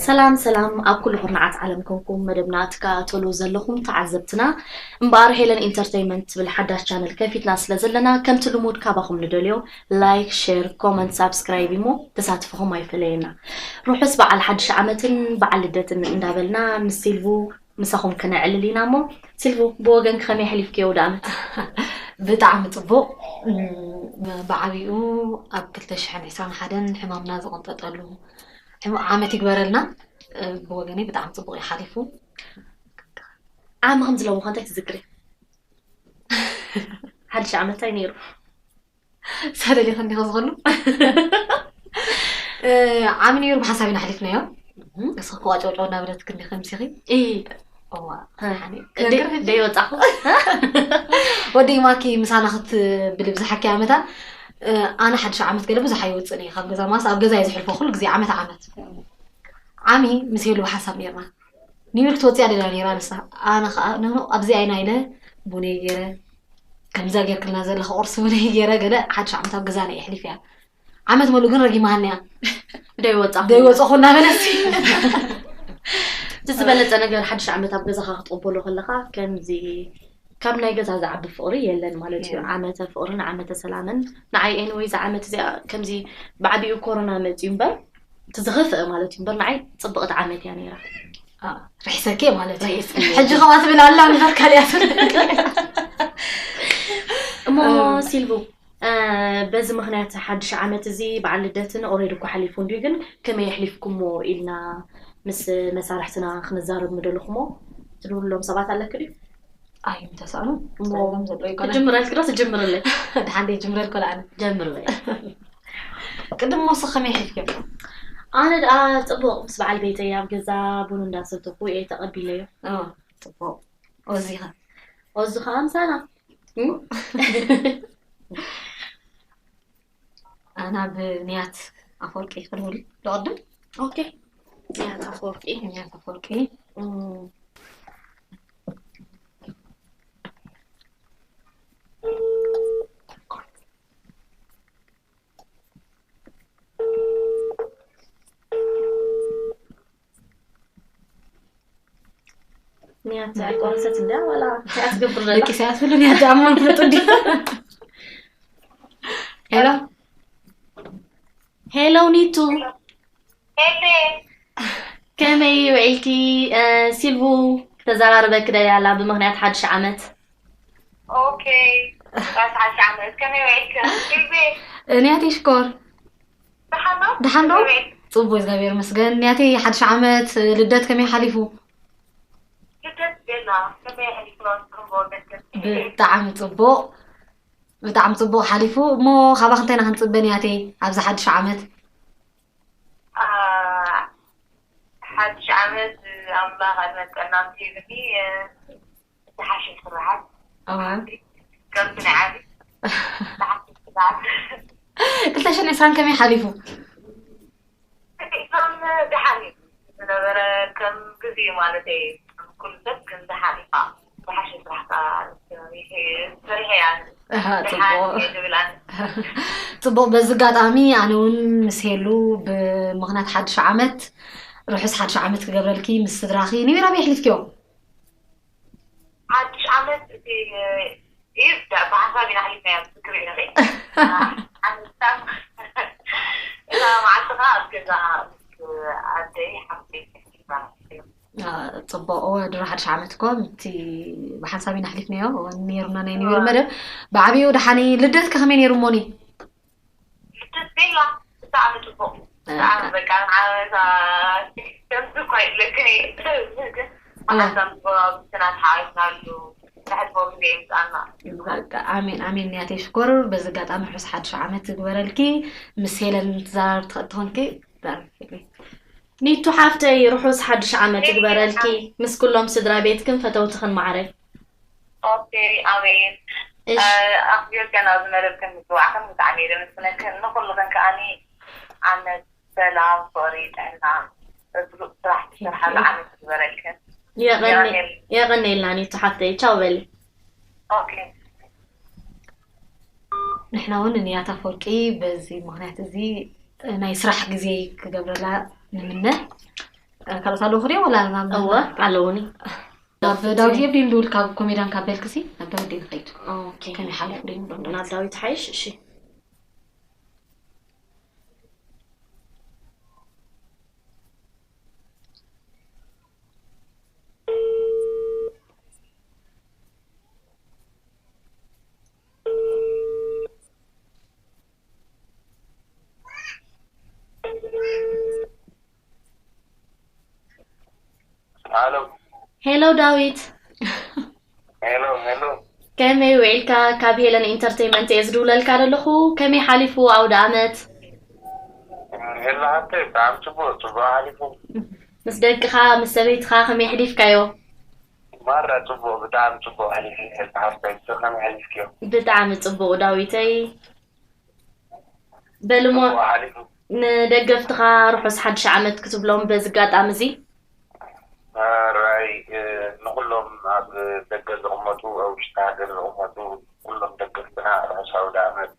ሰላም ሰላም፣ ኣብ ኩሉ ኩርናዓት ዓለም ኮንኩም መደብና ትከታተሉ ዘለኹም ተዓዘብትና፣ እምበኣር ሄለን ኢንተርተይመንት ትብል ሓዳሽ ቻነል ከፊትና ስለ ዘለና፣ ከምቲ ልሙድ ካባኹም ንደልዮ ላይክ፣ ሼር፣ ኮመንት፣ ሳብስክራይብ እሞ ተሳትፎኹም ኣይፈለየና። ርሑስ በዓል ሓድሽ ዓመትን በዓል ልደትን እንዳበልና ምስ ሲልቡ ምሳኹም ክነዕልል ኢና እሞ፣ ሲልቡ፣ ብወገንኪ ከመይ ኣሕሊፍክዮ ኣውደ ዓመት? ብጣዕሚ ጽቡቕ። እም፣ ብዓቢኡ ኣብ ክልተ ሽሕን ዕስራን ሓደን ሕማምና ዝቕንጠጠሉ ሕማ-፣ ዓመት ይግበረልና። እ፣ ብወገነይ ብጣዕሚ ጽቡቕ እዩ ሓሊፉ። ዓሚ ከምዚ ሎሚ ከ እንታይ ትዝክሪ? ሓድሽ ዓመት እንታይ ነይሩ? ሰደሊ ከንዲኸ ዝኸሉ ዓሚ ነይሩ ብሓሳብ ኢና ሓሊፍናዮ። እስኺ ክዋጨውጨው እናበለት ክንዲ ከምሲኺ። እዋ። ደይወፃኹ። ወዲ ማኪ ምሳና ክትብል ብዝሓኪ ዓመታ። ኣነ ሓድሽ ዓመት ገለ ብዙሕ ኣይወፅእን እየ ካብ ገዛ ማስ ኣብ ገዛ እየ ዝሕልፎ ኩሉ ግዜ ዓመት ዓመት። ዓሚ ምስ ሄሉ ብሓሳብ ነርና ኒውዮርክ ትወፅያ ደላ ነራ ንሳ። ኣነ ከዓ ነኖ ኣብዚ ኣይና ኢለ ቡነይ ገይረ ከምዛ ጌርክልና ዘለካ ቁርሲ ቡነይ ገይረ ገለ ሓድሽ ዓመት ኣብ ገዛና እየ ኣሕሊፈያ። ዓመት መሉ ግን ረጊማሃኒ እያ። ደይወፃኹ። ደይወፀኹ እናበለሲ እቲ ዝበለፀ ነገር ሓድሽ ዓመት ኣብ ገዛኻ ክትቕበሎ ከለኻ ከምዚ ካብ ናይ ገዛ ዝዓቢ ፍቕሪ የለን ማለት እዩ። የለን። ዓመተ ፍቕርን ዓመተ ሰላምን ንዓይ ኤንወይ እዛ ዓመት እዚኣ ከምዚ ብዓቢኡ ኮሮና መፅዩ እምበር እቲ ዝኸፍአ ማለት እዩ እምበር ንዓይ ፅብቕቲ ዓመት እያ ነይራ። ርሒሰኪ ማለት እዩ። ሕጂ ከምኣ ትብል ኣላ እምበር ካልያ ትብል እሞ ሲልቡ በዚ ምኽንያት ሓድሽ ዓመት እዚ በዓል ልደትን ኦሬድ እኮ ሓሊፉ እንድዩ ግን ከመይ ኣሕሊፍኩሞ ኢልና ምስ መሳርሕትና ክንዛረብ ምደለኹሞ ትድውሎም ሰባት ኣለክ ድዩ? ኣይ ምተሳእኑ እሞ ጸገም ዘለዎ ይኮነ ክጅምረልክ ዶ ትጅምርለይ? ድሓን ደይ ጅምረልኮ ለኣነ ጀምርለይ። ቅድም ሞስ ከመይ ሒፍክዮ ኣነ ደኣ ጽቡቕ ምስ በዓል ቤተይ ኣብ ገዛ ቡን እንዳሰተኹ እየ ተቐቢለዮ። ጽቡቕ ወዚኻ ወዚ ከዓ ምሳና እም? ኣና ብንያት ኣፈወርቂ ክድውል ዝቐድም ኦኬ ንያት ኣፈወርቂ ንያት ኣፈወርቂ እም፣ ንያት ኣይቆረሰት እንዳ ዋላ እንታይ ኣትገብር ዘላ ደቂ ሰባት ብሉ ንያት ዳሞ ፍልጡ ዲ ሄሎ ሄሎ ኒቱ ከመይ ውዒልኪ? ሲልቡ ክተዘራርበኪ ደልያ ኣላ ብምኽንያት ሓድሽ ዓመት። ኦኬ ራስ ሓድሽ ዓመት ከመይ ውዒልኪ? ሲልቢ ንያተይ ሽኮር ደሓን ዶ? ደሓን ዶ? ከመይ ውዒልኪ? ጽቡቅ እግዚኣብሔር ይመስገን። ንያተይ ሓድሽ ዓመት ልደት ከመይ ሓሊፉ? ልደት ቤላ ከመይ ሓሊፍና ንክንቦ ደገ ብጣዕሚ ጽቡቅ ብጣዕሚ ጽቡቅ ሓሊፉ። እሞ ካባኽ እንታይ ኢና ክንጽበ ንያተይ ኣብዚ ሓድሽ ዓመት? ሓድሽ ዓመት ኣምላኽ ዕድመን ጥዕናን ሂብኒ ዝሓሸ ስራሓት እዋን ከምቲ ናይ ዓዲ ዝሓሸ ስራሓት ክልተ ሽሕን ዕስራን ከመይ ሓሊፉ? እቶም ደሓን እዩ ዝነበረ ከም ግዜ ማለት እዩ። ኩሉ ሰብ ግን ደሓን እዩ ከዓ ዝሓሸ ስራሕ ከዓ ሰሪሐ እያ ኣሃ፣ ደሓን ጽቡቅ እየ ዝብል ኣነ። ጽቡቅ። በዚ ኣጋጣሚ ኣነ እውን ምስ ሄሉ ብምኽንያት ሓድሽ ዓመት ርሑስ ሓድሽ ዓመት ክገብረልኪ ምስ ስድራኺ ኒው ይር ኣበይ ኣሕሊፍክዮ? ሓድሽ ዓመት እቲ እዩ ብሓሳብ ኢና ሓሊፍናዮ ትዝክር ኢኺ። ሓንሳብ እዛ መዓልቲ ከዓ ኣብ ገዛ ምስ ኣደይ ሓፍተይ ጽቡቅ። እወ ድሮ ሓድሽ ዓመት እኮ ምቲ ብሓንሳብ ኢና ኣሕሊፍናዮ። እወ ነይሩና ናይ ኒው ይር መደብ ብዓብዩ ደሓኒ። ልደት ከ ከመይ ነይሩ ሞኒ? ልደት ቤላ ብጣዕሚ ጽቡቅ ብጣዕሚ በቃ ንዓመታ ከምዚ እኳ ይብለክን እየ ግን ብሓንሳብ ጎረባብትና ተሓዋዊስናሉ ዘሕልፎ ግዜ ይምጻና በቃ ኣሜን ኣሜን። ንያተይ ሽኮር በዚ ኣጋጣሚ ርሑስ ሓድሽ ዓመት ዝግበረልኪ። ምስ ሄለን ትዘራረብ ትኽእል ትኾንኪ ዛረብ ሄለን። ኒቱ ሓፍተይ ርሑስ ሓድሽ ዓመት ይግበረልኪ ምስ ኩሎም ስድራ ቤትክን ፈተውትኽን ማዕረ። ኦኬ ኣሜን። እሺ ኣኽቢርክን ኣብዚ መደብክን ምጽዋዕክን ብጣዕሚ እየ ዘመስግነክን ንኹልኽን ከኣኒ ዓመት ሰላም ፍቕሪ ጥዕና ብሩቕ ስራሕ ትሰርሓሉ ዓመት ይግበረልክን። የቐኒ- የቐኒልና ኒቱ ሓፍተይ ቻው በሊ። ኦኬ ንሕና እውን ንያት ኣፈወርቂ በዚ ምኽንያት እዚ ናይ ስራሕ ግዜ ክገብረላ ንምነ። ካልኦት ኣለዉ ክድዮም ወላ ናብ እወ ኣለውኒ ናብ ዳዊት የብዲ ንድውል ካብ ኮሜዳን ካብ በልክሲ ናብ ዳዊት ደ ንኸይድ ኦኬ ከመይ ሓሊፉ ደ ንብሎ ናብ ዳዊት ሓይሽ እሺ ሄሎ ሄሎ ዳዊት ሄሎ ሄሎ ከመይ ውዒልካ ካብ ሄለን ኢንተርቴይመንት እየ ዝድውለልካ ዘለኹ ከመይ ሓሊፉ ኣውደ ኣመት ሄሎ ሃብተ ብጣዕሚ ፅቡቅ ፅቡቅ ሓሊፉ ምስ ደቅኻ ምስ ሰበይትኻ ከመይ ኣሕሊፍካዮ ማራ ፅቡቅ ብጣዕሚ ፅቡቅ ሓሊፉ ሄሎ ሃብተ ንስኺ ከመይ ሓሊፍክዮ ብጣዕሚ ፅቡቅ ዳዊተይ በልሞ ፅቡቅ ሓሊፉ ንደገፍትኻ ርሑስ ሓድሽ ዓመት ክትብሎም በዚ ኣጋጣሚ እዚ ራይ ንኩሎም ኣብ ደገ ዝቕመጡ ኣብ ውሽጢ ሃገር ዝቕመጡ ኩሎም ደገፍትና ርሑስ ኣውደ ዓመት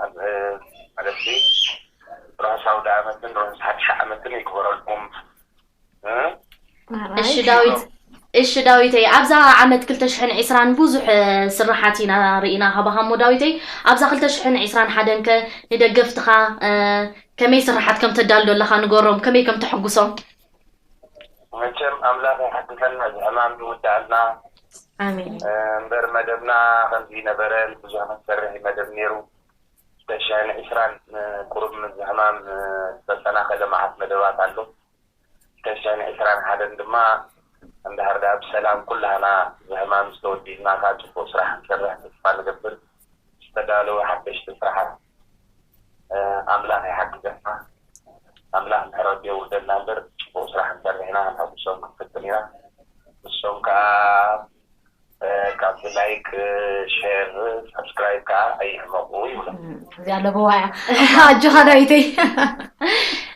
ኣብ ማለት ርሑስ ኣውደ ዓመትን ርሑስ ሓድሽ ዓመትን ይግበረልኩም እሺ ዳዊት እሺ ዳዊተይ ኣብዛ ዓመት ክልተ ሽሕን ዕስራን ብዙሕ ስርሓት ኢና ርኢና ካባኻ እሞ ዳዊተይ ኣብዛ ክልተ ሽሕን ዕስራን ሓደን ከ ንደገፍትኻ ከመይ ስርሓት ከም ተዳሉ ዘለኻ ንገሮም ከመይ ከም ተሐጉሶም መቸም ኣምላኽ ይሓግዘና እዚ ሕማም ይውዳኣልና ኣሜን እምበር መደብና ከምዚ ነበረን ብዙሕ ክንሰርሕ መደብ ነይሩ ክልተ ሽሕን ዕስራን ቁሩብ ምስ ሕማም ዝተሰናኸለ መዓት መደባት ኣሎ ክልተ ሽሕን ዕስራን ሓደን ድማ እንድሕር ደኣ ብሰላም ኩላህና እዚ ሕማም ዝተወዲእና ከዓ ፅቡቅ ስራሕ ክንሰርሕ ተስፋ ንገብር ዝተዳለወ ሓደሽቲ ስራሓት ኣምላኽ ይሓግዘና ኣምላኽ ምሕረቱ የውርደልና እምበር ፅቡቅ ስራሕ እንሰርሕ ኢና ክንሕጉሶም ክንፍትን ኢና ንሶም ከዓ ካብ ላይክ ሼር ሳብስክራይብ ከዓ ኣይሕመቁ ይብሎ እዚኣ ኣለበዋ እያ ኣጆኻ ዳዊተይ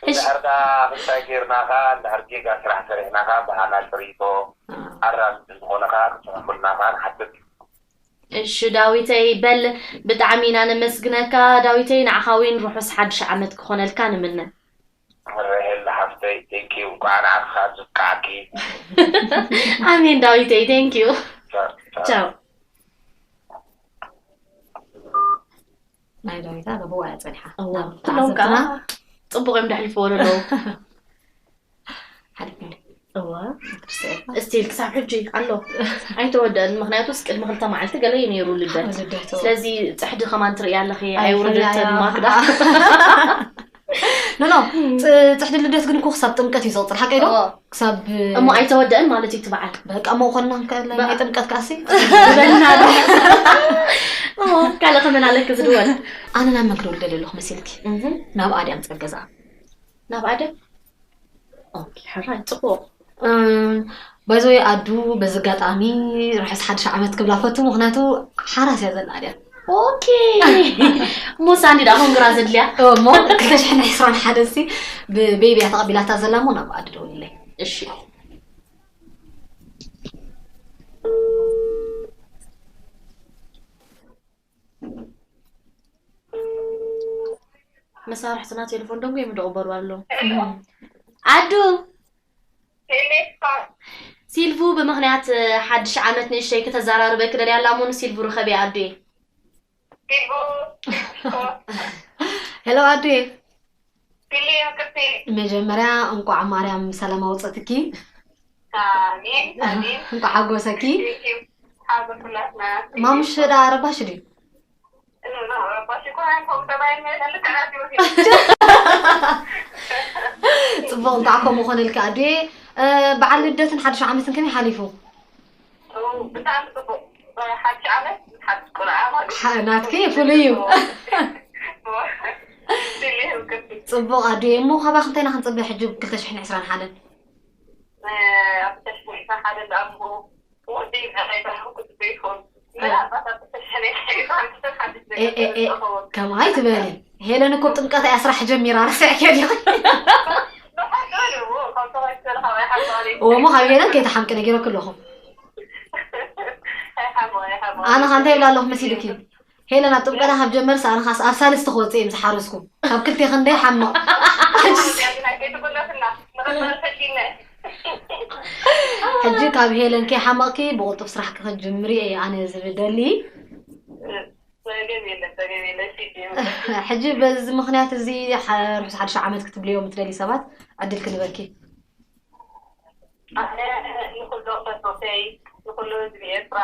እንድሕር ከዓ ምንታይ ጌርና ከዓ እንድሕር ጌጋ ስራሕ ሰሪሕና ከዓ ብሃና ርኢቶ ኣራም ዝኾነ ከዓ ክፅሕፉልና ከዓ ንሓትት እሺ ዳዊተይ በል ብጣዕሚ ኢና ነመስግነካ ዳዊተይ ንዓኻ እውን ርሑስ ሓድሽ ዓመት ክኾነልካ ንምነ ሄለ ሓፍተይ ቴንኪዩ እንኳዕ ንዓኻ ዝብቃዕኪ ኣሜን ዳዊተይ thank you ቻው ናይ ዳዊታ ለብዋ እያ ፀኒሓ እዋ ኩሎም ከዓ ፅቡቅ እዮም ደሕሊፍዎ ዘለዉ ሓሊፍኒ እዋ እስቲል ክሳብ ሕጂ ኣሎ ኣይተወደአን ምክንያቱስ ቅድሚ ክልተ መዓልቲ ገለ እዩ ነይሩ ልደት ልደቱ ስለዚ ፅሕዲ ከማን ትርኢ ኣለኺ ኣይውርደትን ማክዳ ኖ ኖ ፅሕዲ ልደት ግን እኮ ክሳብ ጥምቀት እዩ ዝቕፅል ሓቀይ ዶ ክሳብ እሞ ኣይተወደአን ማለት እዩ እቲ በዓል በቃ መኾንና ናይ ጥምቀት ካሲ ካልእ ከመን ኣለክ ዝድወል ኣነ ናብ መን ክደውል ደሊ ኣለኹ መሲልኪ ናብ ኣድያም ፀገዛ ናብ ኣደ ሕራይ ፅቡቅ ባይዘወይ ኣዱ በዚ ኣጋጣሚ ርሕስ ሓድሽ ዓመት ክብላ ፈቱ ምክንያቱ ሓራስ እያ ዘላ ኣድያ ኦኬ እሞ ሳኒ ዳ ኮንግራ ዘድልያ እሞ ክልተ ሽሕን ዕስራን ሓደ ሲ ብቤቢ እያ ተቐቢላታ ዘላ እሞ ናብ ኣዱ ደውልለይ እሺ መሳርሕትና ቴሌፎን ደንጎ የምደቕበሩ ኣሎ ኣዱ ሲልቡ ብምኽንያት ሓድሽ ዓመት ንእሽተይ ክተዘራርበኪ ደልያ ኣላ እሞ ንሲልቡ ርከቢ ኣዱየ ሄሎ ኣዱየ መጀመርያ እንቋዕ ማርያም ሰላም ኣውፀትኪ እንቋዕ ሓጎሰኪ ማሙሽ ዳ ረባሽ ድዩ ፅቡቅ እንኳዕ ከምኡ ኮነልካ ኣዱየ በዓል ልደትን ሓድሽ ዓመትን ከመይ ሓሊፉ ብጣዕሚ ፅቡቅ ሓድሽ ዓመት ምስ ሓድሽ ቆልዓ ማለት እዩ። ሓ- ናትኪ ፍሉይ እዩ ድልየ ህውከት ፅቡቅ ኣዱየ እሞ ካባክ እንታይ ኢና ክንፅበ ሕጂ ክልተ ሽሕን ዕስራን ሓደን ኣብ ተሽሚዕካ ሓደ ዝኣምሩ ወዲ ናይ ባህሩ ክትበይኮን ምናልባት ኣብ ተሽሕን ዕስራን ሓድሽ ነገር ተመፅእ ኸውን ከምኣይ ትበሊ ሄለን እኮ ጥምቀት እያ ስራሕ ጀሚራ ረስዕኪ ዲኺ ብሓቂ በልዎ ካብ ተባይ ዝሰለ ካብ ኣይሓባሪ እሞ ካብ ሄለን ከይተሓምቂ ነጊረክ ኣለኹ ኣይሓሞ ኣይሓሞ ኣነ ከ እንታይ ይብላ ኣለኹ መሲልኪ ሄለን ኣብ ጥምቀታ ካብ ጀመርስ ኣነ ካስ ኣብ ሳልስቲ ክወፅእ እዮም ዝሓረስኩ ካብ ክልቴ ክንደይ ሓምቕ ሕጂ ካብ ሄለን ከይሓመቕኪ ብቕልጡፍ ስራሕ ክትጅምሪ እየ ኣነ ዝደሊ። ሕጂ በዚ ምኽንያት እዚ ርሑስ ሓድሽ ዓመት ክትብልዮም እትደሊ ሰባት ዕድል ክንበኪ። ኣነ ንኩሎም ፈተውተይ፣ ንኩሉ ህዝቢ ኤርትራ፣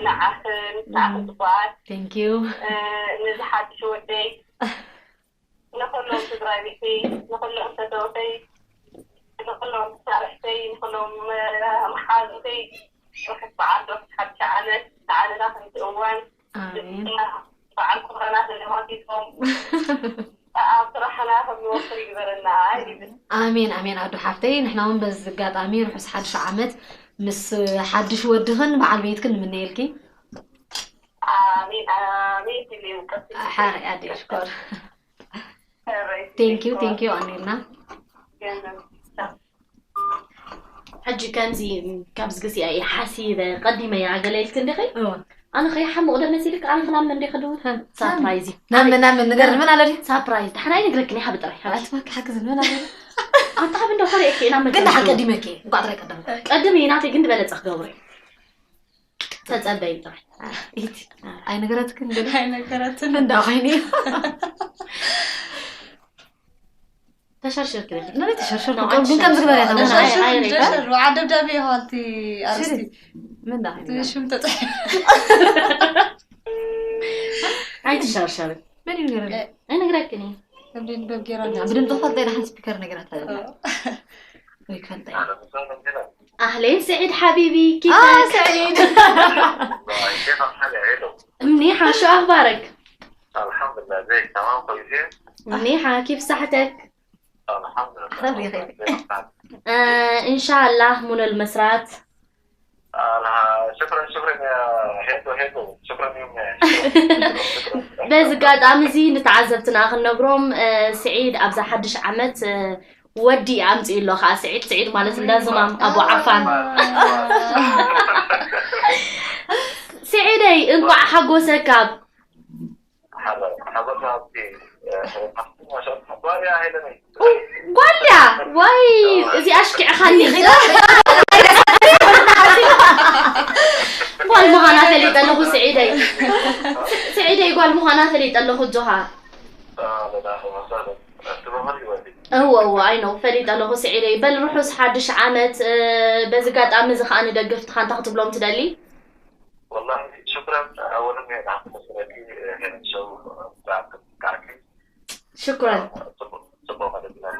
ንዓኽን ንዓኽን ጽቡቓት፣ Thank you። ንዝሓድሽ ወደይ፣ ንኩሎም ስድራ ቤተይ፣ ንኩሎም ፈተውተይ፣ ንኩሎም መሳርሕተይ፣ ንኩሎም መሓዙተይ ርሑስ በዓል ዶ ሓድሽ ዓመት ንዓለና ከምቲ እዋን ኣሜን። በዓል ኮሮና ተለማቲቶም ኣብ ስራሕና ከም ንወፍር ይግበረና ይብል። ኣሜን ኣሜን ኣዱ ሓፍተይ፣ ንሕና እውን በዚ ኣጋጣሚ ርሑስ ሓድሽ ዓመት ምስ ሓድሽ ወድኽን በዓል ቤትክን ንምነየልኪ። ኣሜን ኣሜን ትብል ቀስ ሓሪ ኣደ ሽኮር ሰረይ Thank you thank you ኣኔልና። ገንዘብ ሕጂ ከምዚ ካብዚ ግዜኣ እየ ሓሲበ ቀዲመ እያ ገለ ኢልክ እንዲኺ እወ ኣነ ከይሓምቕ ዶ መሲልክ ኣነ ክናም እንዲ ክድውል ሳፕራይዝ እዩ ናምን ናምን ንገር ምን ኣለዲ ሳፕራይዝ ሓናይ ነግረክን ይሃብ ጥራይ ኣትማክ ሓግዝ ምን ኣለዲ ኣንታ ሃብ እንዶ ኮሪእክ ኢና ግን መገብ ሓቀዲመኪ እንቋጥረ ቀደም ቀድም እዩ ናተይ ግን ድበለፀ ክገብሮ እዩ ተፀበይ ጥራይ ኢቲ ኣይነገረትክን ግን ኣይነገረትን እንዳ ኮይኒ ተሸርሽር ክብል ነነ ተሸርሽር ግን ከም ዝግበር ያታ ተሸርሽር። ደሸር ደብዳቤ ይሃልቲ ኣርስቲ ምን ዳ ኮይኒ ሽም ተፅሒ ኣይትሸርሸር ምን ይገረ ኣይነግረክን እዩ እንዴት በብጌራ ብድምፅ ፈልጠ ኢና ሓንቲ ስፒከር ነገራት ኣለና ወይ ፈልጠ أهلين سعيد حبيبي اه كيفك؟ سعيد كيف الحال يا عيلو؟ منيحة شو أخبارك؟ الحمد لله زيك تمام كويسين؟ منيحة كيف صحتك؟ الحمد لله خير يا خير. آه إن شاء الله منى المسرات آه، شكرا شكرا يا هيدو هيدو شكرا يوم በዚ ኣጋጣሚ እዚ ንተዓዘብትና ክንነግሮም እ፣ ስዒድ ኣብዛ ሓድሽ ዓመት እ፣ ወዲ ኣምፅኡ ኣሎ ከዓ ስዒድ ስዒድ ማለት እንዳ ዝማም ኣቦ ዓፋን ስዒደይ እንኳዕ ሓጎሰካ حضرتها في ما شاء الله ضاري يا هيلمي ጓልያ ዋይ እዚ ኣሽኪዕኻኒ ጓል ምዃና ፈሊጠ ኣለኹ ስዒደይ ስዒደይ ጓል ምዃና ፈሊጠ ኣለኹ ኣጆኻ اهلا اهلا وسهلا تبغى يودي እወ እወ ኣይኖ ፈሊጠ ኣለኹ ስዒደይ በል ርሑስ ሓድሽ ዓመት እ፣ በዚ ኣጋጣሚ እዚ ከዓ ንደገፍትኻ እንታይ ክትብሎም ትደሊ والله شكرا اولا يعني عطينا سنتي هنا الشو بتاعكم كعكي ሽኩረን ጽቡቕ ማለት ናት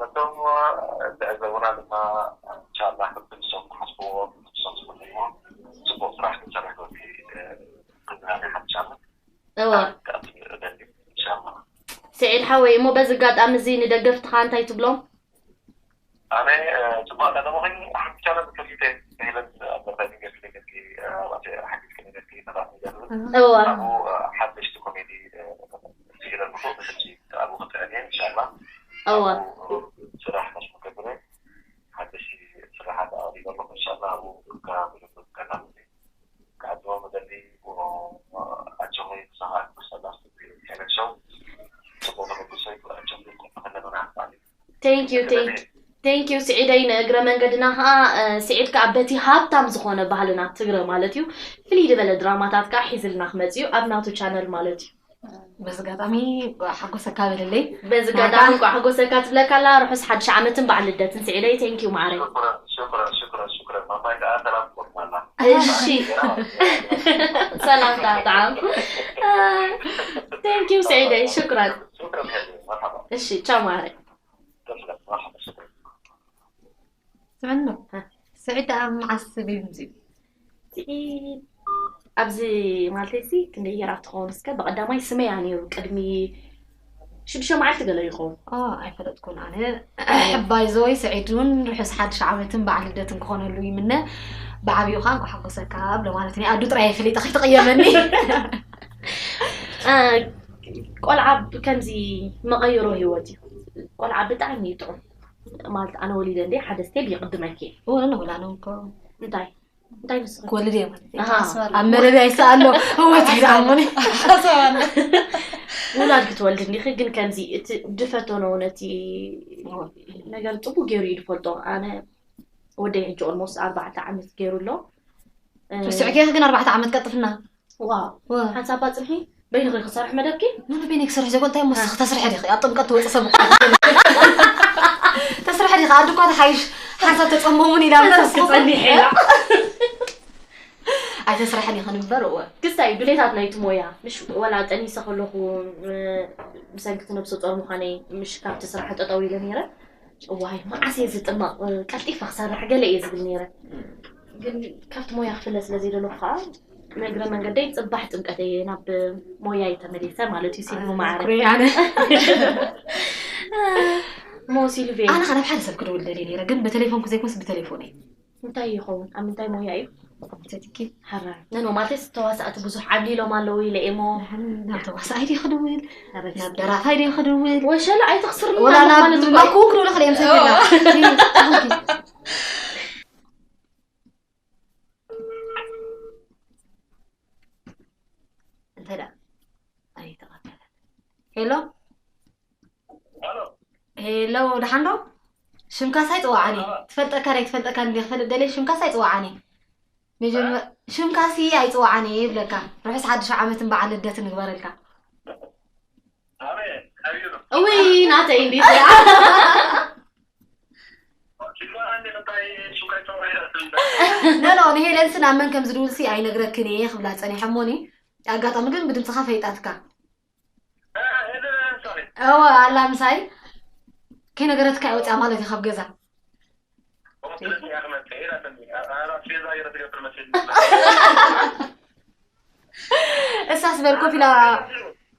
ነቶም ዝዕዘቡና ድማ እንሻላ ክንሶም ክሓስብዎ ንሶም ዝፈልዎ ጽቡቕ ስራሕ ክንሰርሕ ወዲ ክዝናነ ሓሻለ እወ ደሊ እንሻላ ስዒድ ሓወይ እሞ በዚ ኣጋጣሚ እዚ ንደገፍትኻ እንታይ ትብሎም ኣነ ጽቡቕ ኣጋጣሚ ኮይኑ ሓሻለ ብክልተ ሄለን ኣበርታይ ገፊ ገፊ ኣባተ ሓጊዝ ከነገፊ ተባዕ ይገብር እወ ኣብኡ ሓደሽቲ ኮሜዲ ስኢለ ኣለኹ ሕጂ ኣብኡ ክጥዕል እየ እንሻላ እወ ስራሕ መሽ መገብረ ሓደሽ ስራሓት ኣቕሪበ ኣለኹ እንሻላ ኣብኡ ከናምዜ ክዓድሞ መደሊ ኣጆኸይ ብሰኻ ሰላ ሄለን ሸው ጽቡቕ ተመጉሰይ ኣጆኸይ ከለና Thank you thank thank you ስዒደይ ንእግረ መንገድና ከዓ እ፣ ስዒድ ከዓ በቲ ሃብታም ዝኾነ ባህልና ትግረ ማለት እዩ ፍልይ ዝበለ ድራማታት ከዓ ሒዝልና ክመፅ እዩ ኣብ ናቱ ቻነል ማለት እዩ በዚ ኣጋጣሚ ሓጎሰካ በለለይ በዚ ኣጋጣሚ እንኳዕ ሓጎሰካ ትብለካ ኣላ ርሑስ ሓድሽ ዓመትን በዓል ልደትን ስዒደይ thank you ማዓረይ ሽኩረን ሽኩረን ሽኩረን ሽኩረን ማማይ ከዓ ሰላም ትቆርማላ እሺ ሰላምታ ብጣዕሚ thank you ስዒደይ ሽኩረን ሽኩረን ሄሉ መርሓባ እሺ ቻው ማዓረይ ተስለ መርሓባ ሽኩረን ስምዕኖ ስዒድ ኣብ መዓስ ሰቢብ ምዚ ኣብዚ ማለት ሲ ክንደይ ጌራ ትኸውን እስከ ብቀዳማይ ስመያ ነይሩ ቅድሚ ሽዱሽተ መዓልቲ ገለ ይኸውን ኣይፈለጥኩን ኣነ ባይዘወይ ስዒድ እውን ርሑስ ሓድሽ ዓመትን በዓል ልደትን ክኾነሉ ይምነ ብዓብዩ ከዓ እንኳ ሓጎሰካ ብሎ ማለት ኒ ኣዱ ጥራይ ፈሊጠ ከይትቀየመኒ እ፣ ቆልዓ ብ- ከምዚ መቐይሮ ህይወት እዩ ቆልዓ ብጣዕሚ እዩ ጥዑም ማለት ኣነ ወሊደ እንደ ሓደ ስቴብ ይቅድመኪ እወ ነነ ወላ ነውኮ እንታይ እንታይ ንስኹም ክወልድ እየ ማለት እዩ ኣሃ። ኣብ መለቢ ኣይሰኣሎ እወ ትግዛሙኒ ሓሳብ ኣሎ ውላድ ክትወልድ እንዲኺ፣ ግን ከምዚ እቲ ድፈተኖ ነቲ ነገር ጽቡቅ ገይሩ እዩ ዝፈልጦ። ኣነ ወደይ ሕጂ ኦልሞስት ኣርባዕተ ዓመት ገይሩ ኣሎ። እ፣ ርስዕኪ ግን ኣርባዕተ ዓመት ቀጥፍና። ዋው። ዋ። ሓንሳብ ባጽንሒ በይንኺ ክሰርሕ መደብኪ? ምን በይነይ ክሰርሕ ዘይኮን እንታይ ሞስ ተስርሐ ዲኺ ኣብ ጥምቀት ትወፅእ ሰብ እኮ። ተስርሐ ዲኺ ኣዲ እኳ ተሓይሽ ሓንሳብ ተፀመሙን ኢላ እምበር ሓንሳብ ክፀኒሕ ኢላ። ኣይተስርሐን ኢኺ ንበር እወ። ክስታይ ድሌታት ናይቲ ሞያ፣ ምሽ ወላ ጠኒሰ ከለኹ፣ እ፣ ብሰንኪ እቲ ነብሰ ጾር ምዃነይ፣ ምሽ ካብቲ ስራሕ ጠጠው ኢለ ነይረ። እዋይ፣ መዓስ እየ ዝጥመቕ፣ እ፣ ቀልጢፈ ክሰርሕ ገለ እየ ዝብል ነይረ። ግን ካብቲ ሞያ ክፍለ ስለ ዘይደለኹ ከዓ፣ ንእግረ መንገደይ ጽባሕ ጥምቀት እየ ናብ ሞያይ ተመሊሰ ማለት እዩ። ሲልቪ ማዕረ። ኩሪ ኣነ። እሞ ሲልቪ፣ ኣነ ከ ናብ ሓደ ሰብ ክድውል ደልየ ነይረ፣ ግን ብቴሌፎን ዘይኮንስ ብቴሌፎን እዩ። እንታይ ይኸውን? ኣብ ምንታይ ሞያ እዩ? ኮምፒተቲኪ ሓራ ነኖ ማለት ተዋሳእቲ ብዙሕ ዓብሊሎም ኣለዉ ኢለ እየ እሞ። ናብ ተዋሳኣይ ድየ ክድውል፣ ናብ ደራፋይ ድየ ክድውል፣ ወሸለ ኣይተኽስርኒ ወላ ኣለኹ ናብ ማለት እኮ እዩ። ማኩን ክድውል ክልእም ሰይፈላ። እንተ ደኣ ኣይተቐበለን። ሄሎ፣ ሄሎ፣ ደሓን ዶ? ሽምካስ ኣይጽዋዓኒ። ትፈልጠካ ዶ ኣይትፈልጠካ እንዲ ክፈልጥ ደልየ፣ ሽምካስ ኣይጽዋዓኒ። መጀመ-፣ ሽምካሲ ኣይጽዋዓኒ ይብለካ። ርሑስ ሓድሽ ዓመትን በዓል ልደትን ንግበረልካ። እውይ፣ ናተይ እንዲ ኖ፣ ኖ፣ ንሄለንስ ናብ መን ከም ዝድውልሲ ኣይነግረክን እየ ክብላ ጸኒሐ እሞኒ። ኣጋጣሚ ግን ብድምጽኻ ፈይጣትካ። እወ፣ ኣላ ምሳይ። ከይነገረትካ እየ ወጽያ ማለት እዩ ካብ ገዛ። እሳስ በል ኮፍ ኢላ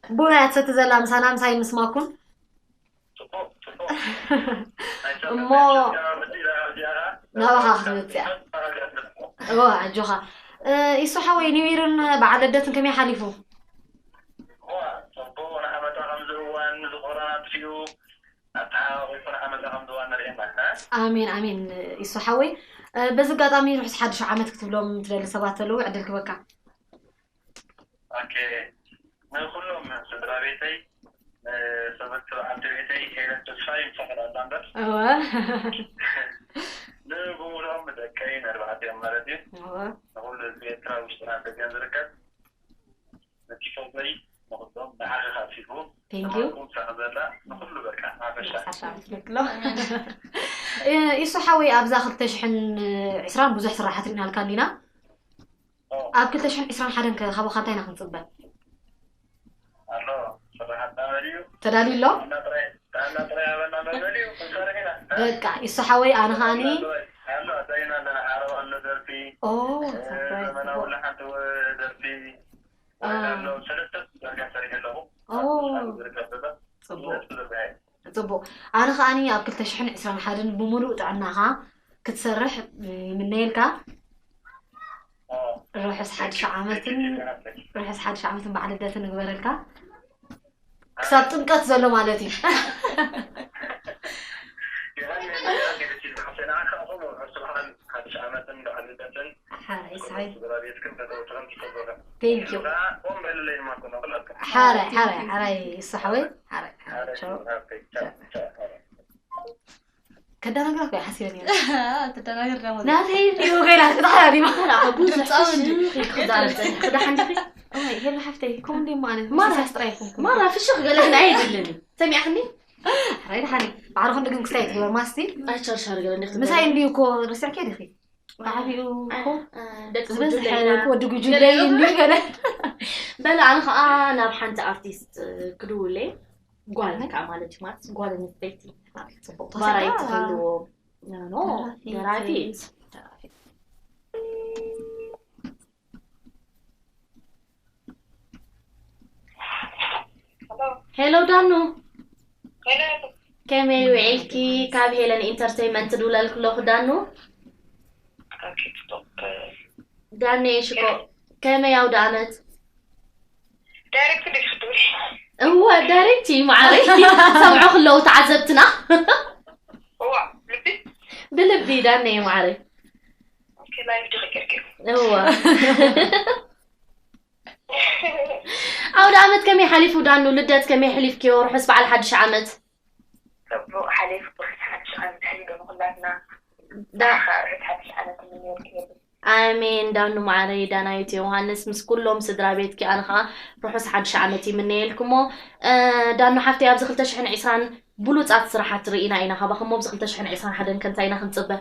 ቡና እያ ትሰቲ ዘላ ምሳና፣ ምሳይ ምስማኩም። እሞ ናባኻ ክትመጽእ እያ። እወ፣ ኣጆኻ። እ፣ ኢሱ ሓወይ፣ ኒው ይርን በዓል ልደትን ከመይ ሓሊፉ? እዋ፣ ጽቡቕ፣ ንዓመታ ከምዚ እዋን፣ እዚ ኮሮና ኣጥፊኡ፣ ኣተሓባቢኹ ንዓመታ ከምዚ እዋን ንርእየና፣ እ? ኣሜን፣ ኣሜን፣ ኢሱ ሓወይ። እ፣ በዚ ኣጋጣሚ ርሑስ ሓድሽ ዓመት ክትብሎም ትደሊ ሰባት ተለዉ፣ ዕድል ክበካ። ኦኬ፣ ንኹሎም ስድራ ቤተይ፣ ንሰበቲ በዓልቲ ቤተይ፣ ሄለን ተስፋይ፣ ምሳኻ ኣላ እምበር። እወ። ንብሙሉኦም ደቀይ፣ ንኣርባዕቲኦም ማለት እዩ። እወ። ንኹሉ ህዝቢ ኤርትራ ውሽጥና ደገን ዝርከብ፣ ነቲ ፈውሰይ ንኹሎም ንዓኺ ካሲፉ፣ Thank you። ንማንኩም ሳቕ ዘላ ንኹሉ በቃ ሓፈሻ። ሓሳብ ትልክሎ። እ፣ ኢሱ ሓወይ ኣብዛ ክልተ ሽሕን ዕስራን ብዙሕ ስራሓት ርኢናልካ እንዲና። ኦ። ኣብ ክልተ ሽሕን ዕስራን ሓደን ከ ካባኻ እንታይ ኢና ክንጽበ? ኣሎ፣ ስራሓት ኣመል እዩ። ተዳልዩ ኣሎ? ጥዕና ጥራይ፣ ጥዕና ጥራይ ሃበና መበል እዩ፣ ክንሰርሕ ኢና። በቃ፣ ኢሱ ሓወይ፣ ኣነ ኸኣኒ ኣሎ፣ ኣሎ፣ ኣዳይና ኣለና፣ ዓረብ ኣሎ ደርፊ፣ ኦ፣ እ፣ ሰርፕራይዝ፣ ዘመናዊ ጽቡቕ። ለሓንቲ ወ-፣ ደርፊ፣ አ። ወይን ኣሎ፣ ሰለስተ ዳርጋ ሰሪሐ ኣለኹ። ኦ። ኣብ ዝርከብ ዘሎ፣ ጽቡቕ። ደስ ዝብል በዓል። ጽቡቕ። ኣነ ኸኣኒ ኣብ ክልተ ሽሕን ዕስራን ሓደን ብምሉእ ጥዕናኻ ክትሰርሕ ይምነየልካ። ርሑስ ሓድሽ ዓመትን፣ ርሑስ ሓድሽ ዓመትን በዓል ልደትን ንግበረልካ። ክሳብ ጥምቀት ዘሎ ማለት እዩ። ሓድሽ ዓመትን በዓል ልደትን ሓራይ ሰሓይ። ስድራ ቤትክን ፈተውትኽን ትፈትወኽን። Thank you። ኸዓ ኦም በልለይ ድማ ኩኖ ክልኣልካ። ሓራይ፣ ሓራይ፣ ሓራይ፣ ይስሓወይ። ሓራይ፣ ሓራይ፣ ሓራይ ቻው። ስድራ ቤት፣ ቻው፣ ቻው፣ ሓራይ። ከዳናግራ እኮ እየ ሓሲበ ነይረ። ትደናገር ደሞ። ናተይ እንዲዩ ገላ ክትሓላሊማ። ብዙሕ ድምፃዊ ፍሽኽ እንዲዩ። ኢልኪ ክዛረብ ጸኒሕኪ። ክዳሓን ዲኺ? ኦይ፣ ሄሎ ሓፍተይ፣ ከምኡ እንዲዩ ማለት። ማራ፣ ምሳስ ጥራይ ኣይኮንኩን። ማራ፣ ፍሽኽ ገለ ግን ኣየድልን እዩ። ሰሚዕኽኒ? ሓራይ ደሓን እዩ። ባዕልኹም ግን ክስታይ ትግበር ማስቲ። ኣይ፣ ቻርሻር ገለ እንዲኺ ምሳይ ትገብሪ። እንዲዩ እኮ ርስዕኪ ዲኺ? ብዓቢኡ እኮ ኣይ፣ ደቂ ዝበዝሕ ጉጅለ ኢና። እኮ ወዲ ጉጅለ እዩ እንዲዩ ገለ። በለ፣ ኣነ ኸዓ ናብ ሓንቲ ኣርቲስት ክድውል እየ። ጓል ኣይ። ከዓ ማለት እዩ፣ ማለት ጓል ኣንስተይቲ። ጽቡቕ ቫራይቲ ተሰዳ። ክህልዎ። ኖ፣ ኖ፣ ደራፊት። ደራፊት። ደራፊት። ሄሎ ዳኑ። ሄሎ። ከመይ ውዒልኪ? ካብ ሄለን ኢንተርቴይንመንት ድውለልኪ ኣለኹ ዳኑ። ኦኬ፣ ጽቡቕ። ዳነየ ሽኮ፣ ከመይ ኣውደ ኣመት? ዳይሬክት እንዴት ክትብል? እወ፣ ዳይሬክት እዩ ማዕረይ። ሰምዑ ክለዉ ተዓዘብትና። እዋ፣ ልቢ? ብልቢ ዳነየ ማዕረይ። ኦኬ፣ ላይቭ ዲኺ ጌርኪ? እወ። ኣውደ ዓመት ከመይ ሓሊፉ ዳኑ? ልደት ከመይ ኣሕሊፍክዮ? ርሑስ በዓል ሓድሽ ዓመት። ጽቡቕ ሓሊፉ። ርሑስ ሓድሽ ዓመት ይሕልገ ንኹላትና። ዳ- ርሑስ ሓድሽ ዓመት ይምነየልኪ። ኣሜን። ዳኑ ማዕረይ፣ ዳናይት ዮሃንስ ምስ ኩሎም ስድራ ቤትኪ ኣነ ኸዓ ርሑስ ሓድሽ ዓመት ይምነየልኩሞ። እ፣ ዳኑ ሓፍተይ፣ ኣብዚ ክልተ ሽሕን ዕስራን ብሉጻት ስራሓት ርኢና ኢና ካባኹም። ኣብዚ ክልተ ሽሕን ዕስራን ሓደን ከ እንታይ ኢና ክንጽበ?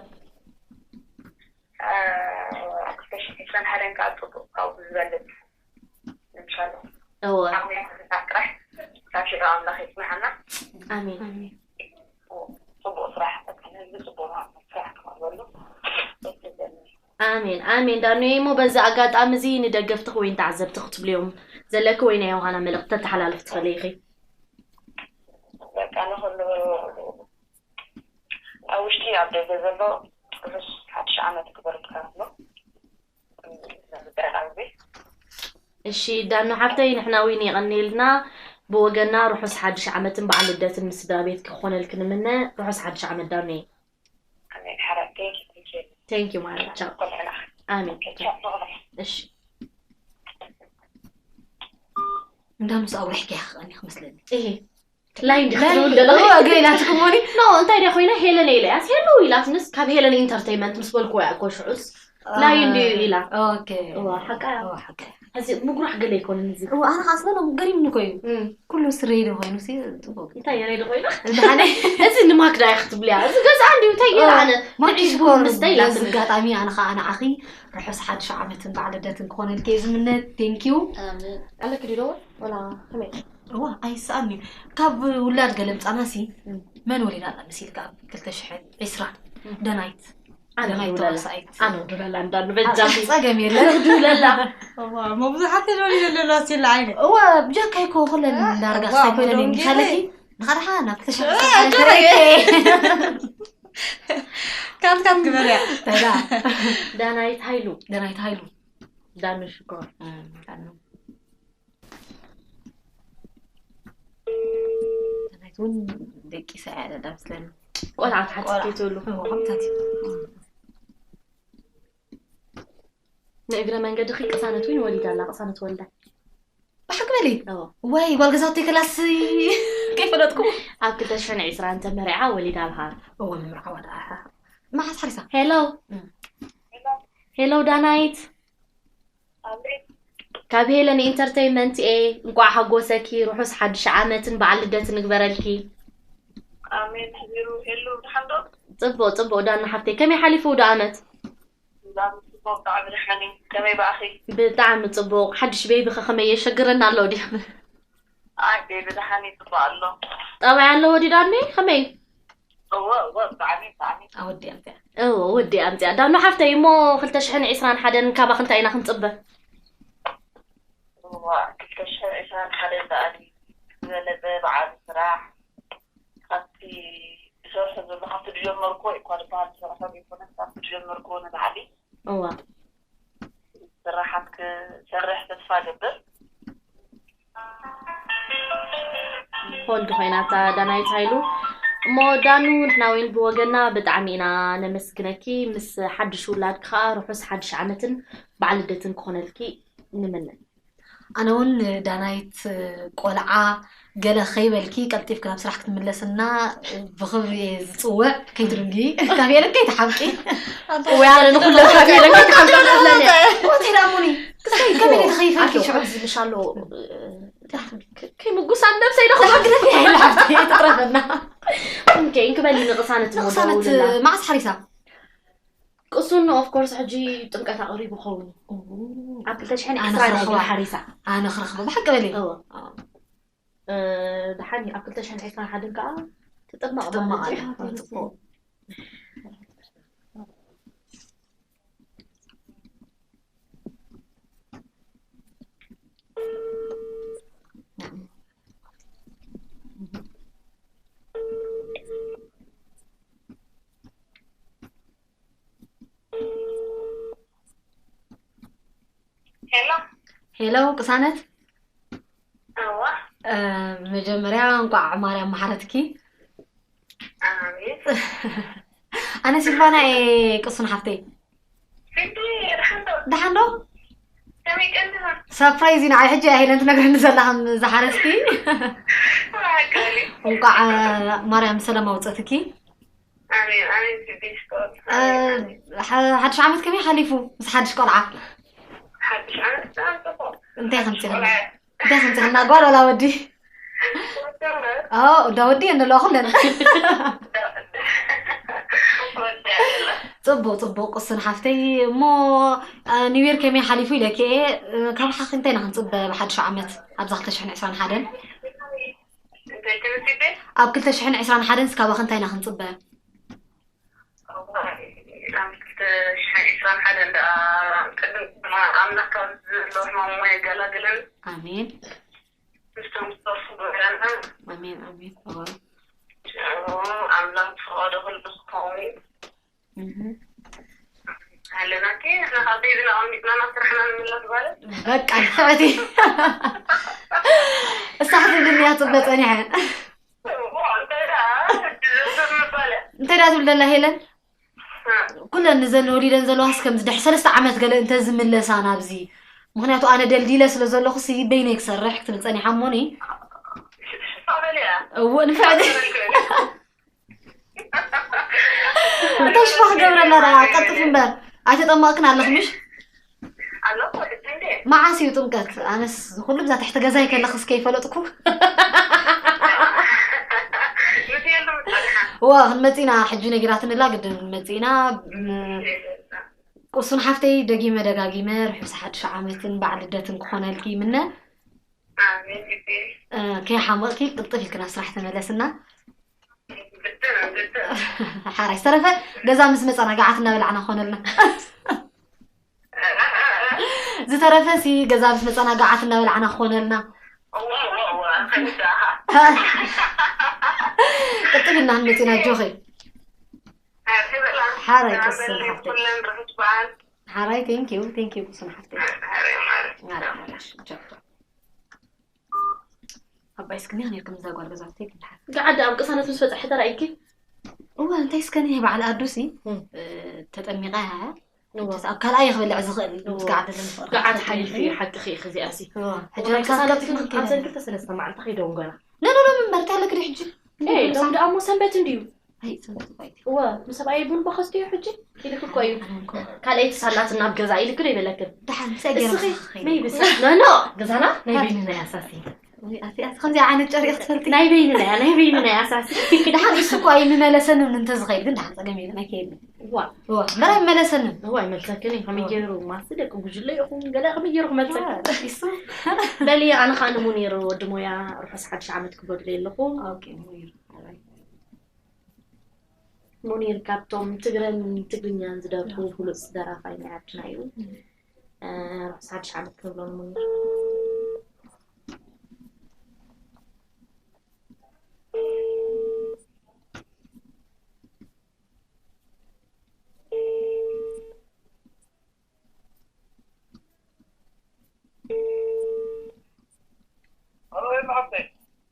ክልተ ሽሕን ዕስራን ሓደን ከዓ ጽቡቕ ካብኡ ዝበልጽ እንሻላ። እወ። ዓቕሚ ጥራሕ ካብ ሽዑ ኣምላኽ ይጽንሓና። ኣሜን። ጽቡቕ ስራሕ፣ በቃ ንህዝቢ ጽቡቕ ስራሕ ክቕርበሉ ደስ ይብለኒ። ኣሜን ኣሜን። ዳኑየ፣ እሞ በዚ ኣጋጣሚ እዚ ንደገፍትኺ ወይ ንተዓዘብቲ ክትብልዮም ዘለኪ ወይ ናይ ዮሃና መልእኽቲ ተተሓላልፍ ትኽእሊ ኢኺ? በቃ ንኹሉ ኣብ ውሽጢ ኣብ ደገ ዘሎ ርሑስ ሓድሽ ዓመት ክበረልካ ኣሎ። እሺ ዳኑ ሓፍተይ፣ ንሕና እውን የቐንየልና። ብወገና ርሑስ ሓድሽ ዓመትን በዓል ልደትን ምስ ስድራ ቤት ክኾነልኪ ንምነ። ርሑስ ሓድሽ ዓመት ዳኑየ። ኣሜን ሓረቴ። Thank you ማለት ቻው። ቆልዕና ኣሜን። ቻው። እሺ እንዳምስ ኣውሪሕኪ ያኽቐኒ ክመስለኒ ይሄ ላይን ድክትብል ደለኹ ገ ኢላትኩሞኒ ኖ እንታይ ደኣ ኮይና ሄለን ኢለያስ ሄሎ ኢላትንስ ካብ ሄለን ኢንተርቴይመንት ምስ በልኩ እያ እኮ ሽዑስ ላይን ድዩ ኢላ ኦኬ እዋ ሓቃ እያ እዋ ሓቃ ሕዚ ምጉራሕ ገለ ኣይኮነን እዚ እዋ ኣነ ከዓ ስለ ገሪምኒ እኮ እዩ እም፣ ኩሉ ስረይ ዶ ኮይኑ ሲ ጽቡቅ እንታይ የረይ ዶ ኮይና ብሓደ እዚ ንማክዳ እያ ክትብልያ እዚ ገዛ እንዲዩ እንታይ ገይራ ኣነ ማኪ ንዒ ሽኮር ምስ ደይላ በዚ ኣጋጣሚ ኣነ ከዓ ንዓኺ ርሑስ ሓድሽ ዓመትን በዓል ልደትን ክኾነልኪ እየ ዝምነ ቴንኪዩ ኣለክ ዲዶ ወላ ከመይ እዋ ኣይስኣን እዩ ካብ ውላድ ገለምፃና ሲ እም። መን ወሊዳ ኣላ መሲልካ ኣብ ክልተ ሽሕን ዕስራን ደናይት ኣነ ደናይት ድውለላ ተዋሳኢት ኣነ ድውለላ እንዳሉ በጃኺ ፀገም የለን ድውለላ እዋ እሞ ብዙሓት የለውን ይዘለሉ ኣሲላ ዓይነ እዋ ብጀካ ይኮ ኩለን ዳርጋ እዋ፣ ክሳይ ኮይነን ሞዶንጌ ምሳለኪ ንኻድሓ ናብ ክልተ ሽሕን ካት ካት ግበርያ ተዳ ዳናይት ሃይሉ ደናይት ሃይሉ ዳኑ ሽኮር ዳናይት እውን ደቂሳ እያ ደዳ ምስለኒ ቆልዓ ትሓትት ከይትብሉ ከምታት እዩ ንእግረ መንገድኺ ቅሳነት እውን ወሊዳ ኣላ ቅሳነት ወልዳ ብሓቂ በሊ እዎ ወይ ጓል ገዛውተይ ከላስ ከይፈለጥኩ ኣብ ክልተ ሽሕን ዕስራን ተመሪዓ ወሊዳ ኣልሃ እዎ ምምርዓዋ ደኣ መሓዝ ሓሪሳ ሄሎ እም። ሄሎ ዳናይት ካብ ሄለን ኢንተርቴይመንት እየ እንቋዕ ሓጎሰኪ ርሑስ ሓድሽ ዓመትን በዓል ልደትን ንግበረልኪ ኣሜን ሕዚሩ ሄሉ ድሓን ዶ ፅቡቅ ፅቡቅ ዳና ሓፍተይ ከመይ ሓሊፉ ውደ ዓመት ዛም ጽቡቅ ብጣዕሚ ድሓን እዩ ከመይ ብኣኺ ብጣዕሚ ፅቡቅ ሓድሽ ቤቢ ከ ከመይ የሸግረና ኣሎ ድዩ ኣይ ቤቢ ድሓን እዩ ጽቡቅ ኣሎ ጠባይ ኣለዎ ድዩ ዳኒ ከመይ እወ እወ ብጣዕሚ ብጣዕሚ ኣወዲያ እዚኣ እዎ ወዲ ኣምፅያ ዳኑ ሓፍተይ እሞ ክልተ ሽሕን ዕስራን ሓደን ካባኺ እንታይ ኢና ክንፅበ እዋ ክልተ ሽሕን ዕስራን ሓደን ደኣ ዝበለጸ በዓል ስራሕ ካብቲ ዝሰርሖ ዘሎ ካብቲ ዝጀመርክዎ እኳ ዝበሃል ዝሰርሖ ዘይኮነስ ካብቲ ዝጀመርክዎ ንላዕሊ እዋ ስራሓት ክሰርሕ ተስፋ ገብር ሆልድ ኮይና እታ ዳናይት ሃይሉ እሞ ዳኑ ንሕና እውን ብወገና ብጣዕሚ ኢና ነመስግነኪ ምስ ሓድሽ ውላድኪ ከዓ ርሑስ ሓድሽ ዓመትን በዓል ልደትን ክኾነልኪ ንምነ ኣነ እውን ዳናይት ቆልዓ ገለ ከይበልኪ ቀልጢፍኪ ናብ ስራሕ ክትምለስና ብኽብሪ እየ ዝፅውዕ ከይትድንጊ ካብ የለን ከይትሓብቂ ወይ ኣነ ንኩሎም ካብ የለን ከይትሓብቂ ኣለኒ ወቴዳሙኒ ክሰይ ከመይ ከይፈልኪ ሽዑ ዝልሻሎ ከይምጉሳን ነብሰይ ዶ ግደፊ ኣይልሓብቲ ትጥረፈና እንከ እንክበሊ ንቅሳነት ንቅሳነት ሞደውልና መዓስ ሓሪሳ ቅሱን ኦፍኮርስ ሕጂ ጥምቀት ኣቕሪቡ ኸውን ኣብ ክልተ ሽሕን ኣነ ዕስራን ክረኽባ። ሓሪሳ ኣነ ክረኽባ ብሓቂ በሊ እወ። እ፣ ድሓን እዩ ኣብ ክልተ ሽሕን ዕስራን ሓደን ከዓ ትጥመቕ ጥማቕ ማለት እዩ። ኣላ ጽቡቕ ሄሎ ሄሎ ቅሳነት እዋ እ፣ መጀመርያ እንቋዕ ማርያም መሓረትኪ ኣሜን ኣነ ሲልቫና እየ ቅሱን ሓፍተይ ስንዲ ርሓንዶ ደሓን ዶ ሰፕራይዝ ኢና። ሕጂ እያ ሄለን ትነግረኒ ዘላ ከም ዝሓረስቲ። እንቋዕ ማርያም ሰላም ኣውፀትኪ። ሓድሽ ዓመት ከመይ ሓሊፉ ምስ ሓድሽ ቆልዓ? እንታይ ከምፅና? እንታይ ከምፅና ጓል ወላ ወዲ? እንዳ ወዲ እንለዋ ኩለን። ፅቡቅ ፅቡቅ ቅሱን ሓፍተይ። እሞ ኒው ይር ከመይ ሓሊፉ ኢለኪ እየ። ካብ ሓኺ እንታይ ኢና ክንፅበ ብሓድሽ ዓመት ኣብዛ ክልተ ሽሕን ዕስራን ሓደን? ኣብ ክልተ ሽሕን ዕስራን ሓደን ስካባኸ እንታይ ኢና ክንፅበ? ኣብ ክልተ ሽሕን ዕስራን ሓደን ደኣ ቅድሚ ኣምላኽ ካብ ዘሎ ሕማሙ የገላግለን። ኣሜን። ምስቶም ዝተርፉ ገበረና። ኣሜን ኣሜን። እወ። ሽዑ ኣምላኽ ዝፈቐዶ ኩሉ ክኸውን። እህ። ኣለናኪ ንሕና ካብ ዘይብና ኣቐሚጥና ናብ ስራሕና ንምለስ ማለት። በቃ ንፍዕቲ። እሳ ክትብልኒ እያ ትፅበ ፀኒሐ። እንታይ ዳ ትብል ደላ ሄለን? ኩለን ንዘን ወሊደን ዘለዋስ ከምዚ ድሕሪ ሰለስተ ዓመት ገለ እንተ ዝምለሳ ናብዚ። ምክንያቱ ኣነ ደልዲለ ስለ ዘለኹ ሲ በይነይ ክሰርሕ ክትብል ፀኒሓ እሞኒ። እዎ ንፍዕቲ። እንታይ ሽፋ ክገብረላ ደኣ ቀልጥፍ እምበር። ኣይተጠመቕክን ኣለኽ ምሽ? መዓስ እዩ ጥምቀት? ኣነስ ኩሉ ብዛ ትሕቲ ገዛይ ከለኽስ ከይፈለጥኩ። ዋ ክንመፂና ሕጂ ነጊራትንላ ግድን ክንመፂና። ቁሱን ሓፍተይ ደጊመ ደጋጊመ ርሑስ ሓድሽ ዓመትን በዓል ልደትን ክኾነልኪ ይምነ። ከይሓመቕኪ ቅልጥፍ ኢልክና ስራሕ ተመለስና። ሓራይ ዝተረፈ ገዛ ምስ መፃና ገዓት እናበላዕና ክኾነልና። ዝተረፈ ሲ ገዛ ምስ መፃና ገዓት እናበላዕና ክኾነልና። ቅጥል እና ክንመፅና ጆኸይ። ሓራይ ቅስን ሓፍተይ። ሓራይ thank you thank you ቅስን ሓፍተይ። ሓራይ ሓራሽ ጀባ። ኣባይ እስክንያ ነርኩም እዛ ጓል ገዛውተይ ግን ሓ- ገዓዳ ኣብ ቅሳነት ምስ በፅሐ ተራእይኪ? እወ እንታይ እስከኒ በዓል ኣዱሲ እም። እ፣ ተጠሚቓ እያ። እወ። ኣብ ካልኣይ ክበልዕ ዝኽእል እወ። ምስ ገዓደ ዝንፍቕር ገዓድ ሓሊፉ እዩ ሓቅኺ እዩ ከዚኣሲ እወ። ሕጂ እወ፣ ኣብ ቅሳነት ሳልሳይ ግን ክልተ ኣብዘን ክልተ ሰለስተ መዓልቲ ከይደውም ገና። ነኖኖ ምንበር እንታይ ኣለክዲ ሕጂ? ኤይ፣ ሎም ደኣ እሞ ሰንበት እንድዩ። ኣይ፣ ሰንበት እኮ ኣይትዩ። እወ፣ ንሰብኣይ ቡን በኸስትዮ ሕጂ? ኢልክ እኮ እዩ። ኣነ እኮ ካልኣይቲ ሳላትና ኣብ ገዛ ኢልክ ዶ ይበለክን? ደሓን፣ ምሳይ ገይረ እስኺ ምሳኺ ከይደ። መይብስ? ኖ፣ ኖ፣ ገዛና ናይ በይንና እያ ሳሲ። ወይ፣ ኣቲ፣ ኣቲ፣ ከምዚ ዓይነት ጨርቂ ክትፈልጢ? ናይ በይንና እያ፣ ናይ በይንና እያ ሳሲ። ደሓን፣ እሱ እኮ ኣይምመለሰንን እንተዝኸይድ ግን ደሓን ጸገም የለን፣ ኣይከየድን። እዋ። እዋ፣ እምበር ኣይመለሰንን። እዋ፣ ኣይመልሰክን እዩ። ከመይ እዋ። ገይሩ? ማሲ ደቂ ጉጅለ ኢኹም፣ ገለ ከመይ ገይሩ ክመልሰክን? እዋ፣ እሱ። በሊ፣ ኣነ ኸኣ ንሙኒር ወዲ ሞያ ርሑስ ሓድሽ ዓመት ክበሉ ኣለኹ። ኦኬ፣ ሙኒር። ሙኒር ካብቶም ትግረን ትግርኛን ዝደርፉ ብሉፅ ደራፋይ ናይ ዓድና እዩ። እ፣ ርሑስ ሓድሽ ዓመት ክብሎ ንሙኒር።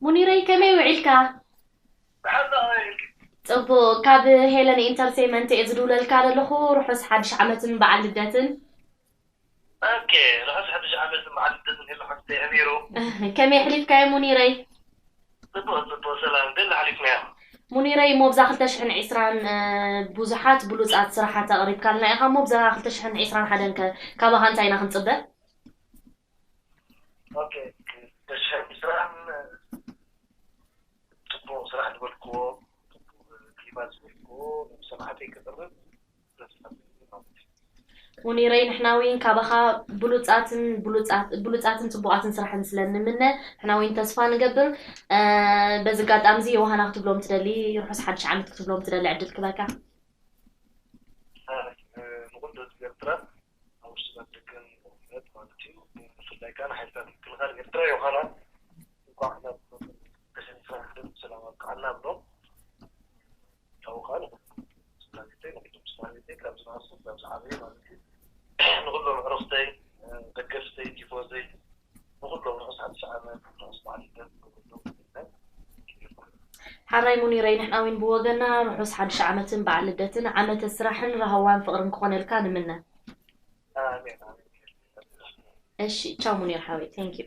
ሙኒረይ ከመይ ውዒልካ? ጽቡቕ። ካብ ሄለን ኢንተርቴይመንት እየ ዝድውለልካ ዘለኹ። ርሑስ ሓድሽ ዓመትን በዓል ልደትን። ኦኬ፣ ርሑስ ሓድሽ ዓመትን በዓል ልደትን ሄሎ ሓፍተይ ኣሚሩ። ከመይ ኣሕሊፍካዮ ሙኒረይ? ጽቡቕ፣ ጽቡቕ፣ ሰላም፣ ደላ ሓሊፍናዮ። ሙኒረይ፣ እሞ ብዛ ክልተ ሽሕን ዕስራን፣ እ፣ ብዙሓት ብሉጻት ስራሓት ኣቕሪብካልና ኢኻ። እሞ ብዛ ክልተ ሽሕን ዕስራን ሓደን ከ ካባኻ እንታይ ኢና ክንጽበ? ኦኬ፣ ክልተ ሽሕን ዕስራን ጽቡቕ ስራሕ ዝበልክዎ፣ ጽቡቕ ክሊባት ዝበልክዎ፣ ናብ ሰማዕተይ ክቕርብ ተስፋ ኣለኒ ማለት እዩ። ሙኒረይ፣ ንሕና እውን ካባኻ ብሉጻትን፣ ብሉጻት-፣ ብሉጻትን ጽቡቓትን ስራሕን ስለ ንምነ፣ ንሕና እውን ተስፋ ንገብር። እ፣ በዚ ኣጋጣሚ እዚ ዮሃና ክትብሎም ትደሊ፣ ርሑስ ሓድሽ ዓመት ክትብሎም ትደሊ ዕድል ክበካ። እ፣ ንኹሉ ህዝቢ ኤርትራ፣ ኣብ ውሽጥን ኣብ ደገን ማለት እዩ። ብፍላይ ከኣ ንሓይልታት ምክልኻል ኤርትራ ዮሃና እንኳዕ ናብ ክልተ ሽሕን ዕስራን ሓደን ብሰላም ኣብቅዓና እብሎ። ካብኡ ከኣ ንኹሉ ስድራቤተይ፣ ንኹሎም ስድራቤተይ፣ ካብ ዝነኣሱ ክሳብ ዝዓበዩ ማለት እዩ። ንኹሎም ኣዕሩኽተይ፣ ደገፍተይ፣ ቲፎዘይ፣ ንኹሎም ርሑስ ሓድሽ ዓመት፣ ርሑስ በዓል ልደት ንኹሎም ይምነ። ሓራይ ሙኒረይ፣ ንሕና እውን ብወገና ርሑስ ሓድሽ ዓመትን በዓል ልደትን ዓመተ ስራሕን ራህዋን ፍቕርን ክኾነልካ ንምነ። ኣሜን፣ ኣሜን። እሺ፣ ቻው ሙኒር ሓወይ፣ thank you።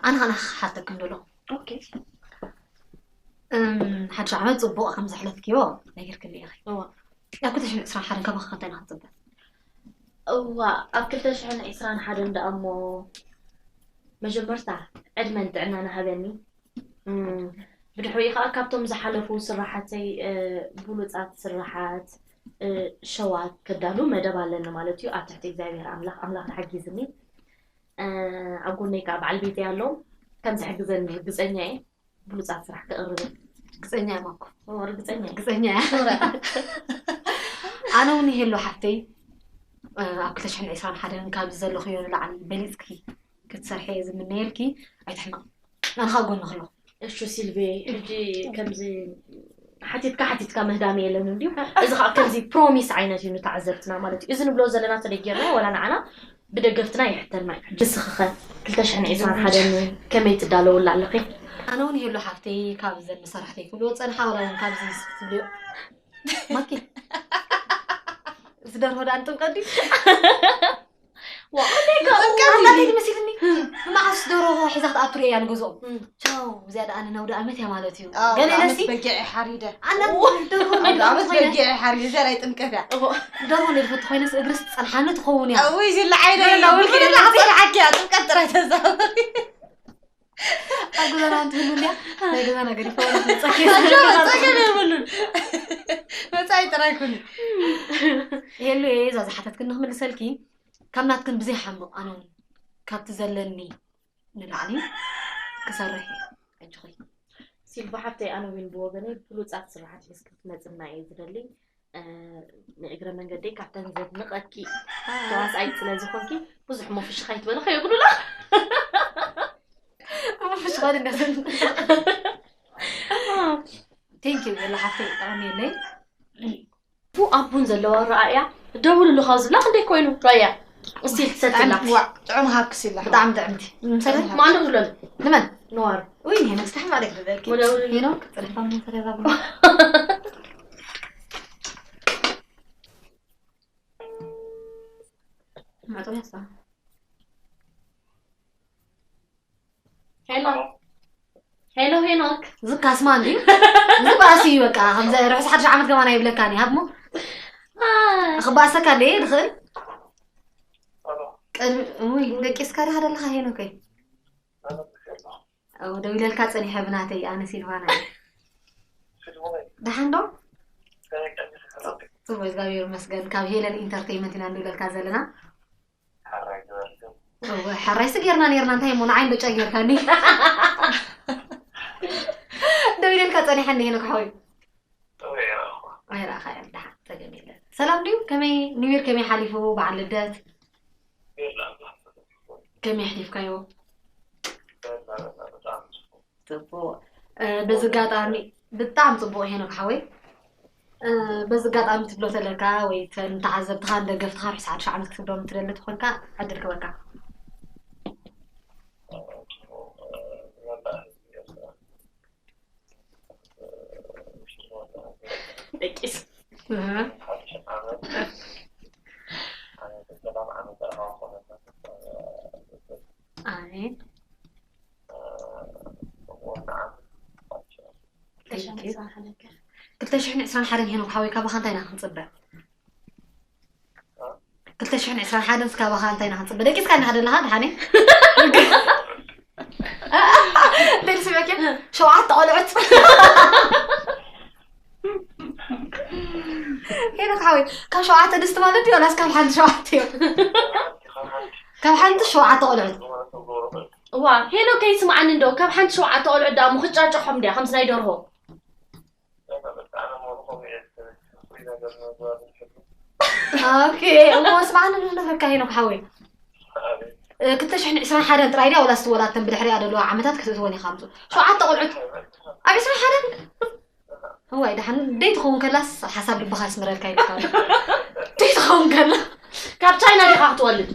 ኣነ ከና ሓተክን ደሎ okay። ሓድሽ ዓመት ፅቡቕ ከም ዘሕለፍክዮ ነጊርክኒ ኢኺ። እዋ። ኣብ ክልተ ሽሕን ዕስራን ሓደን ካባኺ ከ እንታይ ኢና ክንፅበ? እዋ፣ ኣብ ክልተ ሽሕን ዕስራን ሓደን ደኣ እሞ መጀመርታ ዕድመን ጥዕናን ሃበኒ። እም፣ ብድሕሪኡ ከዓ ካብቶም ዝሓለፉ ስራሓተይ፣ እ፣ ብሉፃት ስራሓት፣ እ፣ ሸዋት ከዳሉ መደብ ኣለኒ ማለት እዩ። ኣብ ትሕቲ እግዚኣብሔር ኣምላኽ፣ ኣምላኽ ሓጊዝኒ፣ እ፣ ኣብ ጎነይ ከዓ በዓል ቤተይ ኣሎ፣ ከም ዝሕግዘኒ ርግፀኛ እየ። ብሉፃት ስራሕ ክቕርብ እየ። ርግፀኛ እየ ማኮ። እዎ፣ ርግፀኛ እየ። ርግፀኛ እያ። ኣነ እውን ይሄሎ ሓፍተይ፣ እ፣ ኣብ ክልተ ሽሕን ዕስራን ሓደን ካብዚ ዘለኽዮ ንላዕሊ በሊፅኪ ክትሰርሒ እየ ዝምነየልኪ። ኣይትሕመቕ፣ ኣነ ከዓ ጎንኺ ኣለኹ። እሹ ሲልቬ፣ ሕጂ ከምዚ ሓቲትካ ሓቲትካ ምህዳም የለን እንድዩ። እዚ ከዓ ከምዚ ፕሮሚስ ዓይነት እዩ ንተዓዘብትና ማለት እዩ። እዚ ንብሎ ዘለና ተደጊርና ወላ ንዓና ብደገፍትና ይሕተልና እዩ። ንስኺ ኸ ክልተ ሽሕን ዕስራን ሓደን ከመይ ትዳለውላ ኣለኺ? ኣነ እውን ይህሉ ሓፍተይ፣ ካብ ዘን መሳርሕተይ ክብልዎ ዝፀንሓ ወላ እውን ካብዚ ትብልዮ ማኪ፣ እዚ ደርሆ ደኣ ንጥምቀት ድዩ? ዋው፣ እንታይ ካብ ጥምቀት ኣምላኽ እዩ መሲልኒ። ንመዓስ ደርሆ ሒዛ ክትኣቱ ርእያ ንገዝኦም? እም። ቻው፣ እዚኣ ደኣ ንነውዲ ኣመት እያ ማለት እዩ። ኣዎ፣ ገለ ኣመት ነሲ በጊዕ እየ ሓሪደ። ኣነ ደርሆ ኣውደ ኣመት ኮይነ በጊዕ እየ ሓሪደ። እዚኣ ናይ ጥምቀት እያ። እዎ። ደርሆ ነድፈቲ ኮይነስ እግርስ ትጸንሓኒ ትኸውን እያ። እውይ፣ ዝለዓይ ዶ ደርሆ የላ፣ ውልቂ ውልቂ የላ። ደርሆ ትጸንሓኪ እያ፣ ጥምቀት ጥራይ ተዛወሪ። ኣብ ገዛና እንትህሉ እንድያ፣ ናይ ገዛና ገዲፈ ወላ ትመጸኪ። ጸገም የብሉን። መጻኢ ጥራይ ኩኒ። የሉ እየ፣ እዛ ዝሓተትክን ንክምልሰልኪ፣ ካብ ናትክን ብዘይ ሓምቕ ኣነ እውን ካብቲ ዘለኒ ንላዕሊ ክሰርሕ እየ። ኣጆኺ። ሲልቫ ሓፍተይ፣ ኣነ እውን ብወገነይ ብሉጻት ስራሓት ሒዝኪ ክትመጽና እየ ዝደሊ። እ፣ ንእግረ መንገደይ ካብተን ዘድንቐኪ ተዋሳኢት ስለ ዝኾንኪ ብዙሕ ሞፍሽኽ ኣይትበሊ ከየጉድላ። ሞፍሽኽ ኣይትበሊ። Thank you፣ የላ ሓፍተይ፣ ጠቐሚለይ። ቡ ኣቡን ዘለዋ ረኣያ ደውልሉ ካብ ዝብላ ክንደይ ኮይኑ ረኣያ እስቲ ትሰትላ። ዋዕ ጥዑም ሃክስ ኢላ። ብጣዕሚ ጥዕምቲ። ምሰለ ማንዶ ዝብለሉ ንመን? ነዋር። ውይ፣ ሄኖክ ስታሕ ማለት ክደልኪ። ወደ ውል- ሄኖክ፣ ጽርፋ ምን ተረጋጉ። ማዕጦ ያሳ። ሄሎ ሄሎ፣ ሄኖክ። ዝካስ ማን እዩ? ዝባእስ እዩ በቃ። ከምዚ ርሑስ ሓድሽ ዓመት ከማን ኣይብለካን እዩ። ሃብሞ። ኣይ። ክባእሰካ እንደ እየ ድኽእል። ቅድሚ፣ ውይ፣ ደቂስካ ዲኻ ደለኻ ሄኖከይ? ኣው፣ ደዊለልካ ጸኒሐ ብናተይ፣ ኣነ ሲልቫና እየ። ደሓን ዶ? ጽቡቅ፣ እግዚኣብሔር ይመስገን። ካብ ሄለን ኢንተርቴይመንት ኢና ንብለልካ ዘለና። እወ፣ ሕራይሲ ጌርና ኔርና፣ እንታይ እሞ ንዓይ እንዶ ጨጊርካኒ። ደው ኢለልካ ጸኒሐ እንደ ሄኖክ ሓወይ። ኣይረኣኻያን፣ ደሓን፣ ጸገም የለን። ሰላም ድዩ? ከመይ ኒው ይር ከመይ ሓሊፉ? በዓል ልደት ከመይ ኣሕሊፍካዮ? ጽቡቕ። እ፣ በዚ ኣጋጣሚ ብጣዕሚ ጽቡቕ ሄኖክ ሓወይ። እ፣ በዚ ኣጋጣሚ ትብሎ ተለካ ወይ ተን ተዓዘብትኻን ደገፍትኻን ርሑስ ሓድሽ ዓመት ክትብሎም ትደሊ ተኾንካ ዕድል ክበካ። ደቂስ እህ፣ ሓድሽ ዓመት ዓመተ ሰላም ዓመተ ራህዋ ኮነልና። ኣሜን። ወና ዓመት Thank you። ክልተ ሽሕን ዕስራን ሓደን ሄኖክ ሓወይ ካባኻ እንታይ ኢና ክንጽበ? ክልተ ሽሕን ዕስራን ሓደን ካባኻ እንታይ ኢና ክንጽበ? ደቂስካ እንዲኻ ዘለኻ ደሓነ? ደል ስምዕኪ ሸውዓተ ቆልዑት። ሄኖክ ሓወይ ካብ ሸውዓተ ድስቲ ማለት ድዩ? ዋላስ ካብ ሓንቲ ሸውዓተ እዮም? ካብ ሓንቲ ሸውዓተ ቆልዑት። እዋ ሄኖክ ከይስምዓኒ እንዶ ካብ ሓንቲ ሸውዓተ ቆልዑት ደኣ ምኽጫጨሖም ድያ ከምዚ ናይ ደርሆ? ኦኬ፣ እሞ ስምዓኒ ንብለካ ሄኖክ ሓወይ። እ፣ ክልተ ሽሕን ዕስራን ሓደን ጥራይ ድያ ወላስ ወላተን ብድሕሪኣ ዘለዋ ዓመታት ክትእትወን ኢኻ ኣምጽኡ። ሸውዓተ ቆልዑት ኣብ ዕስራን ሓደን? እዋይ፣ ደሓን ደይ ትኸውን ከላስ ሓሳብ ልብኻ ይስምረልካ ኢልካ ኣሎ። ደይ ትኸውን ከላ። ካብ ቻይና ዲኻ ክትወልድ?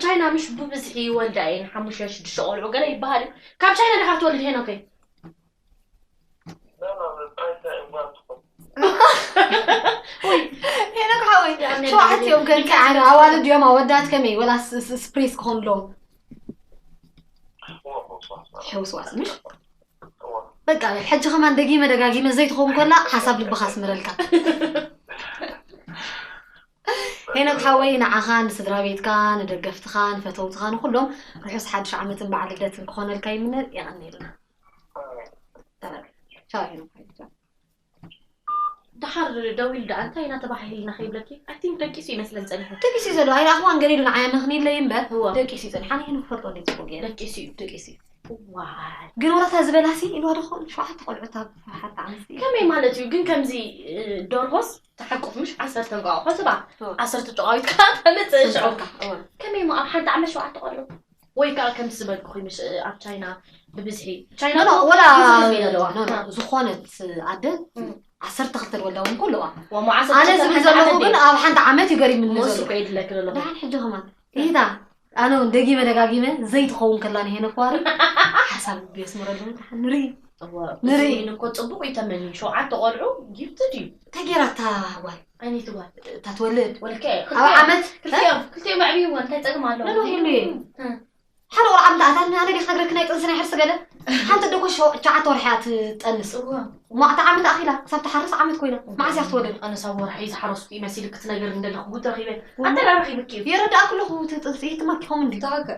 ቻይና ምሽ ብብዝሒ ይወልዳ እየን፣ ሓሙሽተ ሽዱሽተ ቆልዑ ገለ ይበሃል እዩ። ካብ ቻይና ዲኻ ክትወልድ ሄኖከይ? ወይ ሄኖክ ሓወይ፣ ሸውዓት እዮም ከ ኣዋልድ እዮም ኣወዳት ከመይ ወላ ስፕሬስ ክኾኑ ኣለዎም። ሕውስዋስ ምሽ በቃ ሕጂ ከማን ደጊመ ደጋጊመ ዘይትኸውን ኮላ ሓሳብ ልብኻ ኣስምረልካ። ሄኖክ ሓወይ ንዓኻ ንስድራ ቤትካ ንደገፍትኻ ንፈተውትኻ ንኩሎም ርሑስ ሓድሽ ዓመትን በዓል ልደትን ክኾነልካ ይምነ። የቐንየልና። ቻው ሄኖክ ሓወይ። ደሓር ደዊሉ ደኣ እንታይ ኢና ተባሂልና ከይብለኪ I think ደቂሱ ይመስለን ጸኒሑ። ደቂሱ እዩ ዘሎ ኣይረኣኽዋን ገለ ኢሉ ንዓያ መኽኒለይ እምበር እዋ። ደቂሱ እዩ ጸኒሑ ኣነ ይህን ክፈልጦ እንደ ጽቡቅ ገይረ ደቂሱ እዩ። ደቂሱ እዩ። ዋይ ግን ወላታ ዝበላሲ ኢልዋ ደኾን ሸውዓተ ቆልዑት ኣብ ሓንቲ ዓመት እዩ። ከመይ ማለት እዩ ግን ከምዚ እ፣ ደርሆስ ተሓቁፍ ምሽ ዓሰርተ እንቋቑሖ ስባ እዋ። ዓሰርተ ጨቋዊት ከዓ ተመፅእ ሽዑ ሰንጠቕካ እዋ። ከመይ ሞ ኣብ ሓንቲ ዓመት ሸውዓተ ቆልዑ ወይ ከዓ ከም ዝበልኩኺ ምሽ ኣብ ቻይና ብብዝሒ ቻይና ኖ፣ ኖ፣ እኮ ወላ ብዙሕ ህዝቢ እዩ ዘለዋ። ኖ፣ ኖ፣ ዝኾነት ኣደ ዓሰርተ ክልተ ዝወልዳ እውን እኮ ኣለዋ። ወሞ ዓሰርተ ኣነ ክልተ ዝብል ሓንቲ ዘለኹ ዓመት ግን ድዩ? ኣብ ሓንቲ ዓመት እዩ ገሪምኒ እሞ እሱ ዘሎ። እኮ የድለኪ ዘሎ። ደሓን ሕጂ ከማን ይታ ኣነ እውን ደጊመ ደጋጊመ ዘይትኸውን ከላ ንሄነ ኳሪ ሓሳብ የስምረሉ። ደሓን ንርኢ። እወ፣ ንርኢ። እዚ እኮ ጽቡቕ እዩ ተመንዩ። ሸውዓተ ቆልዑ ጊፍትድ እዩ። እንታይ ገይራ እታ ጓል? ዓይነይቲ ጓል። እታ ትወልድ? ወልከ ኣብ ዓመት ክልቲኦም ክልቲኦም ኣዕብይዎ እንታይ ጸገም ኣለዎ? ኖ፣ ኖ፣ የሉ እየ። እ። ሓደ ቆልዓ ምተኣታትና ኣነ ዲክ ነግረክ ናይ ጥንሲ ናይ ሕርሲ ገለ ሓንቲ ደኮ ሸዓተ ወርሒ እያ ትጠንስ። እዋ። ማዕታ ዓመት ኣኺላ ክሳብ ትሓርስ ዓመት ኮይና መዓስ እያ ክትወልድ? ኣነ ሳብ ወርሒ ዝሓረስኩ እዩ መሲልክ ትነግር እንደለኹ ጉድ ረኺበ። ኣንተ ዳ ረኺብኪ እዩ? የረዳእክ ኣለኹ እቲ ጥንሲ ይትማኪ ኸም እንዲ። ተሃከ።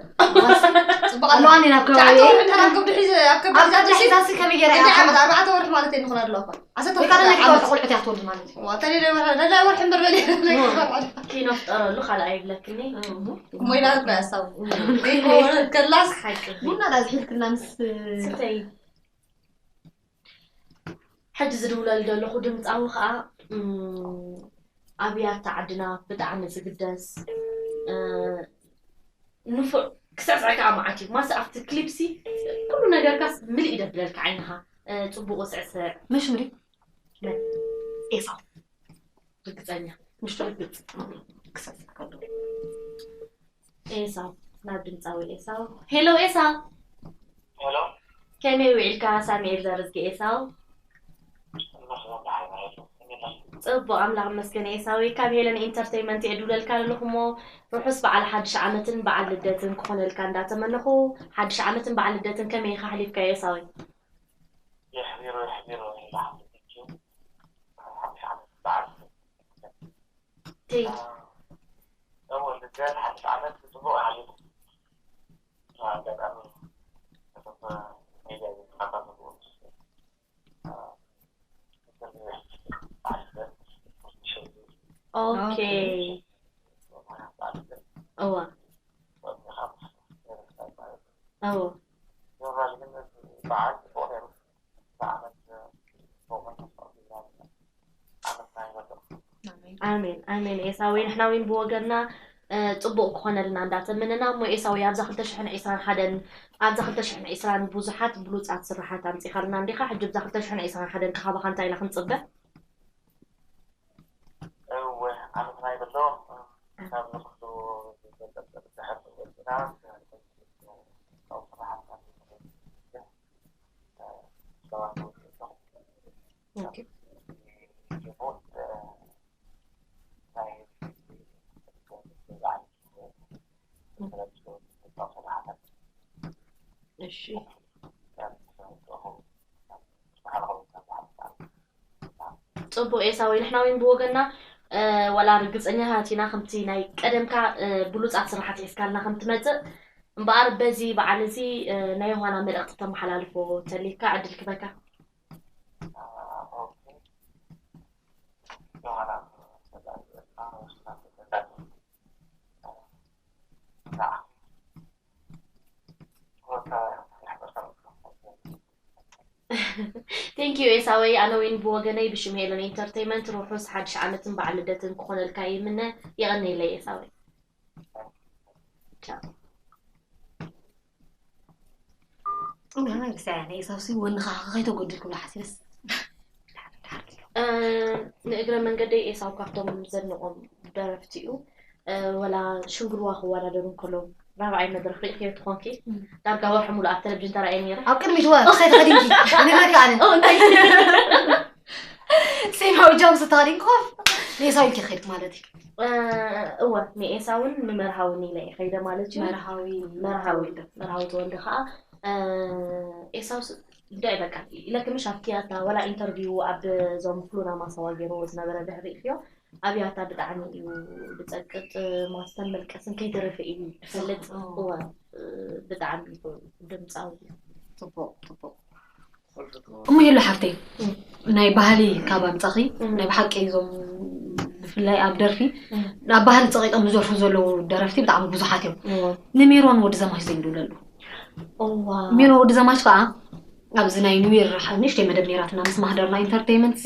ጽቡቕ ኣለዋ እኔ ናብ ከባቢ። ሸዓተ ወርሒ እንድሕር ኣብ ከብዲ ሒዘ ኣብ ከብዲ ኣብ ከብዲ ሒዛሲ ከመይ ገይራ እያ? ክንደይ ዓመት ኣርባዕተ ወርሒ ማለት እየ ንኾና ኣለዋ እኳ። ዓሰርተ ወይ ካልእ ክልተ ነገር ዓመት። ቆልዑት እያ ክትወልድ ማለት እዩ። ዋ፣ ተለይ ወርሒ፣ ተለይ ወርሒ እምበር በል። ኪኖ ፍጠረሉ ካልእ ኣይብለክኒ። እሞ ኢላ እኮ ያሳቡ። ከላስ ሓቂ። ቡና ዳ ዝሒልክልና ምስ ስተይ። ሕጂ ዝድውለሉ ዘለኹ ድምፃዊ ከዓ እም፣ ኣብያታ ዓድና ብጣዕሚ ዝግደስ እ፣ ንፉዕ ክስዕስዕ ከዓ መዓት እዩ ማስ ኣብቲ ክሊፕሲ ኩሉ ነገርካስ ምልእ ይደብለልካ ዓይንኻ እ፣ ፅቡቁ ስዕስዕ ምሽ ምሪ ኤሳው ርግፀኛ ምሽ ርግፅ ክሰስዕ ከሎ ኤሳው ናብ ድምፃዊ ኤሳው ሄሎ ኤሳው ሄሎ ከመይ ውዒልካ ሳሚኤል ዘርዝጊ ኤሳው እመስገን ደሓን ማለት ነው። እኔ ጽቡቅ ኣምላኽ መስገን ኤሳዊ ካብ ሄለን ኢንተርቴይመንት እየ ድውለልካ ኣለኹ እሞ ርሑስ በዓል ሓድሽ ዓመትን በዓል ልደትን ክኾነልካ እንዳተመነኹ ሓድሽ ዓመትን በዓል ልደትን ከመይ ኢኻ ኣሕሊፍካዮ ኤሳዊ? የሕቢሩ የሕቢሩ ኢላ ሓንቲ ቪድዮ ሓድሽ ዓመት በዓል ተይ እወ ልደት ሓድሽ ዓመት ብጽቡቕ ሓሊፉ። ኣጋጣሚ እቶም ሜድያ ዝከታተሉ ኦኬ እወ እወ ኣሜን ኣሜን ኤሳዊ ንሕና እውን ብወገንና እ፣ ጽቡቕ ክኾነልና እንዳተመነና እሞ ኤሳዊ ኣብዛ ክልተ ሽሕን ዕስራን ሓደን ኣብዛ ክልተ ሽሕን ዕስራን ብዙሓት ብሉጻት ስራሓት ኣምጺኻልና እንዲኻ ሕጂ ብዛ ክልተ ሽሕን ዕስራን ሓደን ካኻባኻ እንታይ ኢና ክንጽበ እወ ዓመትና ይበሎ ካብ ንኩሉ ዝበለጸ ብድሕር ወፅና ካብ ስራሕትና ሰባት ንወፅእ ኦኬ ሪሞት ናይ እሺ ጽቡቅ ኤሳዊ ንሕና እውን ብወገና እ፣ ዋላ ርግፀኛታት ኢና ከምቲ ናይ ቀደምካ እ፣ ብሉፃት ስራሓት ሒዝካልና ከም ትመፅእ እምበኣር በዚ በዓል እዚ እ፣ ናይ ዮሃና መልእክቲ ተመሓላልፎ ተሊካ ዕድል ክበካ Thank you ኤሳወይ ኣነ ዊን ብወገነይ ብሽም ሄለን ኢንተርተይመንት ርሑስ ሓድሽ ዓመትን በዓል ልደትን ክኾነልካ ይምነ የቐንየለይ ኤሳወይ ቻው ናይ ኤሳውሲ ወንኻ ከይተጎድል ክብላ ሓሲበስ ንእግረ መንገደይ ኤሳው ካብቶም ዘድንቖም ደረፍቲ እዩ ወላ ሽንግርዋ ክወዳደሩ እንከለዉ ራብዓይ መድረኽ ርኢኽዮ ትኾንኪ ዳርጋ ወርሒ ሙሉእ ኣብ ቴሌቪዥን ተራእየ ነይረ ኣብ ቅድሚት ወ ክሳይ ተኸዲንኪ ንግረካ ኣነ እንታይ ሴማዊ ጃምስ ተኸዲንኪ ኮፍ ንኤሳው ኢልኪ ከይድክ ማለት እዩ እወ፣ ንኤሳውን ንመርሃውን ኢለ እየ ከይደ ማለት እዩ። መርሃዊ መርሃዊ መርሃዊ ተወልደ ከዓ፣ ኤሳው እንታይ በቃ ኢለክ ምሽ ኣብኪ ኣታ ወላ ኢንተርቪው ኣብ ዞም ፍሉና ማሳዋ ገይርዎ ዝነበረ ድሕሪ ኢልዮ ኣብያታ ብጣዕሚ እዩ ብፀቅጥ ማስተን መልቀስን ከይተረፈ እዩ ይፈልጥ። እወ፣ ብጣዕሚ ድምፃዊ እዩ። ፅቡቅ ፅቡቅ። እሞ የሉ ሓፍተይ፣ ናይ ባህሊ ካብ ኣምፃኺ ናይ ብሓቂ እዞም ብፍላይ ኣብ ደርፊ ኣብ ባህሊ ፀቂጦም ዝደርፉ ዘለዉ ደረፍቲ ብጣዕሚ ብዙሓት እዮም። ንሜሮን ወዲ ዘማች ዘይንድውለሉ። ሜሮን ወዲ ዘማች ከዓ ኣብዚ ናይ ኒው ይር ንእሽተይ መደብ ነይራትና ምስ ማህደርና ኢንተርቴይመንት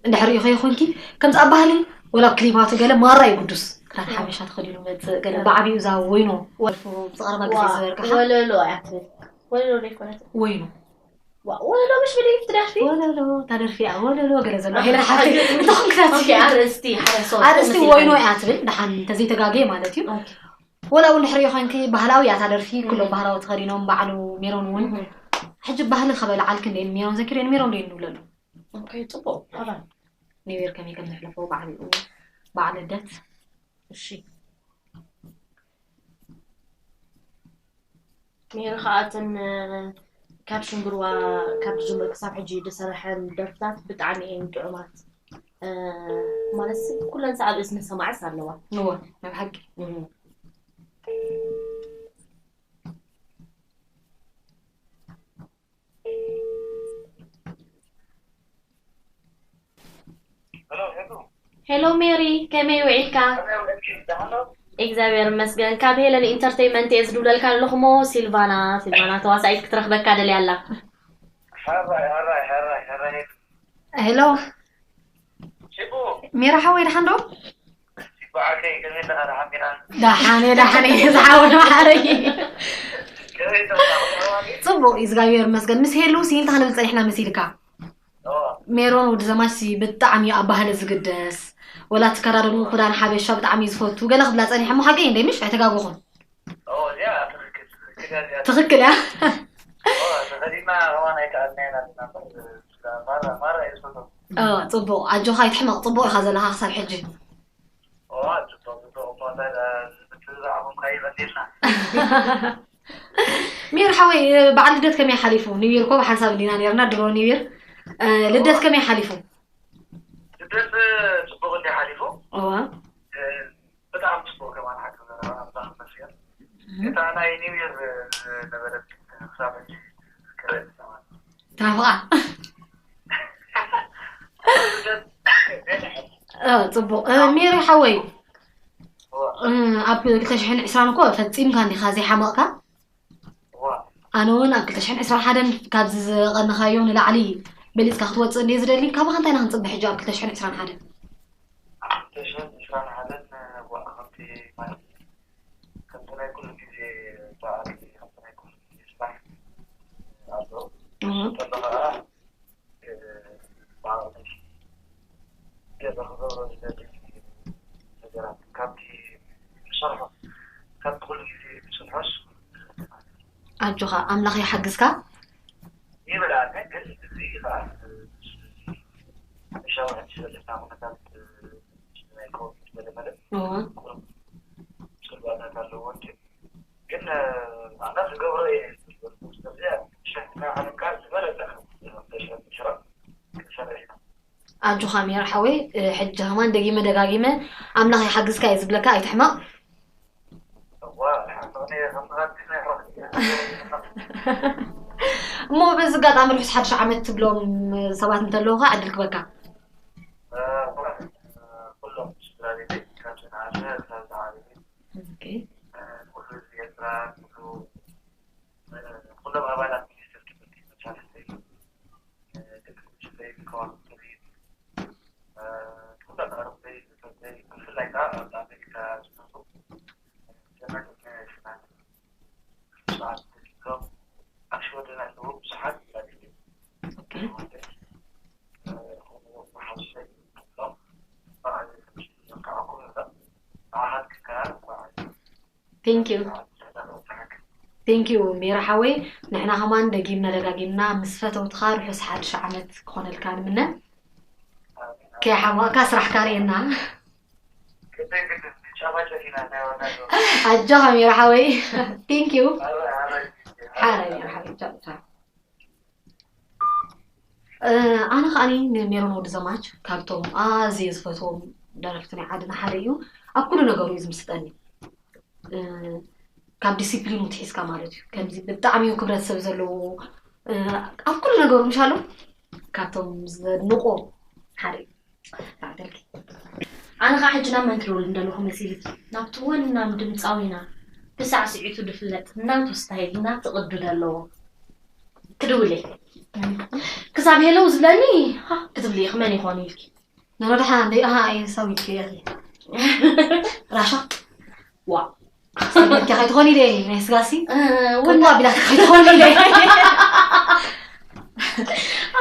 እንድሕር ሪኢኸዮ ኮንኪ ከምዚ ኣብ ባህሊ ወላ ኣብ ክሊባቱ ገለ ማራ እዩ ግዱስ ክዳን ሓበሻ ተኸዲኑ መፅእ ገለ ብዓብዩ እዛ ወይኖ ወልፉ ብዝቐረባ ግዜ ዝዘርግሓ ወለሎ እያ ትብል። ወለሎ ዘይኮነት ወይኖ ወለሎ ምሽ ብደይ ትደርፊ ወለሎ ታደርፊያ ወለሎ ገለ ዘሎ ሄለ ሓፍቲ እንተኾን ክታት ኣርእስቲ ሓደ ሰው ኣርእስቲ ወይኖ እያ ትብል ደሓን እንተዘይተጋገየ ማለት እዩ። ወላ እውን ድሕሪ ኮንኪ ባህላዊ እያ ታደርፊ ኩሎም ባህላዊ ተኸዲኖም ባዕሉ ሜሮን እውን ሕጂ ባህሊ ከበልዓልክ እንደ ሜሮን ዘኪረ ሜሮን ዶ ንብለሉ ጽቡቅ ኒው ይር ከመይ ከም ንሕልፎ በዓል በዓል ልደት እሺ ሜሪ ከዓ እተን ካብ ሽንግርዋ ካብ ዝጅምር ክሳብ ሕጂ ዝሰረሐን ደርፍታት ብጣዕሚ እየን ጥዑማት። ማለት ኩለን ሰዓብ እዝኒ ሰማዕስ ኣለዋ። እወ ናይ ብሓቂ። ሄሎ ሜሪ ከመይ ውዒልካ? እግዚኣብሔር ይመስገን። ካብ ሄለን ኢንተርቴይመንት እየ ዝድውለልካ ኣለኹ ሞ ሲልቫና ሲልቫና ተዋሳኢት ክትረኽበካ ደልያ ኣላ። ሄሎ ሜራ ሓወይ ደሓን ዶ? ደሓነ ደሓነ ዝሓወ ማሓረይ። ፅቡቅ እግዚኣብሔር ይመስገን። ምስ ሄሉ ሲ እንታይ ክንብል ፀኒሕና መሲልካ? ሜሮን ወዲ ዘማች ሲ ብጣዕሚ እዩ ኣብ ባህሊ ዝግደስ። ወላ ትከዳደኑ ክዳን ሓበሻ ብጣዕሚ እዩ ዝፈቱ። ገለ ክብላ ፀኒሐ እሞ ሓቀይ እንደ ምሽ ኣይተጋገኹን። ትኽክል እያ። ጽቡቕ ኣጆኻ ኣይትሕመቕ ጽቡቕ ኢኻ ዘለኻ ክሳብ ሕጂ። ሜር ሓወይ በዓል ልደት ከመይ ሓሊፉ? ኒው ይር እኮ ብሓንሳብ እንዲና ነርና ድሮ ኒው ይር ልደት ከመይ ሓሊፉ? ልደት ጽቡቕ እንዲ ሓሊፉ። እዋ ብጣዕሚ ጽቡቕ ከማን ሓቂ ዘረባ ብጣዕሚ መስገን። እታ ናይ ኒው ይር ዝነበረት ክሳብ ሕጂ ዝዝከረኒ ከማን። ትናፍቓ? ጽቡቕ ሜሪ ሓወይ ኣብ ክልተ ሽሕን ዕስራን እኮ ፈጺምካ እንዲኻ ዘይሓመቕካ ኣነ እውን ኣብ ክልተ ሽሕን ዕስራን ሓደን ካብዚ ዝቐነኻዮ ንላዕሊ በሊፅካ ክትወፅእ እንድየ ዝደሊ። ካባኻ እንታይ ኢና ክንፅበ ሕጂ ኣብ ክልተ ሽሕን ዕስራን ሓደን? ኣብ ክልተ ሽሕን ዕስራን ሓደን ዋእ ከምቲ ማለት ከምቲ ናይ ኩሉ ግዜ በዓል ከምቲ ናይ ኩሉ ግዜ ስራሕ ኣሎ። እሱ ከሎ ከዓ ኣጆኻ ኣምላኽ ይሓግዝካ። ኣጆኻ ሜራ ሓወይ ሕጂ ከማን ደጊመ ደጋጊመ ኣምላኽ ይሓግዝካ እየ ዝብለካ ኣይትሕመቕ። እሞ በዚ ኣጋጣሚ ርሑስ ሓድሽ ዓመት ትብሎም ሰባት እንተለዉ ከዓ ዕድል ክበካ። ኩሎም ኣባላት ሚኒስትር ትምህርቲ መቻልተይ ደቂ ጉጅለይ ከዋክብቲ ሪም ኩሎም ኣዕሩኽተይ ብፍልተይ ብፍላይ ከዓ ኣብ ኣሜሪካ ዝነብሩ ዘመድ ፍናን ስርዓት ተሲሎም ኣብ ሽወደን ኣለዉ ብዙሓት ማለት እዩ Thank you. Thank you ሜራ ሓወይ ንሕና ከማን ደጊምና ደጋጊምና ምስ ፈተውትኻ ርሑስ ሓድሽ ዓመት ክኾነልካ ንምነ ከይሓመቕካ ስራሕካ ርእየና ኣጆኻ ሚራ ሓወይ። Thank you። ሓራይ ሚራ ሓወይ። ቻው፣ ቻው። እ፣ ኣነ ከዓኒ ንሜሮን ወዲ ዘማች ካብቶም ኣዝየ ዝፈትዎም ደረፍቲ ናይ ዓድና ሓደ እዩ። ኣብ ኩሉ ነገሩ እዩ ዝምስጠኒ። እ፣ ካብ ዲሲፕሊኑ ትሒዝካ ማለት እዩ። ከምዚ ብጣዕሚ እዩ ክብረት ሰብ ዘለዎ፣ እ፣ ኣብ ኩሉ ነገሩ ምሻሉ ካብቶም ዘድንቆ ሓደ እዩ። ተዓደልኪ። ኣነ ኸዓ ሕጂ ናብ መን ክድውል እንደለኹ መሲልኪ? ናብቲ ወናም ድምፃዊና ብሳዕስዒቱ ድፍለጥ ናቱ ስታይል ናቱ ቅዱ ደለዎ ክድውል እየ። ክሳብ ሄለው ዝብለኒ ሃ ክትብሊ ኢኺ መን ይኾን ኢልኪ? ነሮድሓ እንደ ኣሃ እየ ሰዊት እየ። ራሻ ዋ ሰዊት ከይትኾኒ ደ ናይ ስጋሲ እ፣ ወላ ወላ ቢላት ከይትኾኒ ደ።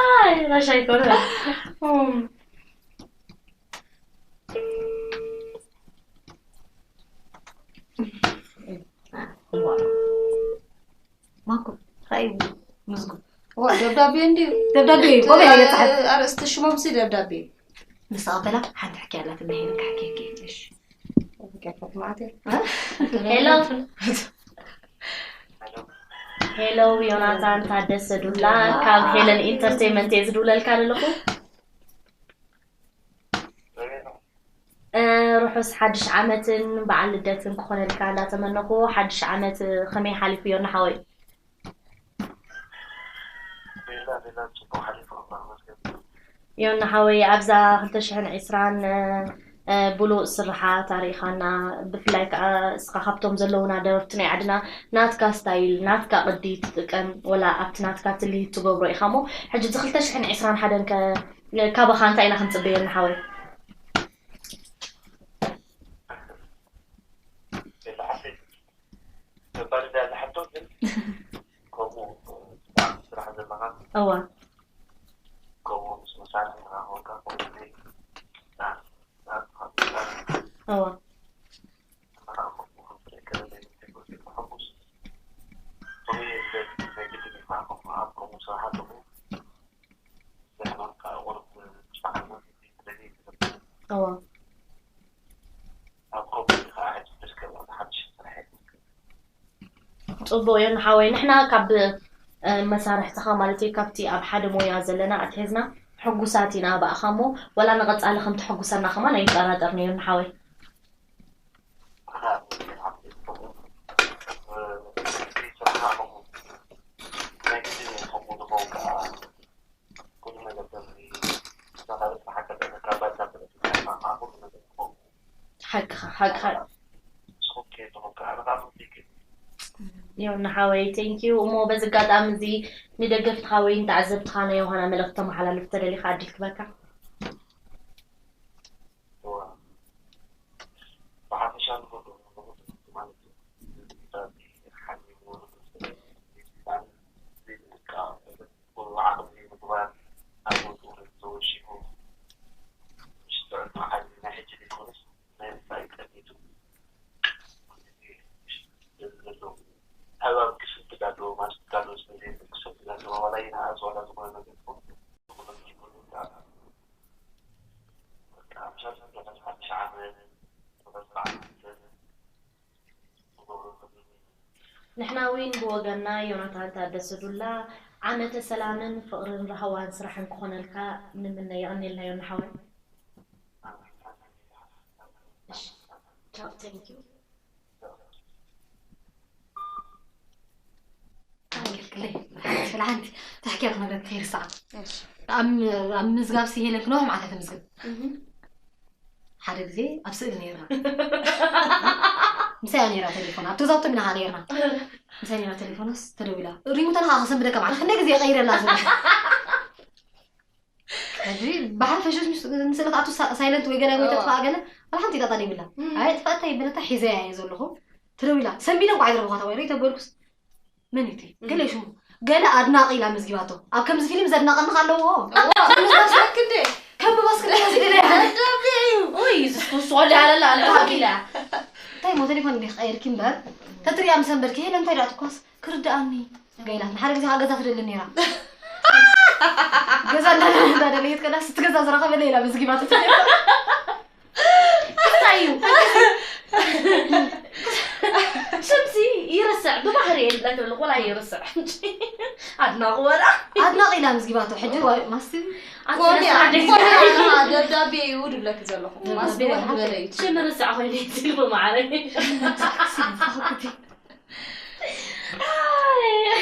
ኣይ ራሻ ይኮነ። እም። ማኮ ራይ ምዝጉ ዋ ደብዳቤ እንዲ ደብዳቤ እዩ፣ ቆመ እየ ዝፅሕፍ። ኣርእስቲ ሽሞም ሲ ደብዳቤ እዩ። ምስ ኣበላ ሓንቲ ሕኪ ኣላት እንደ ሄለን ካሕኪ ሕኪ። እሺ። ከፈት ማዕተ ሄሎ። ሄሎ ዮናታን ታደሰ ዱላ ካብ ሄለን ኢንተርቴይንመንት እየ ዝድውለልካ ዘለኹ። እ፣ ርሑስ ሓድሽ ዓመትን በዓል ልደትን ክኾነልካ እንዳተመነኹ፣ ሓድሽ ዓመት ከመይ ሓሊፉ ዮና ሓወይ? ዮና ሓወይ ኣብዛ ክልተ ሽሕን ዕስራን እ፣ ብሉእ ስርሓት ኣርኢኻና፣ ብፍላይ ከዓ እስኻ ካብቶም ዘለውና ደረፍቲ ናይ ዓድና ናትካ ስታይል ናትካ ቅዲ ትጥቀም ወላ ኣብቲ ናትካ ትልሂት ትገብሮ ኢኻ እሞ ሕጂ እዚ ክልተ ሽሕን ዕስራን ሓደን ከ ካባኻ እንታይ ኢና ክንፅበዮ ዮና ሓወይ? ገባሪ ዳያላ ሕቶ ግን ከምኡ ብጣዕሚ ስራሕ ዘለኻ እዋ ከምኡ ምስ መሳርሒ ተራኸብካ ኩሉ ግዜ ዳንስ ዳንስ እዋ እዋ ጽቡቕ እዩ ንሓወይ። ንሕና ካብ መሳርሕትኻ ማለት እዩ ካብቲ ኣብ ሓደ ሞያ ዘለና ኣትሒዝና ሕጉሳት ኢና ብኣኻ እሞ ዋላ ንቐጻሊ ከም ተሐጉሰና ከማን ኣይንጠራጠርን እዩ ንሓወይ። ሓቅኻ ሓቅኻ ዮና ሓወይ thank you እሞ በዚ ኣጋጣሚ እዚ ንደገፍትኻ ወይ ንተዓዘብትኻ ናይ ዮሃና መልእኽቲ ተመሓላልፍ ተደሊኻ ዕድል ክበካ። ንሕና እውን ብወገንና ዮናታን ታደሰ ዱላ ዓመተ ሰላምን ፍቕርን ራህዋን ስራሕን ክኾነልካ ንምነ። የቐንየልና ዮና ሓወይ። እሺ ቻው thank you። ኣገልግለይ ስለ ሓንቲ ታሕኪያ ክነግረካ ይርሳዕ። ኣብ ምዝጋብ ሲ ሄለን ክነውሕ ማለት ተምዝግብ ሓደ ግዜ ኣብ ስእሊ ነርና ምሳያ ነራ ቴሌፎን ኣብቲ ገዛውቶም ኢና ነርና ምሳያ ነራ ቴሌፎንስ ተደዊላ ሪንጉ ተነካ ከሰንብደካ ማለት ክንደ ግዜ ቀይረላ ዝብል ሕጂ ብሓፈሽስ ምስ ንስእለት ኣቱ ሳይለንት ወይ ገለ ወይ ተጥፋ ገለ ወላ ሓንቲ ጣጣ ይብላ ኣይ ጥፋእታ ይብለታ ሒዘያ እየ ዘለኹ ተደዊላ ሰንቢደ እንኳ ይድረብኻ ተባይረ ይተበልኩስ መን እቲ ገለ ሽሙ ገለ ኣድናቂ ኢላ መዝጊባቶ ኣብ ከምዚ ፊልም ዘድናቀኒ ኣለዎ ክንደ ከም ባስክል ዝደለ ወይ ዝስኩስ ወላ ኣለላ ኣለላ እንታይ ሞ ቴሌፎን እንዲህ ቀይርኪ እምበር ተትሪያ ምሰንበርኪ ሄለ እንታይ ዳ ትኳስ ክርድኣኒ ገይላ ሓደ ግዜ ገዛ ትደሊ ነራ ገዛ እንዳደለየት ቀዳስ ትገዛ ዝረኸበለ ኢላ መዝጊባቶ እዩ። ሽምሲ ይርስዕ ብባህሪ የለ ትብል ቆልዓ ይርስዕ። ኣድናቑ ወላ ኣድናቕ ኢላ ምዝጊባቶ ሕጂ ወይ ማስቲ ኮንያ ኮንያ ደብዳቤ እዩ ድብለኪ ዘለኹ ማስቲ ወላ ዝበለ እዩ ሽም ርስዕ ኮይኑ ይትልቡ ማዕረ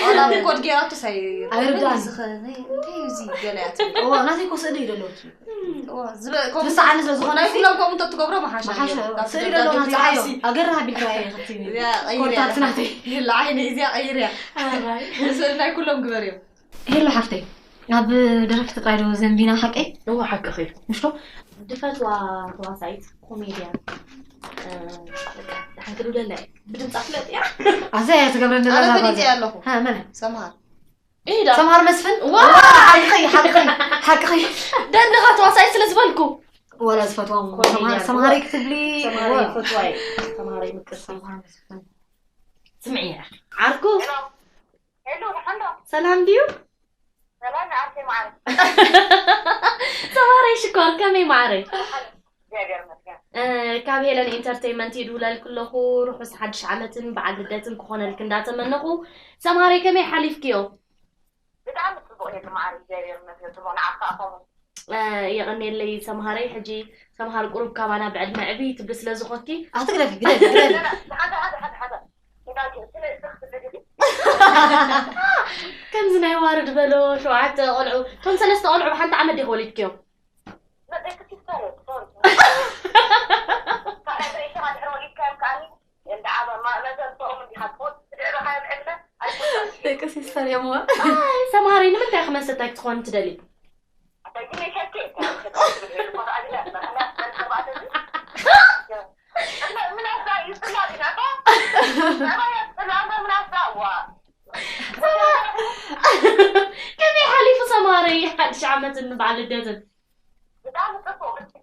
ወላ ኮድ ጌራቱ ሳይ ኣይርዳን እንታይ እዩ እዚ ገለ እያ ትብል እዋ ናተይ ኮ ስእሊ እዩ ደለዎት ትስዓኒ ስለ ዝኾነ ናይ ኩሎም ከምኡ እንተ ትገብሮ መሓሻ መሓሻ ስእሊ ደለዎ ናተይ ዓዮ ኣገር ሃቢልካ እየ ክትኒ ኮርታት ናተይ ይላ ዓይነ እዚያ ቀይርያ ስእሊ ናይ ኩሎም ግበርዮ ሄሎ ሓፍተይ ኣብ ደረፍቲ ጥራይ ዶ ዘንቢና ሓቀይ እዋ ሓቅኺ ምሽቶ ድፈትዋ ተዋሳኢት ኮሜድያን ሓንቲ ዱደላ ብድምፃ ፍለጥ እያ ኣዛ እያ ትገብረ ኣነ ፈሊጠ ኣለኹ መን ሰምሃር ኢዳ ሰምሃር መስፍን ዋ ሓቅኺ ሓቅኺ ሓቅኺ ደንኻ ተዋሳኢት ስለ ዝበልኩ ወላ ዝፈትዋ ሰምሃረይ ክትብሊ ሰምሃረይ ፈትዋይ ሰምሃረይ ምቅርሲ ሰምሃር መስፍን ስምዒ ዓርኩ ሄሎ፣ ንሓንዶ፣ ሰላም ድዩ ሰላም ንዓርከይ ማዕረ። ሰማረይ ሽኮር ከመይ ማዕረይ እግዚኣብሔር ይመስገን። ካብ ሄለን ኢንተርቴይንመንት ይድውለልክ ኣለኹ ርሑስ ሓድሽ ዓመትን በዓል ልደትን ክኾነልክ እንዳተመነኹ ሰማረይ ከመይ ሓሊፍክዮ ብጣዕሚ ፅቡቕ ሄሉ ማዕረ እግዚኣብሔር ይመስገን። ፅቡቕ ንዓኻ ከምኡ የቐኔለይ ሰምሃረይ ሕጂ ሰምሃር ቁሩብ ካባና ብዕድመ ዕብይ ትብል ስለ ዝኾንኪ ኣትግደፊ ግደፊ ግደፊ ሓንዳ ሓንዳ ሓንዳ ሓንዳ እንዳጅ ስለ ስለ ከምዚ ናይ ዋርድ በሎ ሸውዓተ ቆልዑ እቶም ሰለስተ ቆልዑ ብሓንቲ ዓመት ዲኽ ወሊድክዮም መደቂ ሲስተር ሶሪ ካዕበ ይሸማ ድሕሪ ወሊድካዮም ከዓኒ እንዳ ዓበ መዘንተኦም እንዲኻ ትኾን ትድዕበኻ ዕድመ ኣይኮነን ደቂ ሲስተር እዮም ሰምሃረይ ንምንታይ ክመሰታይ ክትኾን ትደሊ ከመይ ሓሊፉ ሰማረይ ሓድሽ ዓመትን በዓል ልደትን ብጣዕሚ ፅቡቅ ምስቲ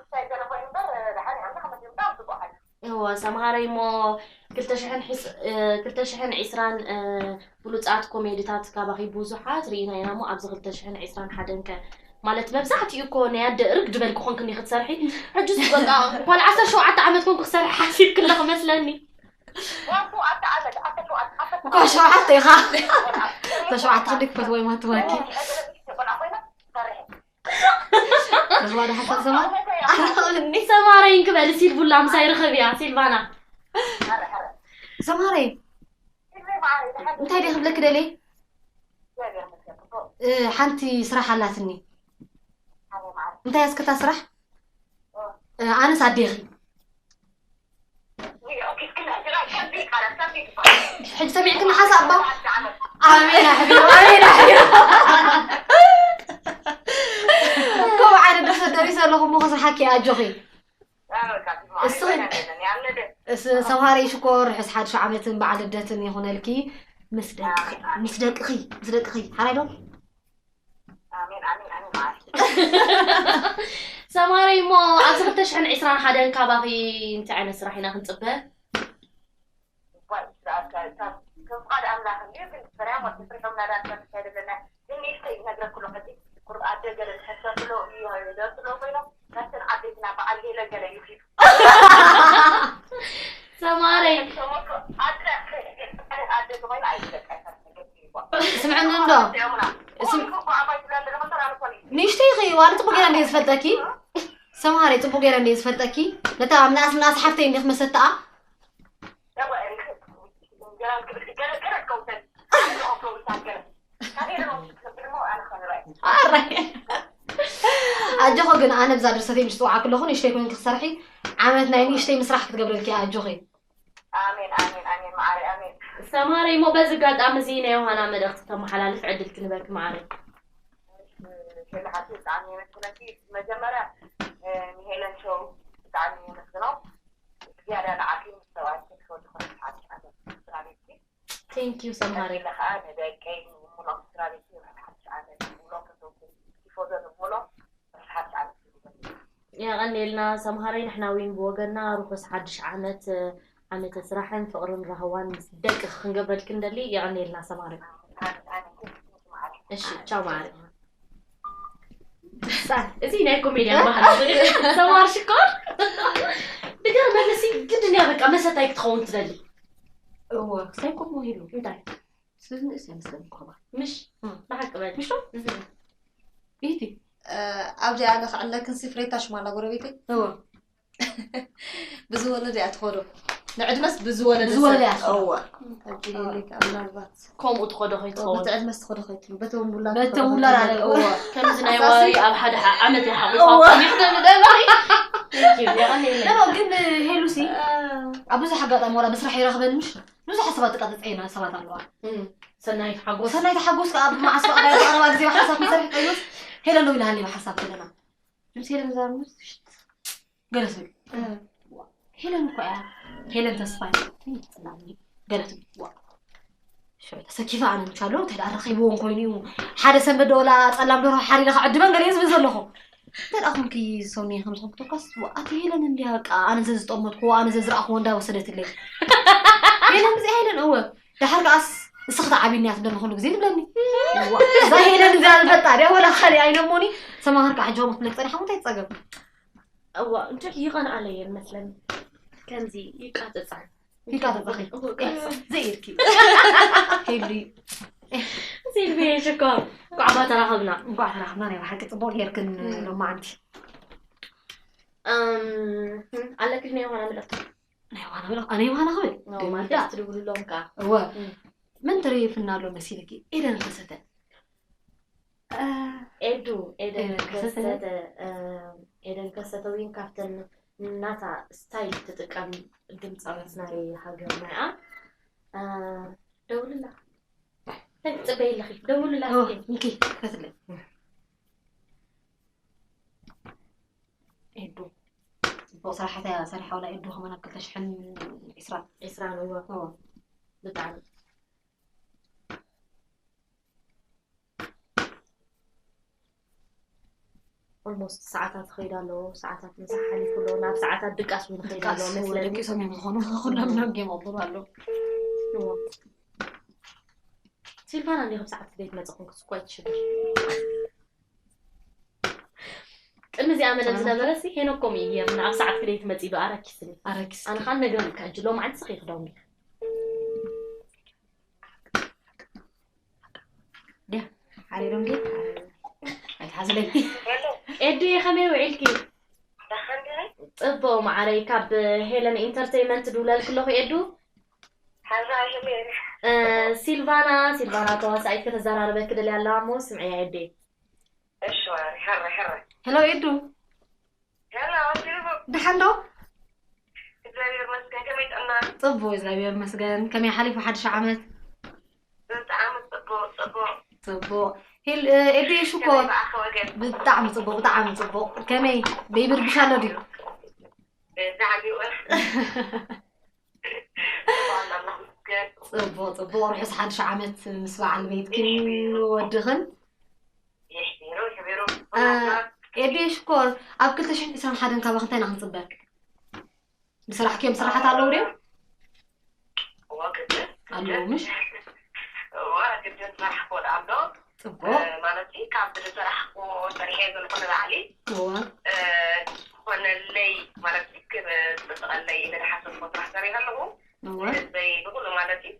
ክሳይ ገለ ኮይኑ እምበር ደሓን እያ ምናምን እዩ ብጣዕሚ ፅቡቅ ሓሊፉ እወ ሰምሃረይ እሞ ክልተ ሽሕን ሒስ- እ፣ ክልተ ሽሕን ዕስራን እ፣ ብሉፃት ኮሜድታት ካባኺ ብዙሓት ርኢና ኢና እሞ ኣብዚ ክልተ ሽሕን ዕስራን ሓደን ከ ማለት መብዛሕትኡ እኮ ናይ ኣደ እርግ ድበል ክኾንክኒ ክትሰርሒ ሕጅስ በቃ ጓል ዓሰርተ ሸውዓተ ዓመት ኮንኩ ክሰርሒ ሓሲብክለ ክመስለኒ ዋፉ ኣተ ዓመት ኣተ ሸውዓተ ኣተ እኳ ሸውዓተ ኢኻ ተሸውዓተ ክንዲ ክፈትወይ ማትማኪ ቆልዓ ኮይና ትሰርሒ ርኽባ ዶ ሓሳብ ሰማር ኣረኸብኒ ሰማረይ እንክበል ሲልቡላ ምሳይ ርኸብያ ሲልባና ሰማረይ እንታይ ደ ክብለክ ደልየ እ፣ ሓንቲ ስራሕ ኣላትኒ እንታይ ያስክታ ስራሕ እ፣ ኣነስ ኣዴኺ ሕጂ ሰሚዕክኒ ሓሳብ ባ ኣሜን ኣሕቢሩ ኣሜን ኣሕቢሩ ከምኡ ዓይነት ደሰ ደሪሰ ኣለኹ እሞ ክስርሓኪ ኣጆኺ እስኺ እስ- ሰምሃረይ ሽኮር ርሑስ ሓድሽ ዓመትን በዓል ልደትን ይኹነልኪ ምስ ደቅኺ ምስ ደቅኺ ምስ ደቅኺ ሓራይ ዶ ኣሜን ኣሜን ኣሜን ማለት ሰማረይ እሞ ኣብዚ ክልተ ሽሕን ዕስራን ሓደን ካባኺ እንታይ ዓይነት ስራሕ ኢና ክንፅበ እኳ ይስራኣካ ካብ ከም ፍቃድ ኣምላኽ እንድዩ ግን ፍርያም ወዲ ፍርሖም ናዳን ከም ትካይ ዘለና ግን ንእሽተይ ይነግረኩ ኣሎ ሕጂ ቁርብ ኣደ ገለ ዝሕሰብሎ እዩ ደርሱ ሎ ኮይኖም ካብተን ዓበይትና በዓል ሌለ ገለ ይኺዱ ሰማረይ ሰሞቱ ኣደ ኣደ ዝኾይኑ ኣይትደቀ ስምዕኒ እንዶ ንእሽተይ ኸ ዋላ ፅቡቅ ገይረ እንደ ዝፈልጠኪ ሰምሃረይ ፅቡቅ ገይረ እንደ ዝፈልጠኪ ነታ ምንኣስ ምንኣስ ሓፍተይ እንዲኽ መሰተኣ ኣራይ ኣጆኺ ግን ኣነ ብዛ ድርሰተይ ምስ ፅውዓኪ ኣለኹ ንእሽተይ ኮይንኪ ክሰርሒ ዓመት ናይ ንእሽተይ ምስራሕ ክትገብረልኪ እያ ኣጆኺ ኣሜን ኣሜን ኣሜን መዓረይ ኣሜን ሰማረይ እሞ በዚ ኣጋጣሚ እዚ ናይ ዮሃና መልእኽቲ ተመሓላልፍ ዕድል ክንበኪ መዓረይ ሸላሓቲ ብጣዕሚ የመስግነኪ መጀመርያ ንሄለን ሾው ብጣዕሚ የመስግኖ ዝያዳ ንዓኪ ምስ ሰብኣይኪ ትፈትኾ ሓንቲ ዓመት ስራ ቤትኪ Thank you ሰማሪ ከኣ ንደቀይ ንምሎም ስራ ቤት ይውዕል ሓድሽ ዓመት ይብሎም ፈተውቲ ቲፎዞ ንምሎም ርሑስ ሓድሽ ዓመት ይብሎም የቐንየልና ሰምሃረይ ንሕና እውን ብወገንና ርሑስ ሓድሽ ዓመት ዓመተ ስራሕን ፍቕርን ራህዋን ምስ ደቂ ክንገብረልኪ ንደሊ የቐንየልና ሰማሪ እሺ ቻው ማሪ እዚ ናይ ኮሜድያን ባህል ሰማር ሽኮር እሲ ግድን እያ በቃ መሰታይ ክትኸውን ትደሊ። እወ ክስታይ ኮሞ ሂሉ እንታይ ስዝንእስ እያ መስለኒ ኮባ ምሽ እም። ብሓቂ በል ምሽ ዶ? ኢቲ ኣብዚኣ ኣነ ክዕለክን ሲ ፍሬታ ሽማላ ጎረቤተይ እወ ብዝወለደ እያ ትኸዶ ንዕድመስ ብዝወለደ ብዝወለደ እያ ሰብ- ትኸዶ። እወ ሕጂ ሌካ ምናልባት ከምኡ ትኸዶ ከይትኸውን በቲ ዕድመስ ትኸዶ ከይትሉ በቶም ውላድ በቶም ውላድ ኣለ እወ ከምዚ ናይ ዋሪ ኣብ ሓደ ዓ- ዓመት ይሓቑፋ ይኽደሉ ደበሪ ደሞ ግን ሄሉሲ ኣብ ብዙሕ ኣጋጣሚ ዋላ ብስራሕ ይረኽበን ምሽ ብዙሕ ሰባት ጥቃ ተፀይና ሰባት ኣለዋ ሰናይት ሓጎስ ሰናይ ተሓጎስ ኣብ መዓስ በቃ ቀረባ ግዜ ሓሳብ ክሰርሕ ቀይስ ሄለን ዶ ኢልሃኒ ብሓሳብ ከለና ምስ ሄለን ዛርሙስ ገለ ስብል ሄለን እኮ እያ ሄለን ተስፋ ጽላኒ ገለ ትብል ዋ ሽዑ ተሰኪፈ ኣነ ምቻሎ እንተ ደኣ ረኺብዎም ኮይኑ እዩ ሓደ ሰንበት ደወላ ጸላም ደርሆ ሓሪረ ክዕድመን ገለ እየ ዝብል ዘለኹ እንተ ደኣ ኮንኪ ሰውኒ ከም ዝኾንኩ ተኳስ ኣቲ ሄለን እንዲያ በቃ ኣነ ዘዝጠመትኩዎ ኣነ ዘዝረኣኽዎ እንዳወሰደትለይ ሄለን ብዚኣ ሄለን እወ ደሓር ከኣስ እስኺ ተዓቢኒ እያ ትብለኒ ኩሉ ግዜ ትብለኒ እዋ፣ እዛ ሄለን እዚኣ ዝበጣ ድያ ወላ ካልእ ኣይነሞኒ ሰማኸር ከዓ ሕጂ ከምኡ ክትብለኪ ጸኒሓ እንታይ ትጸገም እዋ እንታይ ይቐንኣለ እየን መስለኒ ከምዚ ይቃጽጻ ይቃጥጸኺ እዎ፣ ይቃጥጻ። ዘይኢድኪ ሄሉ ሲልቪ ሽኮር ቋዕባ ተራኸብና እንኳዕ ተራኽብና ናይ ብሓቂ ጽቡቕ ጌርክን ሎማዓንቲ እም፣ ኣለኪ ናይ ዮሃና መልእኽቲ ናይ ዮሃና መልእኽቲ ኣነ ዮሃና ክብል ማለት ድምዳ ትድውልሎም ከኣ እወ መን ተሪፍና ኣሎ መሲልኪ ኤደን ከሰተ ኤዱ ኤደን ኤደን ከሰተ። ከሰተ እም፣ ኤደን ከሰተ እውን ካብተን ናታ ስታይል ትጥቀም ድምፃዊት ናይ ሃገርና እያ እ፣ ደውልላ እንታይ ትፅበይ ኣለኺ ደውልላ እስኪ እንኪ ከትለ ኤዱ ጽቡቅ ስራሕታ እያ ሰሪሓ ወላ ኤዱ ከማን ኣብ ክልተ ሽሕን ዕስራን ዕስራን እወ እወ ብጣዕሚ ኦልሞስት ሰዓታት ይኸይድ ኣለዎ ሰዓታት ምሳሕ ሓሊፉ ኣለዎ ናብ ሰዓታት ድቃስ እውን ይኸይድ ኣለዎ ድቃስ መስለኒ ደቂሶም እዮም ዝኾኑ ኩሎም ኖግ እዮም ኣብሉ ኣለዉ እዎ። ሲልቫና እንዲኹም ሰዓት ክደይ ትመፅኹም ክስኳ ይትሽግር ቅድሚ እዚኣ መደብ ዝነበረ ሲ ሄኖኮም እዩ ጌርና ኣብ ሰዓት ክደይ ትመፂ ዶ ኣረኪስኒ ኣረኪስ ኣነ ከዓ ነግረልካ ሕጂ ሎማዓንቲ ስኺ ክዳውኒ ድያ ሓሪሮም ድዩ ኣይትሓዝለይ ኤዱየ ከመይ ውዒልኪ ፅቡቅ ማዓረይ ካብ ሄለን ኢንተርቴይመንት ድውለልክ ኣለኹ ኤዱ እ፣ ሲልቫና ሲልቫና ተዋሳኢት ከተዘራርበኪ ደልያ ኣለዋ እሞ ስምዕያ ኤዱየ ሄሎ ኤዱ ደሓን ዶ እግዚኣብሔር ይመስገን ከመይ ጥዕና ጽቡቅ እግዚኣብሔር ይመስገን ከመይ ሓሊፉ ሓድሽ ዓመት ብጣዕሚ ጽቡቅ ጽቡቅ ጽቡቅ ሄል ኤዱ ሽኮር ብጣዕሚ ጽቡቅ ብጣዕሚ ጽቡቅ ከመይ በይብርብሽ ኣሎ ድዩ ብዛዕባኡ ጽቡቅ ጽቡቅ ርሑስ ሓድሽ ዓመት ምስ በዓል ቤትክን ወድኽን ይሕቢሩ ይሕቢሩ ኤዱ ሽኮር ኣብ ክልተ ሽሕን ዕስራን ሓደን ካባኽ እንታይ ኢና ክንጽበ ዝሰራሕክዮም ስራሓት ኣለዉ ድዮም እዋ ግድን ኣለዉ ምሽ እዋ ግድን ስራሕ ክወድኣ ኣሎ ጽቡቅ ማለት እዩ ካብ ዝሰራሕኩ ሰሪሐ ዘለኹ ንላዕሊ እዋ ዝኾነለይ ማለት እዩ ክፅብቐለይ ኢለ ዝሓሰብኩ ስራሕ ሰሪሐ ኣለኹ እዋ ህዝበይ ብኩሉ ማለት እዩ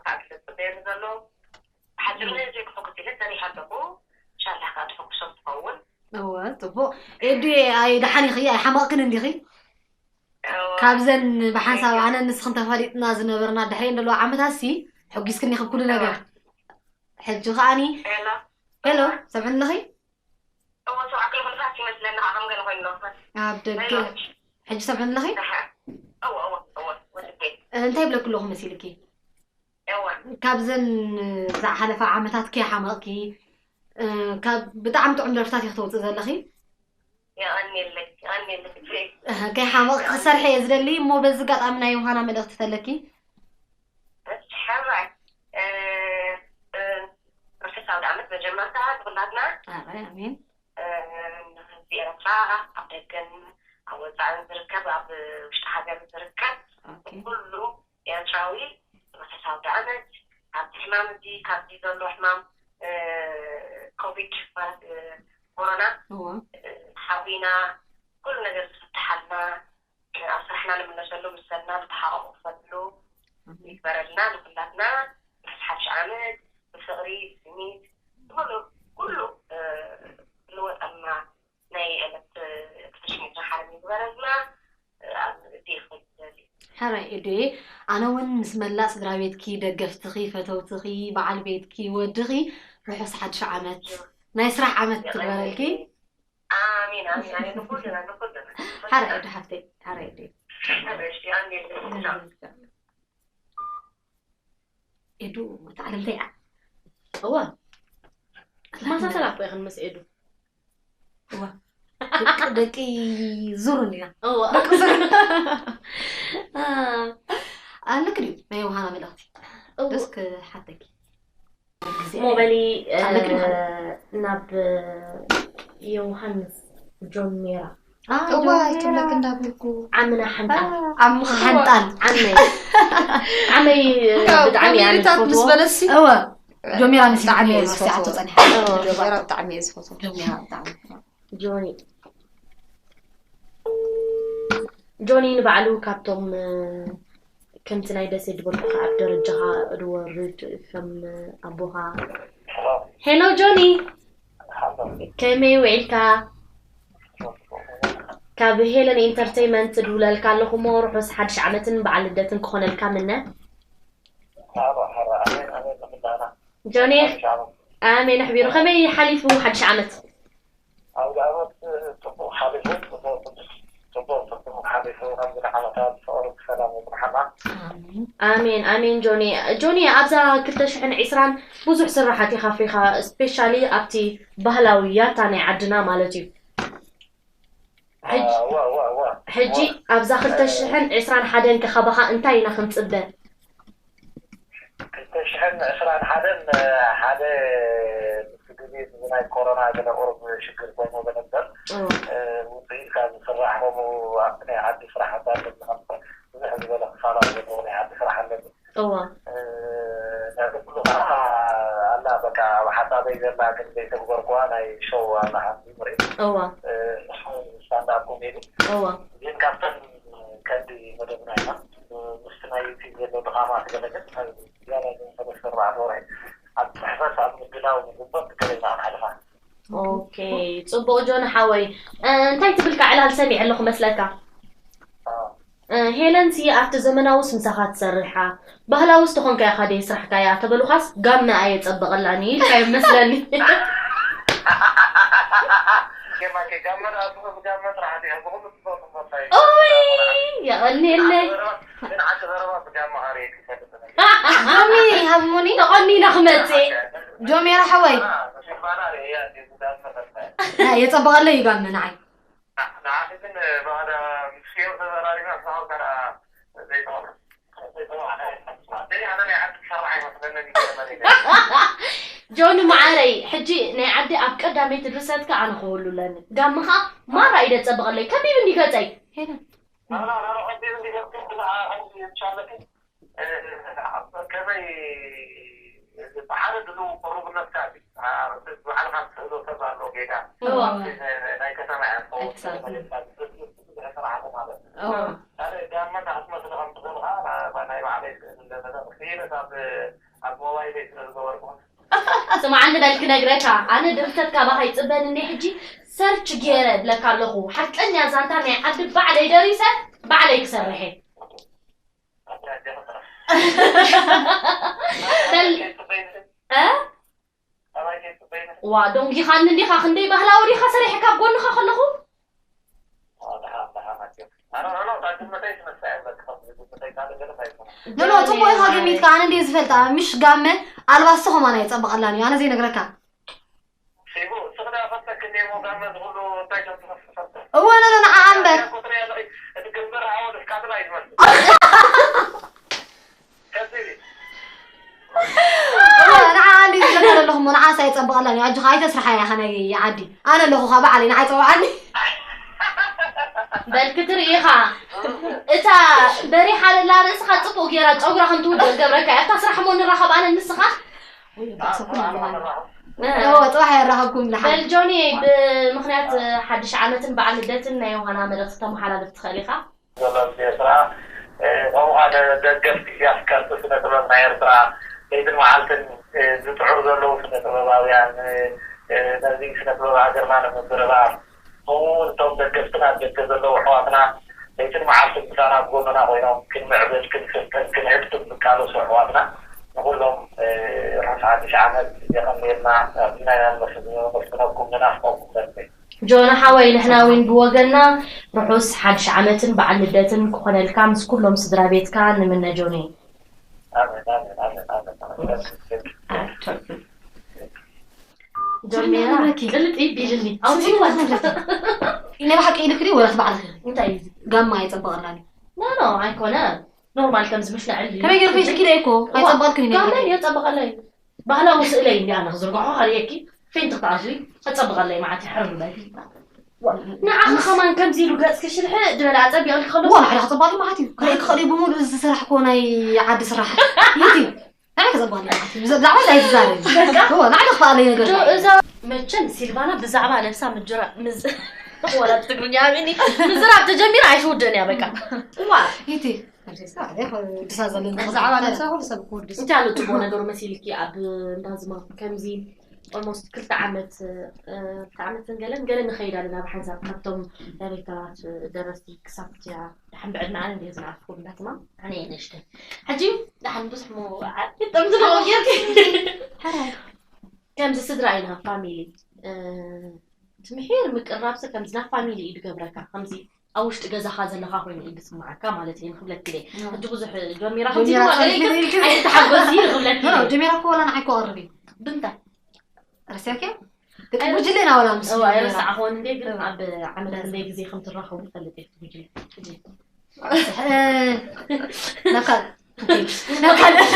ካብ ዝፅበየኒ ዘሎ ሓድር ንህዝበይ ክሕጉስ ኢለ ሰሪሐ ኣለኹ ሻላ ከዓ ተፈኩሶም ትኸውን እወ ጽቡቅ ኤዱ ኣይ ደሓን ኢኺ ኣይሓመቕክን እንዲኺ ካብዘን ብሓንሳብ ኣነ ንስኽን ተፋሊጥና ዝነበርና ድሕሪአን ዘለዋ ዓመታት ሲ ሕጒስክኒ ካብ ኩሉ ነገር ሕጂ ከዓኒ ሄሎ ሄሎ ሰምዕኒ ኣለኺ እዎ ሰብዓ ኪሎ ክንፋት ይመስለኒ ከዓ ከም ገለ ኮይኑ ኣለኹ ኣብ ደገ ሕጂ ሰምዕኒ ኣለኺ እዎ እዎ እዎ ወስቤ እንታይ ይብለኪ ኣለኹ መሲልኪ እዎ ካብዘን ዝሓለፋ ዓመታት ከይሓመቕኪ እ፣ ካብ ብጣዕሚ ጥዑም ደርፍታት ኢኺ ተውፅእ ዘለኺ የቐንየለይ የቐንየለይ ፍትሪ እ፣ ከይሓመቕኪ ክሰርሐ እየ ዝደሊ እሞ በዚ ኣጋጣሚ ናይ ዮሃና መልእኽቲ ተለኪ ሕራይ ርሑስ ኣውደ ዓመት መጀመርታ ንኩላትና ኣረ ኣሜን ንህዝቢ ኤርትራ ኣብ ደገን ኣብ ወፃእን ዝርከብ ኣብ ውሽጢ ሃገር ዝርከብ ኦኬ ኩሉ ኤርትራዊ ርሑስ ኣውደ ዓመት ካብዚ ሕማም እዚ ካብዚ ዘሎ ሕማም ኮቪድ ማለት ኮሮና እዎ ሓዊና ኩሉ ነገር ዝፍትሓልና እና ንምለሰሉ ምሰና ብተሓቋቑፈሉ ይግበረልና። ንኩላትና ርሑስ ሓድሽ ዓመት ብፍቕሪ ብስኒት ዝኾነ ኩሉ ዝወጠና ናይ ዕለት ክልተ ሽሕን ዕስራን ሓደን ይግበረልና። ኣብ እዲ ይኽእል ሕራይ ኤዱየ፣ ኣነ እውን ምስ መላእ ስድራ ቤትኪ፣ ደገፍትኺ፣ ፈተውትኺ፣ በዓል ቤትኪ፣ ወድኺ ርሑስ ሓድሽ ዓመት ናይ ስራሕ ዓመት ትግበረልኪ። ኣሚን ኣሚን ኣሚን ንኩልና ንኩልና ሕራይ ኤዱ ሓፍተይ፣ ሕራይ ኤዱ ሓበሽቲ ኣንዴ ኤዱ መተዓለምተይ እያ። እዋ ትመሳሰላ እኮ ኢኽን ምስ ኤዱ። እዋ ደቂ ዙር እንዲና እዋ ደቂ ዙር ኣለክ ድዩ ናይ ውሃና መልእኽቲ ደስ ክሓተኪ ሞበሊ ኣለክ ድዩ ናብ ዮሃንስ ጆን ሜራ እዋ ይትብለክ እንዳበልኩ ዓምና ሓንጣል ዓምኻ ሓንጣል ዓመይ ዓመይ ብጣዕሚ እያ ኮሜዲታት ምስ ዝፈትዎ በለሲ እወ ጆሚራ ንስ ብጣዕሚ እየ ርሲዓቶ ዝፈትዎ። ጸኒሓ ጆሚራ ብጣዕሚ እየ ዝፈትዎ። ጆሚራ ብጣዕሚ ጆኒ ጆኒ ንባዕሉ ካብቶም ከምቲ ናይ ደሴ ዝበልኩ ኣብ ደረጃኻ ዝወርድ ከም ኣቦኻ ሄሎ ጆኒ ከመይ ውዒልካ ካብ ሄለን ኢንተርቴይመንት ድውለልካ ኣለኹ ሞ ርሑስ ሓድሽ ዓመትን በዓል ልደትን ክኾነልካ ምነ ጆኒ ኣሜን ኣሕቢሩ ከመይ ሓሊፉ ሓድሽ ዓመት ኣውደ ዓመት ፅቡቕ ሓሊፉ ፅቡቕ ቅዱስ ፅቡቕ ፅቡቕ ሓሊፉ ከምዚ ንዓመታት ፍቕሪ ብሰላም የፅንሓና ኣሜን ኣሜን ጆኒ ጆኒ ኣብዛ ክልተ ሽሕን ዕስራን ብዙሕ ስራሓት ኢኻ ኣፍሪኻ ስፔሻሊ ኣብቲ ባህላዊ ያታ ናይ ዓድና ማለት እዩ ሕጂ እዋ እዋ እዋ ሕጂ ኣብዛ ክልተ ሽሕን ዕስራን ሓደን ከ ካባኻ እንታይ ኢና ክንፅበ ክልተ ሽሕን ዕስራን ሓደን ሓደ ምስ ግዜ እዚ ናይ ኮሮና ገለ ቁሩብ ሽግር ኮይኑ ገለ እምበር ውፅኢት ካብ ዝስራሕ ከምኡ ኣብቲ ናይ ዓዲ ስራሕ ኣዳለና ብዙሕ ዝበለ ክፋላ ዘለዎ ናይ ዓዲ ስራሕ ኣለኒ እዋ ናይ ኩሉ ከዓ ኣላ በቃ ኣብ ሓሳበይ ዘላ ግን ዘይተግበርኩዋ ናይ ሾው ኣላ ሓንቲ ምርኢት እዋ ስታንዳፕ ኮሜዲ እዋ ግን ካብተን ቀንዲ መደብና ኢና ምስቲ ናይ ዩቲብ ዘሎ ድኻማት ገለ ግን ዝያዳ ሰለስተ ኣርባዕተ ወርሒ ኣብ ፅሕፈት ኣብ ምድላው ንግበር ትከለና ክንሓልፋ ኦኬ ፅቡቕ ጆን ሓወይ እንታይ ትብል ከዓ ዕላል ሰሚዐ ኣለኹ መስለካ ሄለንሲ ኣብቲ ዘመናውስ ምሳኻ ትሰርሓ ባህላውስ ተኾንካያ ካደይ ስራሕካያ ተበሉኻስ ጋመ ኣየፀበቐላን እዩ ኢልካዮ መስለኒ ጌማኬ ጋመ ደኣ ብጋመ ጥራሕ ዲኻ ብኩሉ ትፈቱ ፈታይ ኦይ የቐንየለይ ግን ዓዲ ዘረባ ብጋመ ሃርየ ክፈልጥ ጆሚ ሃብሙኒ ተቐኒነ ክመፅእ ጆሜራ ሓወይ ሽባና ርእያ ዲጉዳን ፈፈታይ የፀበቐለይ እዩ ጋመ ንዓይ ንዓኺ ግን ባህዳ ምስ ፊዮ ተዘራሪብና ንስኻ ገና ዘይተቐበል ዘይተቐበል ኣነ ናይ ዓዲ ክሰርሕ ኣይመስለንን ይገርመኒ ጆኒ መዓረይ ሕጂ ናይ ዓዲ ኣብ ቀዳመይቲ ድርሰትካ ኣነ ክህሉ ኣለኒ ጋምኻ ማራ እዩ ደፀበቐለይ ከቢብ እንዲ ገፀይ ከመይ ብሓደ ድሉ ቅሩብነትካ ባዕልካ ትኽእሎ ሰብ ኣሎ ጌጋ ናይ ከተማ እያ ትኸውን ብዙሕ ስራሕቲ ማለት ካልእ ጋመ እንዳትመስል ከም ትኽእል ከዓ ናይ ባዕለይ ስእል እንደመለ ክኢለት ኣብ ኣብ ሞባይለይ ስለ ዝገበርኩ ስምዓኒ በል ክነግረካ ኣነ ድርሰት ካባኻ ይፅበን እንዲ ሕጂ ሰርች ገይረ እብለካ ኣለኹ ሓቀኛ ዛንታ ናይ ዓዲ ባዕለይ ደሪሰ ባዕለይ ክሰርሐ ዋ ዶንጊኻኒ እንዲኻ ክንደይ ባህላዊ ዲኻ ሰሪሐ ካብ ጎንኻ ከለኹ ኖኖ ፅቡቅ ኢኻ ገሚትካ ኣነ እንደ ዝፈልጣ ምሽ ጋመ ኣልባስቶ ከማን ኣይፀበቐላን እዩ ኣነ ዘይነግረካ እወ ኖኖ ንዓ እምበር ንዓ እንዲ ዝገበር ኣለኹ እሞ ንዓስ ኣይፀበቐላን እዩ ኣጆኻ ኣይተስርሓ ኢኻ ናይ ዓዲ ኣነ ኣለኹ ኻ በዓለይ ንዓይ ፀውዓኒ በል ክትርኢ ኢኻ እታ በሪሓ ለላ ርእስኻ ፅቡቅ ጌራ ጨጉራ ከም ትውድእ ገብረካ እያ እታ ስራሕ ሞ ንራኸብ ኣነ ንስኻ እወ ፅባሕ የራኸብኩም ንሓ በል ጆኒ ብምኽንያት ሓድሽ ዓመትን በዓል ልደትን ናይ ዮሃና መልእኽቲ ተመሓላልፍ ትኽእል ኢኻ ዘሎ ህዝቢ ኤርትራ፣ ከምኡ ከዓ ደገፍቲ ኢሳያስ ካብቲ ስነ ጥበብ ናይ ኤርትራ ለይትን መዓልትን ዝጥዕሩ ዘለዉ ስነ ጥበባውያን፣ ነዚ ስነ ጥበብ ሃገርና ንምብርባር፣ ከምኡ እውን እቶም ደገፍትና ኣብ ደገ ዘለዉ ኣሕዋትና ለይትን መዓልትን ምሳና ኣብ ጎንና ኮይኖም ክንምዕብል፣ ክንስልጥን፣ ክንህብትም ዝቃለሱ ኣሕዋትና ንኩሎም ርሑስ ሓድሽ ዓመት የቐንየልና። ኣዚና ኢና ነመስግነኩም፣ ንናፍቆኩም ነልዕል። ጆና ሓወይ፣ ንሕና እውን ብወገንና ርሑስ ሓድሽ ዓመትን በዓል ልደትን ክኾነልካ ምስ ኩሎም ስድራ ቤትካ ንምነ ጆኒ። ኣሜን፣ ኣሜን፣ ኣሜን፣ ኣሜን፣ ኣሜን። ጀሚራ ቅልጥ ይቢልኒ። ኣውፂዋ። ኢለ ብሓቂ ኢልክዲ ወላ ትባዕልኺ? እንታይ እዩ እዚ? ጋማ የፀበቐላኒ። ኖ፣ ኖ፣ ኣይኮነ። ኖርማል ከም ዝምሽ ልዕል እዩ። ከመይ ገይርኩ ኢልክዲ እኮ? ኣይፀበቕልክን ኢለ። ጋማ የፀበቐላ እዩ። ባህላዊ ስእለይ እንዲ ኣነ ክዝርግሖ ካልእኪ ፌንት ክትኣትዊ ከፀብቐለይ መዓት ይሕርር በል። ንዓኺ ከማን ከምዚ ኢሉ ገጽኪ ሽልሕ ድበል ኣጸቢቕልኪ ከሎ ዋ፣ ንዓይ ክጸብቐለይ መዓት እዩ። ከመይ ክኸእል እዩ ብምሉእ እዚ ዝሰራሕክዎ ናይ ዓዲ ስራሕ? ይእቲ። ንዓይ ክጸብቐለይ መዓት እዩ። ብዛ-፣ ብዛዕባ እዚ ኣይትዛረቢ። በቃ። እወ፣ ንዓይ ክኸእለይ ነገር ዶ-፣ የለን። እዛ መቸም ሲልቫና ብዛዕባ ነብሳ ምጅራ-፣ ምዝ-፣ ወላ ብትግርኛ ኣበኒ፣ ምዝራብ ተጀሚራ ኣይትውደን እያ በቃ። እዋ። ይእቲ። ከምዚ ስራሕ፣ ኣይ፣ ክውድሳ ዘለኒ ብዛዕባ ክዛረብ። ነብሳ ኩሉ ሰብ ክውድስ። እንታይ ኣሎ ጽቡቕ ነገሩ መሲልኪ ኣብ እንዳ ዝማ ከምዚ ኦልሞስት ክልተ ዓመት፣ እ፣ ክልተ ዓመትን ገለን ገለን ንኸይድ ኣለና ብሓንሳብ ካብቶም ዳይሬክተራት፣ እ፣ ደረስቲ ክሳብ እቲኣ ደሓን ብዕድመ ኣነ እንድየ ዝነኣፍኩ እንዳትማ ኣነ እየ ንእሽተይ። ሕጂ ደሓን ብዙሕ ምውዓል ይጠምቲ ዶ ጌርኪ? ሕራይ። ከምዚ ስድራ ኢና ፋሚሊ፣ እ፣ እቲ ምሒር ምቅራብሲ ከምዚ ናብ ፋሚሊ እዩ ዝገብረካ። ከምዚ ኣብ ውሽጢ ገዛኻ ዘለኻ ኮይኑ እዩ ዝስምዓካ ማለት እዩ ንኽብለኪ እየ። ሕጂ ብዙሕ ጀሚራ ከምዚ ጀሚራ ድማ ገለ ኢልክስ ጸኒሑ ኢልክስ። ኣይትተሓጎሲ ንኽብለኪ ኖ፣ ኖ፣ እየ። ጀሚራ እኮ ወላ ንዓይ እኮ ቀርብ እዩ። ብምንታይ? ረሲዕክዮ? ደቂ ኣይ፣ ጉጅለ ኢና ወላ ምስ እዋ፣ ጀሚራ። ኣይረሳዕኹን እንዴ፣ ግን እዋ። ኣብ ዓመት ክንደይ ግዜ ከም ትራኸቡ ይፈልጥ እየ፣ እቲ ጉጅለ። ሕጂ። እ፣ ናብ ካልእ። ናብ ካልእ።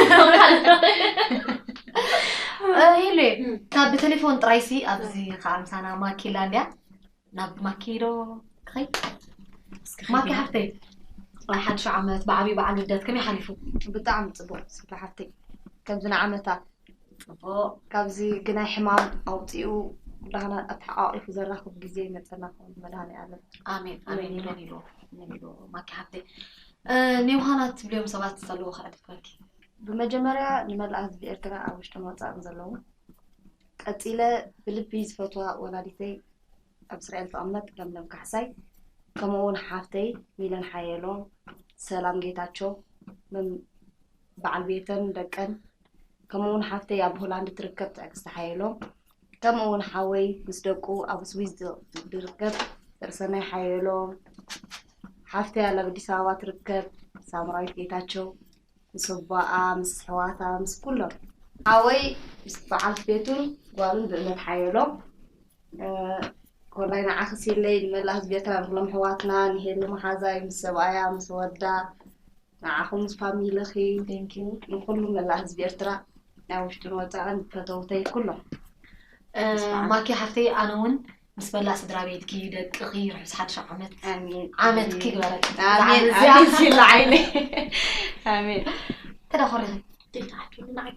እ፣ ሄሉ፣ እም። ካብ ብቴሌፎን ጥራይሲ ኣብዚ ከዓ ምሳና ማኪ ኣላ እንድያ። ናብ ማኪ ዶ ክኸይድ? እስኪ ማኪ ኸይድ። ሓፍተይ፣ ናይ ሓድሽ ዓመት ብዓብዪ በዓል ልደት ከመይ ሓሊፉ? ብጣዕሚ ጽቡቕ፣ ስለ ሓፍተይ። ከምዚ ንዓመታ ጽቡቕ። ካብዚ ግናይ ሕማም ኣውጺኡ ኩላህና ኣተሓቋቒፉ ዘራኽብ ግዜ ይመጸና ክኸውን መድሃኔ ዓለም። ኣሜን፣ ኣሜን። ኣሜን። ይበል ይበል፣ ኣሜን ይበል። ማኪ ሓፍተይ፣ እ፣ ንዮሃና ትብልዮም ሰባት ዘለዉ ከዕድፈኪ። ብመጀመርያ ንመላእ ህዝቢ ኤርትራ ኣብ ውሽጥን ወጻእን ዘለዉ፣ ቀጺለ ብልቢ ዝፈትዋ ወላዲተይ ኣብ እስራኤል ትቕመጥ ለምለም ካሕሳይ፣ ከምኡ እውን ሓፍተይ ሚለን ሓየሎም፣ ሰላም ጌታቸው፣ መም-፣ በዓል ቤተን ደቀን፣ ከምኡ እውን ሓፍተይ ኣብ ሆላንድ ትርከብ ትዕግስቲ ሓየሎም፣ ከምኡ እውን ሓወይ ምስ ደቁ ኣብ ስዊዝ ዝ-፣ ዝርከብ ርእሰናይ ሓየሎም፣ ሓፍተይ ኣብ ኣዲስ ኣበባ ትርከብ ሳምራዊት ጌታቸው፣ ምስ ኣቦኣ፣ ምስ ኣሕዋታ፣ ምስ ኩሎም። ሓወይ ምስ በዓልቲ ቤቱን ጓሉን ብእምነት ሓየሎም፣ እ፣ ኮላይ ንዓኺ ሲለይ፣ ንመላእ ህዝቢ ኤርትራ፣ ንኩሎም ኣሕዋትና፣ ንሄሉ መሓዛይ ምስ ሰብኣያ፣ ምስ ወዳ፣ ንዓኹም ምስ ፋሚልኺ፣ thank you። ንኩሉ መላእ ህዝቢ ኤርትራ፣ ናይ ውሽጥን ወጻእን፣ ፈተውተይ ኩሎም። እ፣ ምስ በዓል ማኪ ሓፍተይ፣ ኣነ እውን ምስ መላእ ስድራ ቤትኪ፣ ደቅኺ፣ ርሑስ ሓድሽ ዓመት። ኣሜን። ዓመትኪ ኣሜን። ይግበረልኪ። ኣሜን። ብዛዕባ እዚኣ ኣሜን። ሲላ ዓይነይ። ኣሜን። ተዳኾሪኺ። ዘይትሓቱኒ ንዓይ።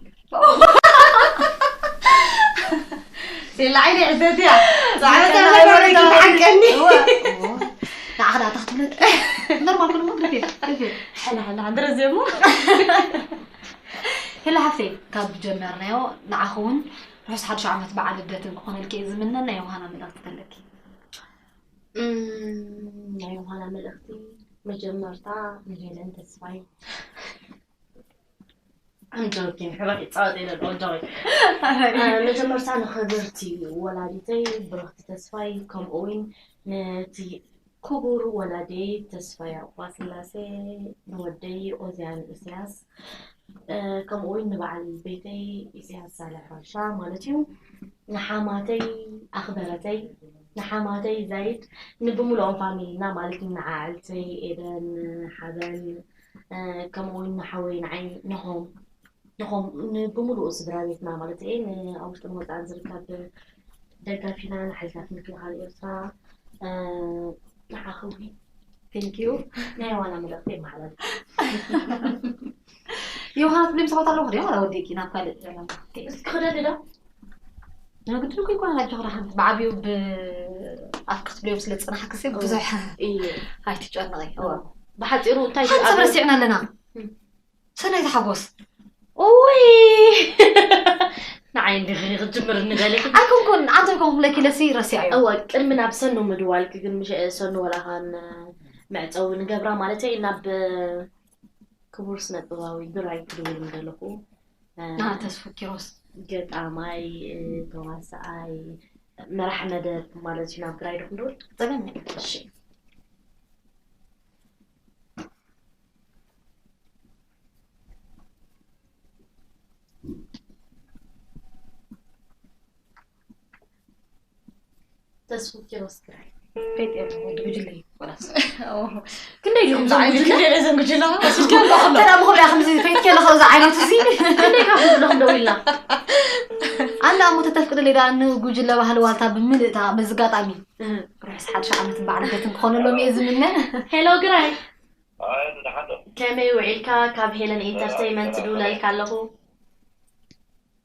ሲላ ዓይነይ ሕተትያ። ጻዕዳ ከና ነበረ ኣይወረድን። ክትሓንቀኒ። እወ፣ እወ። ንዓኻ ደኣ እንታይ ክትብለኪ? ኖርማል ኩሉ መግረፍ እየ። ሕና፣ ሕና፣ ሕና፣ ድረስ እሞ። ሄሎ ሓፍተይ፣ ካብ ጀመርናዮ ንዓኺ እውን ርሑስ ሓድሽ ዓመት በዓል ልደትን ክኾነልኪ እየ ዝምነ። ናይ ዮሃና መልእኽቲ ተለኪ? እም፣ ናይ ዮሃና መልእኽቲ መጀመርታ ንሄለን ተስፋይ። I'm joking፣ ሕራይ ጻወት ኢለ ኣለኹ፣ I'm joking። እ፣ መጀመርታ ንኽብርቲ ወላዲተይ ብርኽቲ ተስፋይ፣ ከምኡ እውን ነቲ ክቡር ወላዲየይ ተስፋይ ኣቑባስላሴ፣ ንወደይ ኦዝያን ኢሳያስ፣ እ፣ ከምኡ እውን ንበዓል ቤተይ ኢሳያስ ሳልሕ ራሻ ማለት እዩ፣ ንሓማተይ ኣኽበረተይ፣ ንሓማተይ ዛይድ፣ ንብምልኦም ፋሚሊና ማለት እዩ፣ ንዓዕልተይ ኤደን፣ ሓበን፣ እ፣ ከምኡ እውን ንሓወይ ንዓይ፣ ንሆም፣ ንሆም፣ ን-፣ ብምሉኡ ስድራ ቤትና ማለት እየ፣ ን-፣ ኣብ ውሽጥን ወጻእን ዝርከብ ደጋፊና፣ ንሓይልታት ምክልኻል ኤርትራ፣ እ፣ ንዓኺ እውን፣ thank you፣ ናይ ዋና መልእኽቲ የመሓላልፍ። ዮሃና ትብሊ ሰባት ኣለዉ፣ ድያ ዋላ ወዲእኪ ናብ ካልእ? እስኪ ክደሊ ዶ? ንግድን እኮ ይኮነ፣ ኣጆኺ ደሓን። ብዓብዩ ብ-፣ ኣፍ ክትብልዮም ስለ ዝጸናሕክሲ ብዙሕ እየ። ኣይትጨነቒ። እወ። ብሓፂሩ እንታይ ሓንሳብ ኣብ- ረሲዕና ኣለና። እም። ሰናይት ሓጎስ። ኡይ ንዓይ እንዲኺ ክጅምር ንደሊኺ ኣይኮንኩን፣ ዓንተር ኮንኩ ለኪለሲ ረሲዐዮ። እወ፣ ቅድሚ ናብ ሰኑ ምድዋልኪ ግን፣ ምሽ ሰኑ ወላኻን መዕፀዊ ንገብራ ማለተይ፣ ናብ ክቡር ስነ ጥበባዊ ግራይ ክድውል እንደለኹ። እ፣ ና ተስፉ ኪሮስ። ገጣማይ፣ እ፣ ተዋሳኣይ፣ መራሕ መደብ ማለት እዩ። ናብ ግራይ ዶ ክንድውል? ጸገም የለን። እሺ። ተስፉ ኪሮስ ግራይ። ፈይጥ የለ ወዲ ጉጅለ እዩ፣ ወላስ። ኦ። ክንደይ ዲኹም እዞም ጉጅለ? ክንደይ እዞም ጉጅለ? ወሲድካ ኣለኹ። ተራ ምኹም ያ ከምዚ ፈይጥ ከለ ከዚ ዓይነቱ ሲ። ክንደይ ካብ ዘለኹም ደው ኢልና? ኣላ እሞ ተተፍቅድለይ ደኣ ንጉጅለ ባህሊ ዋልታ ብምልእታ በዚ ኣጋጣሚ እህ። ርሑስ ሓድሽ ዓመት በዓል ልደትን ክኾነሎም እየ ዝምነ። ሄሎ ግራይ። ኣይ፣ ደሓን ዶ? ከመይ ውዒልካ? ካብ ሄለን ኢንተርቴይመንት ሰላም፣ ሰላም። ድውለልካ ኣለኹ።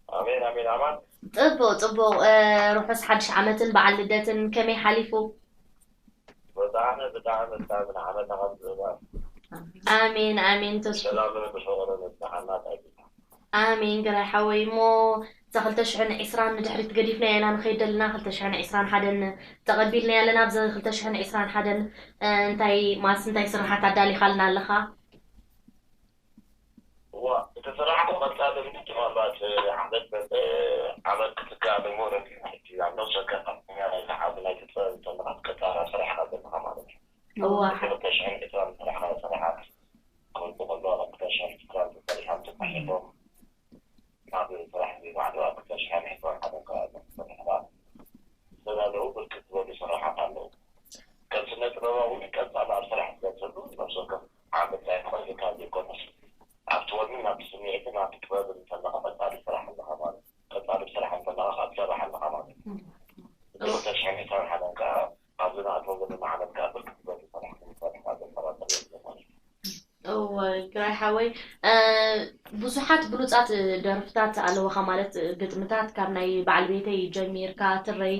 ኣሜን፣ ኣሜን፣ ኣማን። ጽቡቕ፣ ጽቡቕ። እ፣ ርሑስ ሓድሽ ዓመትን በዓል ልደትን ከመይ ሓሊፉ? ብጣዕሚ፣ ብጣዕሚ፣ ብጣዕሚ ንዓመታ ካብ ዝህባ። ኣሜን፣ ኣሜን። ተስፉ። ሰላምን ብፍቕርን ንጽሓና ጣይታ። ኣሜን ግራይ ሓወይ። እሞ እዛ ክልተ ሽሕን ዕስራን ንድሕሪት ገዲፍናዮ ኢና ንኸይድ ዘለና። ክልተ ሽሕን ዕስራን ሓደን ተቐቢልናዮ ኣለና። ኣብዚ ክልተ ሽሕን ዕስራን ሓደን፣ እ፣ እንታይ ማስ እንታይ ስራሓት ኣዳሊኻልና ኣለኻ? እዋ፣ እቲ ስራሕ እኮ ቀጻሊ ምንጭ ምናልባት ዓመት መጸ ዓመት ክትከኣል እሞ ረኪብ ሕጂ ኣብ ነብሰ ወከፍ ዓቕምኛ ናይታ ዓዲ ናይ ትጥበብ እንተለኻ ትቀጻላ ስራሕ ኢኻ ዘለኻ ማለት እዩ። እዋ። እቲ ክልተ ሽሕን ዕስራን ዝሰራሕናዮ ስራሓት ክወልቁ ከለዉ፣ ኣብ ክልተ ሽሕን ዕስራን ተሰሪሖም ተጻሒፎም፣ ናብ ስራሕ ዘይባዕሉ ኣብ ክልተ ሽሕን ዕስራን ሓደን ከባቢ ተሰሪሕና። ዝተዳለዉ ብርክት ዝበሉ ስራሓት ኣለዉ። ከም ስነ ጥበባዊ ቀጻሊ ኣብ ስራሕ ዝቀጽሉ ነብሰ ወከፍ ዓመት ኣይኮነ ኢልካ ዘይኮነስ፣ ኣብቲ ወንን ኣብቲ ስምዒትን ኣብቲ ጥበብን እንተለኻ ቀጻሊ ስራሕ ኣለኻ ማለት እዩ። ቀጻሊ ስራሕ እንተለኻ ከዓ ትሰርሕ ኣለኻ ማለት እዩ። እቲ ክልተ ሽሕን ዕስራን ሓደን ከዓ ኣብዚ ንኣትዎ ዘለና ዓመት ከዓ ብርክት ዝበሉ ስራሕ ክንሰርሕ ኣብ ዘጠራጥር የለን ማለት እዩ። እወ፣ ግራይ ሓወይ፣ እ፣ ብዙሓት ብሉጻት ደርፍታት ኣለውኻ፣ ማለት ግጥምታት ካብ ናይ በዓል ቤተይ ጀሚርካ፣ ትረይ፣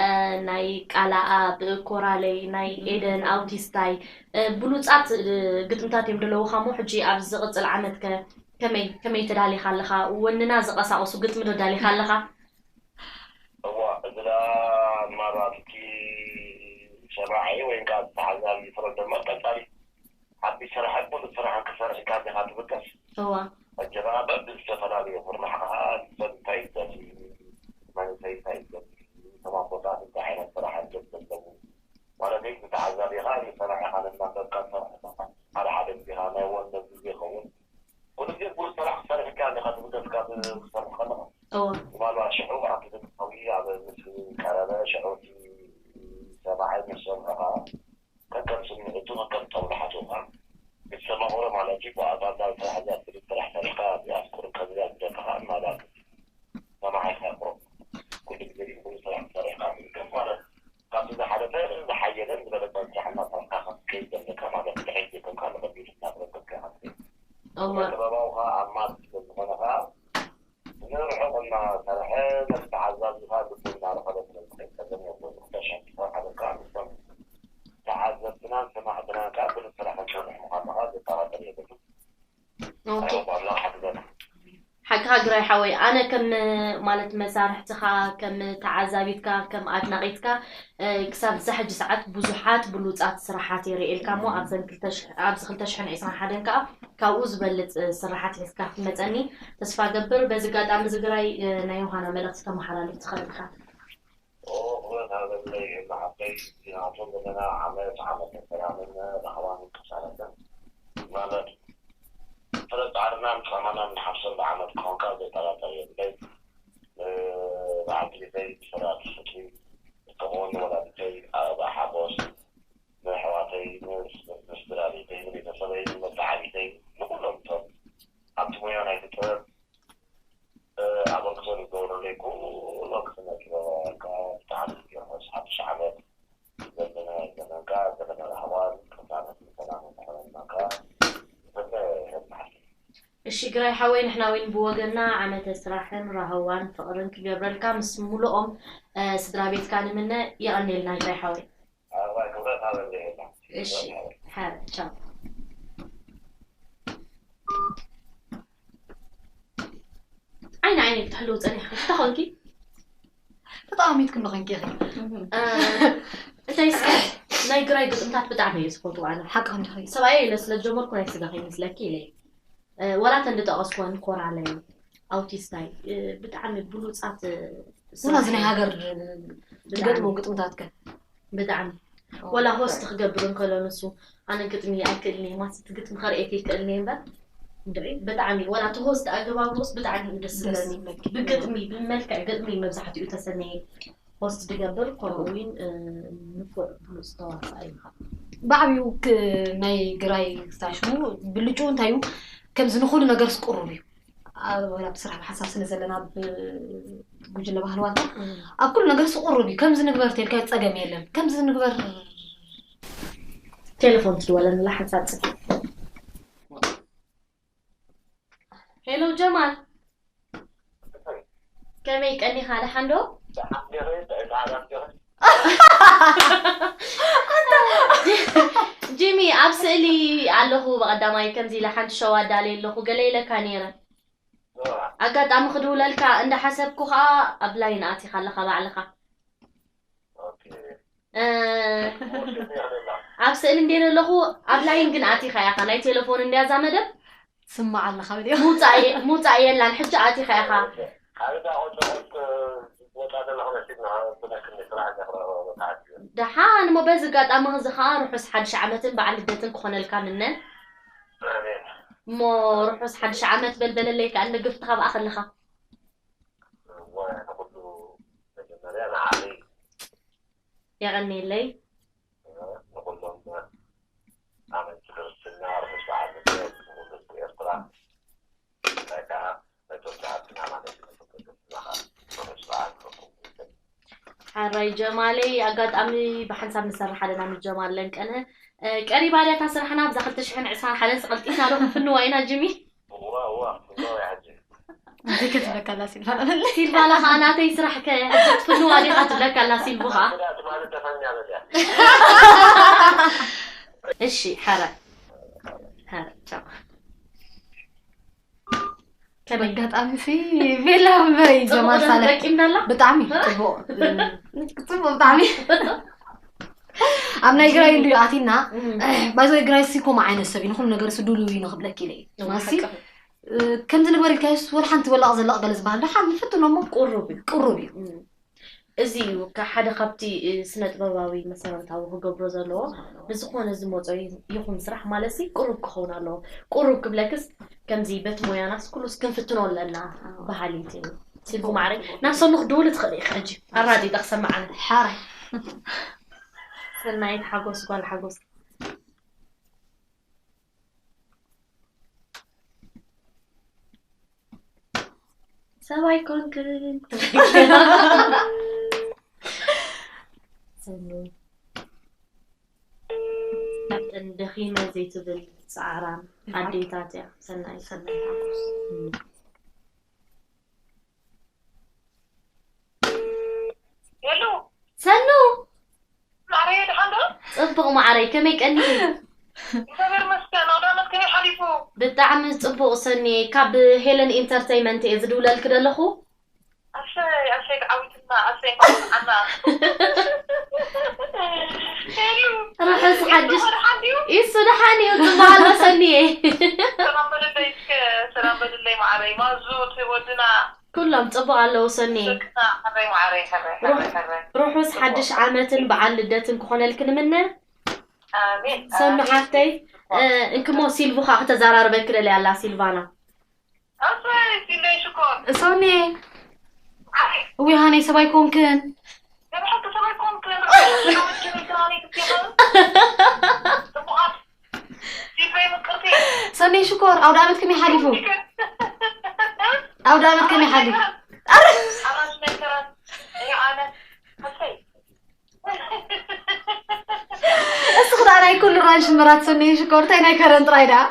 እ፣ ናይ ቃላኣብ፣ ኮራለይ፣ ናይ ኤደን፣ ኣውቲስታይ፣ እ፣ ብሉጻት፣ እ፣ ግጥምታት እዮም ዘለውኻ እሞ፣ ሕጂ ኣብ ዝቕጽል ዓመት ከ ከመይ፣ ከመይ ተዳሊኻ ኣለኻ? ወንና ዝቐሳቐሱ ግጥሚ ዶ ዳሊኻ ኣለኻ? እዋ፣ እዚ ደኣ ምናልባት እቲ ሰማዒ ወይ ከዓ ተዓዛቢ ይፍረዶ እምበር፣ ቀጻሊ ሓድሽ ስራሕን ብሉጽ ስራሕን ክትሰርሕ ኢልካ እንዲኻ ትብገስ። እዋ። ሕጂ ደኣ በብዝተፈላለዩ ኩርናዕ ከዓ ሰብ እንታይ ይደሊ፣ መንእሰይ እንታይ ይደሊ፣ እቶም ኣቦታት እንታይ ዓይነት ስራሕ እዮም ዘለዉ፣ ማለተይ ንተዓዛቢኻ ንሰማዒኻ ነናንበብካ ትሰርሕ ኣለኻ። ሓደ ሓደ ግዜኻ ናይ ወነ ግዜ ይኸውን። ኩሉ ግዜ ብሉጽ ስራሕ ክትሰርሕ ኢልካ እንዲኻ ትብገስ ካብ ክትሰርሕ ከለኻ። እዋ። ምናልባት ሽዑ ኣብቲ ድምፃዊ ኣብ ምስ ቀረበ ሽዑ እቲ ሰማዒ ምስ ሰምዑኻ ከከም ስምዒቱ ከከም ጦብላሕቱ ኸዓ ምስ ሰማቕሮ ማለት እዩ። ብኣጻጻ ስራሕ እዚኣ ብሉጽ ስራሕ ሰሪሕካ እዚኣ ፍቅሪ ከምዚኣ ዝደካ ኸዓ እናበልካ ሰማዒኻ ይቕሮ። ኩሉ ግዜ ግን ብሉጽ ስራሕ ክትሰርሕ ኢኻ ትብገስ ማለት እዩ። ካብቲ ዝሓለፈ ዝሓየለን ዝበለጸን ስራሕ እናሰርሕካ ክትከይድ ዘለካ ማለት እዩ። ድሕሪት ዘይኮንካ ንቕድሚት እናተበገስካ ኢኻ ትኸይድ። እወ። ስነ ጥበባዊ ኸዓ ኣብ ማስ ስለ ዝኾነ ኸዓ ንርሑቕ እናሰርሐ ነቲ ተዓዛቢ ኸዓ ልቡ እናረኸበ ስለ ዝኸይድ ጸገም የብሉን። ክልተ ሽሕን ዕስራን ሓደን ኸዓ ምስቶም ተዓዘብትናን ሰማዕትናን ኸዓ ብሉጽ ስራሕ ክንሰርሕ ምዃንና ኸዓ ዘጠራጥር የብሉን። ኦኬ። ኣምላኽ ሓግዘና። ሓቅኻ ግራይ ሓወይ፣ ኣነ ከም ማለት መሳርሕትኻ፣ ከም ተዓዛቢትካ፣ ከም ኣድናቒትካ፣ እ፣ ክሳብ እዛ ሕጂ ሰዓት ብዙሓት ብሉጻት ስራሓት የርእየልካ እሞ ኣብዘን ክልተ ሽሕ፣ ኣብዚ ክልተ ሽሕን ዕስራን ሓደን ከኣ ካብኡ ዝበልጽ፣ እ፣ ስራሓት ሒዝካ ክትመጸኒ ተስፋ ገብር። በዚ ኣጋጣሚ እዚ ግራይ፣ እ፣ ናይ ዮሃና መልእኽቲ ተመሓላልፍ ትኽእል ኢኻ። ኦኽሎት ሃበለይ እዛ ዓበይ ናቶም ዘለና ዓመት ዓመተ ሰላምን ራህዋን ቅሳነትን ማለት ፍረ ጻዕርናን ጻማናን ንሓፍሰሉ ዓመት ክኾንካ ዘጠራጠር የብለይ። በዓልቲ ቤተይ ብሰራት ፍትሒ እተኾን ወላዲተይ ኣበባ ሓጎስ ንኣሕዋተይ ምስ ስድራ ቤተይ ንቤተሰበይ ንመተዓቢተይ ንኩሎም እቶም ኣብቲ ሞያ ናይቲ ጥበብ ኣበርክቶ ዝገብሩለይ ኩሎም ስነ ጥበባውያን ከዓ ብጣዕሚ እዮም ርሑስ ሓድሽ ዓመት ዘለናዮ ዘመን ከዓ ዘመነ ራህዋን ቅሳነትን ሰላምን ክኾነልና ከዓ ዝፈተ እየ። እሺ ግራይ ሓወይ ንሕና እውን ብወገንና ዓመተ ስራሕን ራህዋን ፍቕርን ክገብረልካ ምስ ሙሉኦም ስድራ ቤትካ ንምነ። የቐንየልና ግራይ ሓወይ። ኣባይ ክብረት ሃበለይ። እሺ ሓረ ቻው። ዓይኒ ዓይኒ ክትሕልው ጸኒሕኪ እንታይ ኮንኪ? ተጠቓሚትኩም ዶ ኮንኪ ኢኺ? እ፣ እንታይ እስኪ ናይ ግራይ ግጥምታት ብጣዕሚ እየ ዝፈትው ኣነ። ሓቂ ከምዚ ኸይ ሰብኣየ ኢለ ስለ ዝጀመርኩ ናይ ስጋ ከይመስለኪ ኢለ እየ። እ፣ ዋላ እተን ዝጠቐስኩወን ኮራለይ ኣውቲስታይ እ፣ ብጣዕሚ ብሉፃት እ፣ ሱና እዚ ናይ ስራሕ ሃገር ብጣዕሚ። ዝገጥሙ ግጥምታት ከ ብጣዕሚ ወላ ሆስት ክገብር እንከሎ ንሱ ኣነ ግጥሚ ኣይክእልን እየ ማስ እቲ ግጥሚ ከርእየኪ ይክእልን እየ እምበር እንድዒ ብጣዕሚ ወላ እቲ ሆስት ኣገባብርኡስ ብጣዕሚ እዩ ደስ ዝብለኒ። ብግጥሚ ብመልክዕ ግጥሚ መብዛሕትኡ ተሰነየ ሆስት ዝገብር ከምኡ እውን እ፣ ንፉዕ ብሉፅ ተዋሳኣይ እዩ። ብዓብዩ ክ- ናይ ግራይ ክሳሽሙ ብልጭኡ እንታይ እዩ ከምዚ ንኩሉ ነገር ስቁሩብ እዩ ኣብ ወላ ብስራሕ ብሓሳብ ስለ ዘለና ብጉጅለ ባህሊ ዋልታ ኣብ ኩሉ ነገር ስቁሩብ እዩ ከምዚ ንግበር ተልካ ፀገም የለን ከምዚ ንግበር ቴሌፎን ትድወለንላ ሓንሳብ ፅን ሄሎ ጀማል ከመይ ቀኒኻ ደሓን ዶ ጂሚ ኣብ ስእሊ ኣለኹ ብቐዳማይ ከምዚ ኢለ ሓንቲ ሸው ኣዳልየ ኣለኹ ገለ ኢለካ ነይረ ኣጋጣሚ ክድውለልካ እንዳሓሰብኩ ከዓ ኣብ ላይን ኣቲኻ ኣለኻ ባዕልኻ ኣብ ስእሊ እንዴ ዘለኹ ኣብ ላይን ግን ኣቲኻ ኢኻ ናይ ቴሌፎን እንድያ እዛ መደብ ስማዕ ኣለኻ በልዮ ምውፃእ የ- ምውፃእ የላን ሕጂ ኣቲኻ ኢኻ ሓደ ቆልዑ ዝወጣ ዘለኹ መሲልና ብለክኒ ስራሕ ዘኽረበ መፅሓፍ እዩ። ደሓን እሞ በዚ ኣጋጣሚ እዚ ከዓ ርሑስ ሓድሽ ዓመትን በዓል ልደትን ክኾነልካ ምነ ኣሜን። እሞ ርሑስ ሓድሽ ዓመት በልበለለይ ከዓ እንደ ግፍቲ ካብኣ ከለኻ እሞ ንኹሉ መጀመርያ ንዓለይ የቐንየለይ ንኹሎም ኣመንቲ ክርስትና ርሑስ በዓል ልደት ንኹሉ ህዝቢ ኤርትራ ብፍላይ ከዓ ነቶም ዝሃብትና ማለት እዩ ነቶም ደቂ ኣንስትዮ ከዓ ርሑስ በዓል ንኹሉ ይብል። ሓራይ ጀማለይ ኣጋጣሚ ብሓንሳብ ንሰርሕ ኣለና ምስ ጀማል ለንቀነ ቀሪባ ድያ እታ ስራሕና ኣብዛ ክልተ ሽሕን ዕስራን ሓደን ስቐልጢፍና ዶ ክንፍንዋ ኢና ጅሚ እዋ እዋ እዋ ያጂ እንታይ ክትብለካ ኣላ ሲልቫና በለ ሲልቫና ከዓ ናተይ ስራሕ ከ ሕጂ ትፍንዋ ዲኻ ትብለካ ኣላ ሲልቡ ከዓ ጉዳት ማለት ተፈኛ በልያ እሺ ሓረ ሓረ ቻው ከመይ ኣጋጣሚ ሲ ቤላ እምበይ ጀማል ሳለ ደቂምናላ ብጣዕሚ ጽቡቅ ጽቡቅ ብጣዕሚ ኣብ ናይ ግራይ እንድዩ ኣቲና ባይዞ ግራይ ሲ ኮማ ዓይነት ሰብ እዩ ንኩሉ ነገር ስዱሉ እዩ ንክብለክ ኢለ እዩ ማሲ ከምዚ ንግበር ኢልካዮስ ወላ ሓንቲ ወላቕ ዘለቕ ገለ ዝበሃል ደሓን ንፍትኖ እሞ ቁሩብ እዩ ቁሩብ እዩ እዚ እዩ ሓደ ካብቲ ስነ ጥበባዊ መሰረታዊ ክገብሮ ዘለዎ ብዝኾነ ዝመፆ ይኹን ስራሕ ማለት ሲ ቁሩብ ክኸውን ኣለዎ ቁሩብ ክብለክስ ከምዚ በት ሞያናስ ኩሉስ ክንፍትኖ ኣለና በሃሊት እየ ሲልቡ ማዕረ ናብ ሰኑ ክድውል ትኽእል ኢኻ ሕጂ ኣራዲዳ ክሰምዓና ሓራይ ሰናይት ሓጎስ ጓል ሓጎስ ሰብ ኣይኮንክን ሰኑ ካብተን ደኺመ ዘይትብል ፃዕራም ኣዴታት እያ ሰናይ ሰናይ ሓጎስ ሄሎ ሰኑ ማዕረየ ደሓን ዶ? ፅቡቕ ማዕረይ ከመይ ቀኒኺ? እግዚኣብሔር ይመስገን ኣውደ ዓመት ከመይ ሓሊፉ? ብጣዕሚ ፅቡቕ ሰኒ ካብ ሄለን ኢንተርተይመንት እየ ዝድውለልኪ ዘለኹ ኣሰይ ኣሰይ ተዓዊትና ኣሰይ እንኳዕ ወፅዓና ሄሉ ርሑስ ሓድሽ ደሓን ድዩ? ኢሱ ደሓን እዩ ፅቡቕ ኣሎ ሰኒየ ሰላም በልለይ እስከ ሰላም በልለይ ማዕረይ ማዙ እቲ ወድና ኩሎም ጽቡቕ ኣለዉ ሰኒ። ደቅና ሕረይ ማዓረይ ሕረይ ሕረይ ሕረይ። ርሑስ ሓድሽ ዓመትን በዓል ልደትን ክኾነልኪ ንምነ። ኣሜን። ሰኑ ኣሜን። ሓፍተይ እ፣ እንክሞ ሲልቭ ኸዓ ክተዘራርበኪ ደልያ ኣላ ሲልቫና። ኣሰይ ሲለይ ሽኮር። ሶኒ ኣይ እዊ ሃነይ ሰባይ ኮንክን። ንብሓቂ ሰባይ ኮንክን። ጽቡቓት ሰነይ ሽኮር ኣውደ ዓመት ከመይ ሓሊፉ? ኣውደ ዓመት ከመይ ሓሊፉ? እስኺ ደኣ ናይ ኩሉ ራንሽ ምራት ሰነይ ሽኮር እንታይ ናይ ከረን ጥራይ ደኣ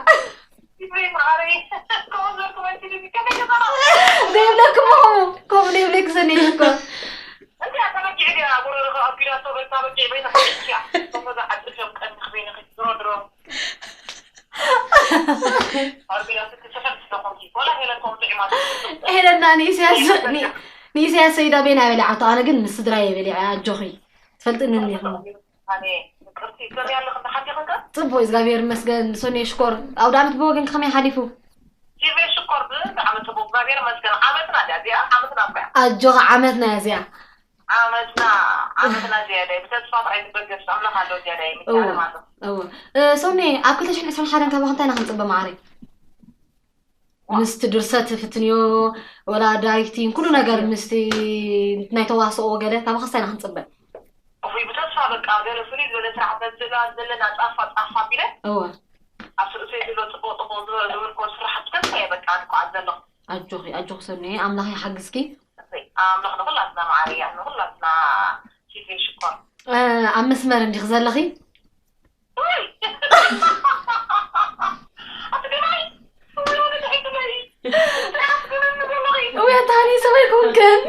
ዘይብለክሞ ከምኡ ከምኡ ዘይብለክ ሰነይ ሽኮር ሄለና ንኢሳያስ ንኢሳያስ ሰይዳ ቤና በሊዓቶ ኣነ ግን ምስ ስድራየ በሊዐ ኣጆኺ ትፈልጥኒ እኒኹ። ጽቡቅ እግዚኣብሔር ይመስገን። ሶኔ ሽኮር ኣውደ ዓመት ብወገን ከመይ ሓሊፉ? ሲልቬ ሽኮር ብጣዕሚ ጽቡቅ እግዚኣብሔር ይመስገን። ዓመትና ድያ እዚኣ? ዓመትና እኮ እያ። ኣጆኻ ዓመትና እያ እዚኣ። ዓመትና ዓመትና ዝያዳይ ብተስፋ ጥራይ ትበገስ ኣምላኽ ኣሎ ዝያዳይ እወ። ምትዓለም ኣሎ። እወ እ፣ ሶኔ ኣብ ክልተ ሽሕን ዕስራን ሓደን ካብ እንታይ ኢና ክንጽበ ማዕረይ? ምስቲ ድርሰት ፍትንዮ ወላ ዳይሬክቲንግ ኩሉ ነገር ምስቲ ናይ ተዋስኦ ገለ ካብ ከስታይ ኢና ክንጽበ? እፉይ ብተስፋ በቃ ገለ ፍሉይ ዝበለ ስራሕ በዝላ ዘለና ጻፋ ጻፋ ቢለ እወ ኣብ ስርእሰይ ዘሎ ጽቡቅ ጽቡቅ ዝበለ ዝምልኮ ስራሕ ብተስፋ እየ በቃ ንኳዓት ዘለኹ። ኣጆኺ ኣጆኺ ሰኒ ኣምላኽ ይሓግዝኪ። ኣምላኽ ንኹላትና ማዕርያ ንኹላትና ኪፍል ሽኮር። ኣብ መስመር እንዲኽ ዘለኺ? ውያታኒ ሰበይ ኮንክን።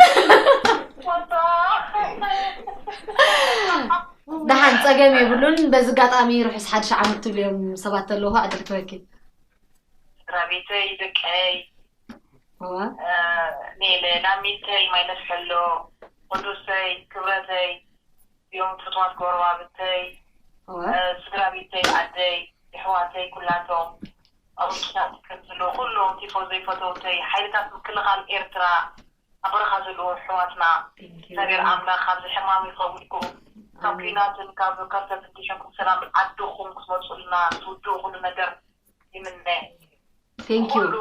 ደሓን ጸገም የብሉን። በዚ ኣጋጣሚ ርሑስ ሓድሽ ዓመት ትብልዮም ሰባት ተለዉ ዕድል ክበኪ። ስድራ ቤተይ ደቀይ እዋ ሜለ ላሚተይ ማይነፍሐሎ ቅዱሰይ ክብረተይ እዮም ፍትዋት ጎረባብተይ እዋ ስድራ ቤተይ ኣደይ የሕዋተይ ኩላቶም ኣብ ውሽጣት ከም ዘለዉ ኩሎም ቲፎዞይ ፈተውተይ ሓይልታት ምክልኻል ኤርትራ ኣብ በረኻ ዘለዉ ኣሕዋትና እግዚኣብሔር ኣምላኽ ካብዚ ሕማም ይኸውድኩም ካብ ኲናትን ካብ ከርተትን ድሒንኩም ሰላም ዓድኹም ክትመፁልና ትውድኡ ኩሉ ነገር ይምነ Thank you. ኩሉ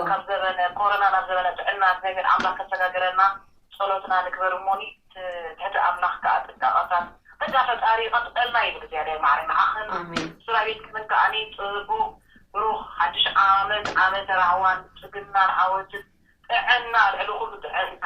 ካብ ዘበነ ኮሮና ናብ ዘበነ ጥዕና እግዚኣብሔር ኣምላኽ ከሰጋግረና ጸሎትና ንግበር እሞኒ ትሕቲ ኣምላኽ ከዓ ጥንቃቐታት በዛ ፈጣሪ ይቐጥቀልና ይብል እግዚኣብሔር ማዕረ ንዓኽን ኣሜን። ስራ ቤትክምን ከዓኒ ጽቡቕ ብሩኽ ሓድሽ ዓመት ዓመተ ራህዋን ጽግናን ዓወትን ጥዕና ልዕሊ ኩሉ ጥዕና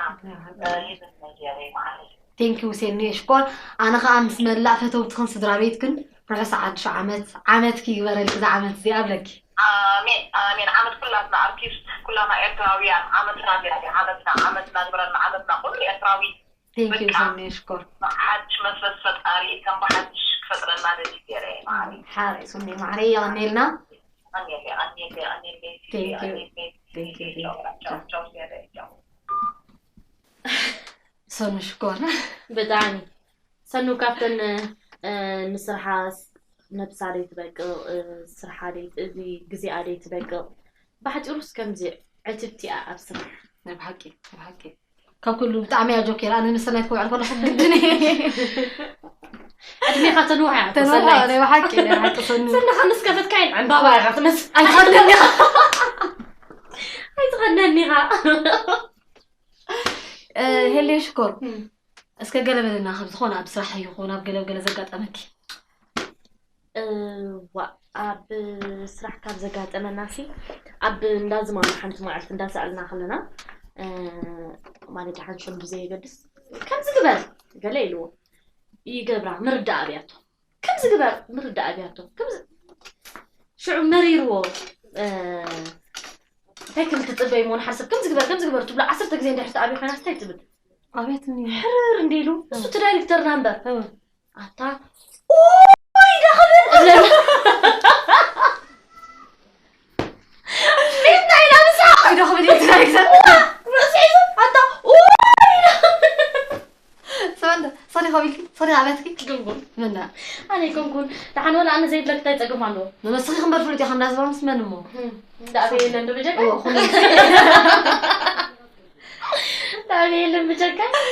ይብል እግዚኣብሔር ማዕረ። Thank you ሴኒ እሽኮር ኣነ ከዓ ምስ መላእ ፈተውትኽን ስድራ ቤትክን ርሑስ ሓድሽ ዓመት ዓመትኪ ይግበረልኪ እዛ ዓመት እዚኣ እብለኪ። ኣሜን ኣሜን ዓመት ኩላትና ኣርቲስት ኩላና ኤርትራውያን ዓመትና ዚኣዲ ዓመትና ዓመትና ግበረልና ዓመትና ኩሉ ኤርትራዊ Thank you በቃ። ሰኒ እሽኮር ብሓድሽ መንፈስ ፈጣሪ ከም ብሓድሽ ክፈጥረና ደሊ ገረ ማሪ ሓቂ ሶኒ ማዕረ የቐኔልና ኣኔለ ኣኔለ ኣኔለ Thank you. ኣኔለ Thank you, thank you. ቻው ቻው ገረ ቻው ሰኑ ሽኮር ብጣዕሚ ሰኑ ካብተን እ፣ ንስርሓ ስ- ነብሳ ደይ ትበቅቕ እ፣ ስርሓ ደይ እዚ ግዜኣ ደይ ትበቅቕ ባሕፂሩስ ከምዚ ዕትብቲ እያ ኣብ ስራሕ ናይ ብሓቂ ናይ ብሓቂ ካብ ኩሉ ብጣዕሚ እያ ጆኬር ኣነ ምስ ሰናይት ክውዕል ከለኹ ግድን እየ ዕድሜኻ ተንውሕ እያ ተንውሕ ተሰናይት ናይ ብሓቂ ናይ ብሓቂ ሰኑ ሰንኻ ምስ ከፈትካ እየን ዕምባባ ኢኻ ትመስል ኣይትኸድን ኢኻ ኣይትኸድነኒ ኢኻ ሄሌ ሽኮር እስከ ገለ በለና ካብ ዝኾነ ኣብ ስራሕ ይኹን ኣብ ገለ ገለ ዘጋጠመኪ እዋ ኣብ ስራሕ ካብ ዘጋጠመና ሲ ኣብ እንዳ ዝማኑ ሓንቲ መዓልቲ እንዳሰኣልና ከለና ማለት ሓንሾም ብዘየገድስ ከምዚ ግበር ገለ ኢልዎ ይገብራ ምርዳእ ኣብያቶ ከምዚ ግበር ምርዳእ ኣብያቶ ከምዚ ሽዑ መሪርዎ እንታይ ክብል ትፅበይ ሞ ንሓደ ሰብ ከምዚ ግበር ከምዚ ግበር ትብሎ ዓሰርተ ግዜ እንድሕር ተኣብዩ ኮይና እንታይ ትብል ኣብያትኒ ሕርር እንዲሉ እሱ እቲ ዳይሬክተርና እምበር ኣታ ኦይ ዳ ክብል እብለና ቤትና ኢና ምስሓቕ ኦይ ዳ ክብል እዩ እቲ ዳይሬክተር ርእሱ ሒዙ ኣታ ኦይ ዳ ክብል ሰበንደ ሰሪኻ ቢልኪ ሰሪኻ ኣብያትኪ ገንጎን ምና ኣነ ኣይኮንኩን ደሓን ወላ ኣነ ዘይብለክ እንታይ ፀገም ኣለዎ ንስኺ ክንበር ፍሉጥ ኢኻ እንዳዝባ ምስ መን እሞ እንዳ ኣበይ የለን ዶ ብጀካ እዎ፣ ኩሉ እንዳ ኣበይ የለን ብጀካ ዳስ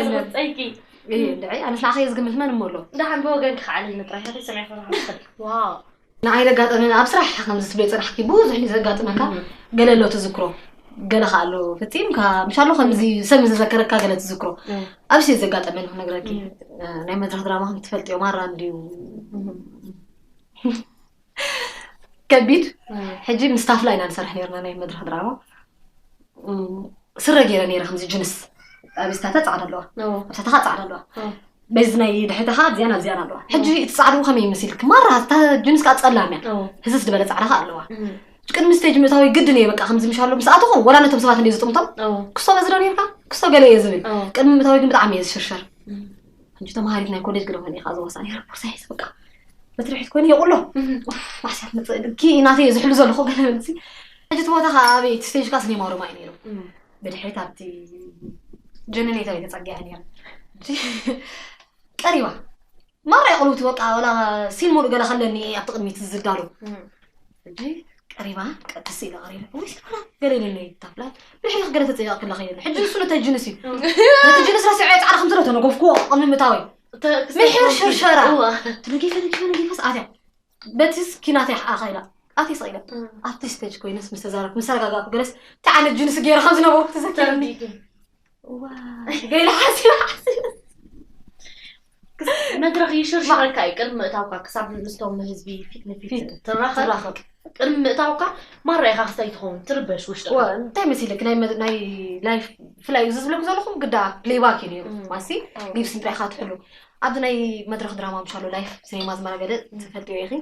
የለን። ፀይቂ እየ እንድዒ ኣነስ ንዓኸ እየ ዝግምት መን እሞ ኣሎ ደሓን ብወገንኪ ከዓልኒ ጥራይ ከይሰሚዐ ክረሃ ዋው ንዓይ ዘጋጠመኒ ኣብ ስራሕ ከምዚ ትብለይ ፅናሕኪ ብዙሕ እዩ ዘጋጥመካ ገለ ኣሎ ትዝክሮ ገለ ከዓ ኣሎ ፈፂምካ ምሻሎ ከምዚ ሰብ ዘዘከረካ ገለ ትዝክሮ ኣብዚ ዘጋጠመኒ ክነግረኪ ናይ መድረክ ድራማ ከም ትፈልጥዮ ማራ እንድዩ ከቢድ ሕጂ ምስ ታፍላ ኢና ንሰርሕ ነርና ናይ መድረክ ድራማ ስረ ገይረ ነይረ ከምዚ ጅንስ ኣብ ስታታ ፃዕዳ ኣለዋ ኣብ ታሕታ ከዓ ፃዕዳ ኣለዋ በዚ ናይ ድሕሪታ ከዓ ኣብዚኣን ኣብዚኣን ኣለዋ ሕጂ እቲ ፃዕድኡ ከመይ ይመስልክ ማራ እታ ጅንስ ከዓ ፀላም እያ ህዝስ ዝበለ ፃዕዳ ከዓ ኣለዋ ቅድሚ ስቴጅ ምእታወይ ግድን እየ በቃ ከምዚ ምሻሎ ምስ ኣተኹ ወላ ነቶም ሰባት እንደ ዝጥምቶም ክስቶ በዚ ዶ ነርካ ክስቶ ገለ እየ ዝብል ቅድሚ ምእታወይ ግን ብጣዕሚ እየ ዝሽርሸር ሕጂ ተምሃሪት ናይ ኮሌጅ ግደ ኮይነ ከዓ ዝወሳ ነረ ቦርሳ ሒዘ በቃ በትሪ ሒዝ ኮይነ የቁሎ ማሕስያ ትመፅእ ግን ኪ ናተይ እየ ዝሕሉ ዘለኹ ገለ መልሲ ሕጂ እቲ ቦታ ከዓ ኣበይ? እቲ ስቴጅ ከዓ ስኔማ ሮማ እዩ ነይሩ። ብድሕሪት ኣብቲ ጀነሬተር እዩ ተፀጊዐ ነይሩ። ቀሪባ ማራ የቕልውቲ በቃ ወላ ሲን ሙሉእ ገለ ከለኒ ኣብቲ ቅድሚት ዝዳሎ። ሕጂ ቀሪባ ቀጥስ ኢለ ቀሪበ ወይ ሲልባና ገለ ኢለኒ ታብላ ብድሕሪ ገለ ተፀይቕ ክላ ከይለኒ ሕጂ ንሱ ነተ ጅንስ እዩ ነቲ ጅንስ ረሲዐ ፃዕዳ ከምትሎ ተነጎፍኩዎ ቅድሚ ምታወይ ምሕር ሽርሸራ ትነጌፈ ነጌፈ ነጌፈስ ኣትያ በቲስ ኪናት ያሕኣ ከይላ ኣትየ ሰቂለ ኣብቲ ስቴጅ ኮይነስ ምስ ተዛረብኩ ምስ ተረጋጋእኩ ገለስ እንታይ ዓይነት ጅንስ ገይረ ከም ዝነበርኩ ተዘኪረኒ ገይለ ሓሲበ ሓሲበ መድረኽ ይሽርሽረካ እዩ ቅድሚ ምእታውካ ክሳብ ምስቶም ህዝቢ ፊት ንፊት ትራኸብ ትራኸብ ቅድሚ ምእታውካ ማራ ኢኻ ክስታይ ትኸውን ትርበሽ ውሽጥኻ እንታይ መሲልክ ናይ መ- ናይ ላይፍ ብፍላይ እዚ ዝብለኩ ዘለኹም ግዳ ፕሌይባክ እዩ ነይሩ እም። ማሲ ሊፕሲንክ ጥራይ ኢኻ ትሕሉ ኣብዚ ናይ መድረኽ ድራማ ምሻሎ ላይፍ ሲኔማ ዝማራ ገለ ትፈልጥዮ ኢኺ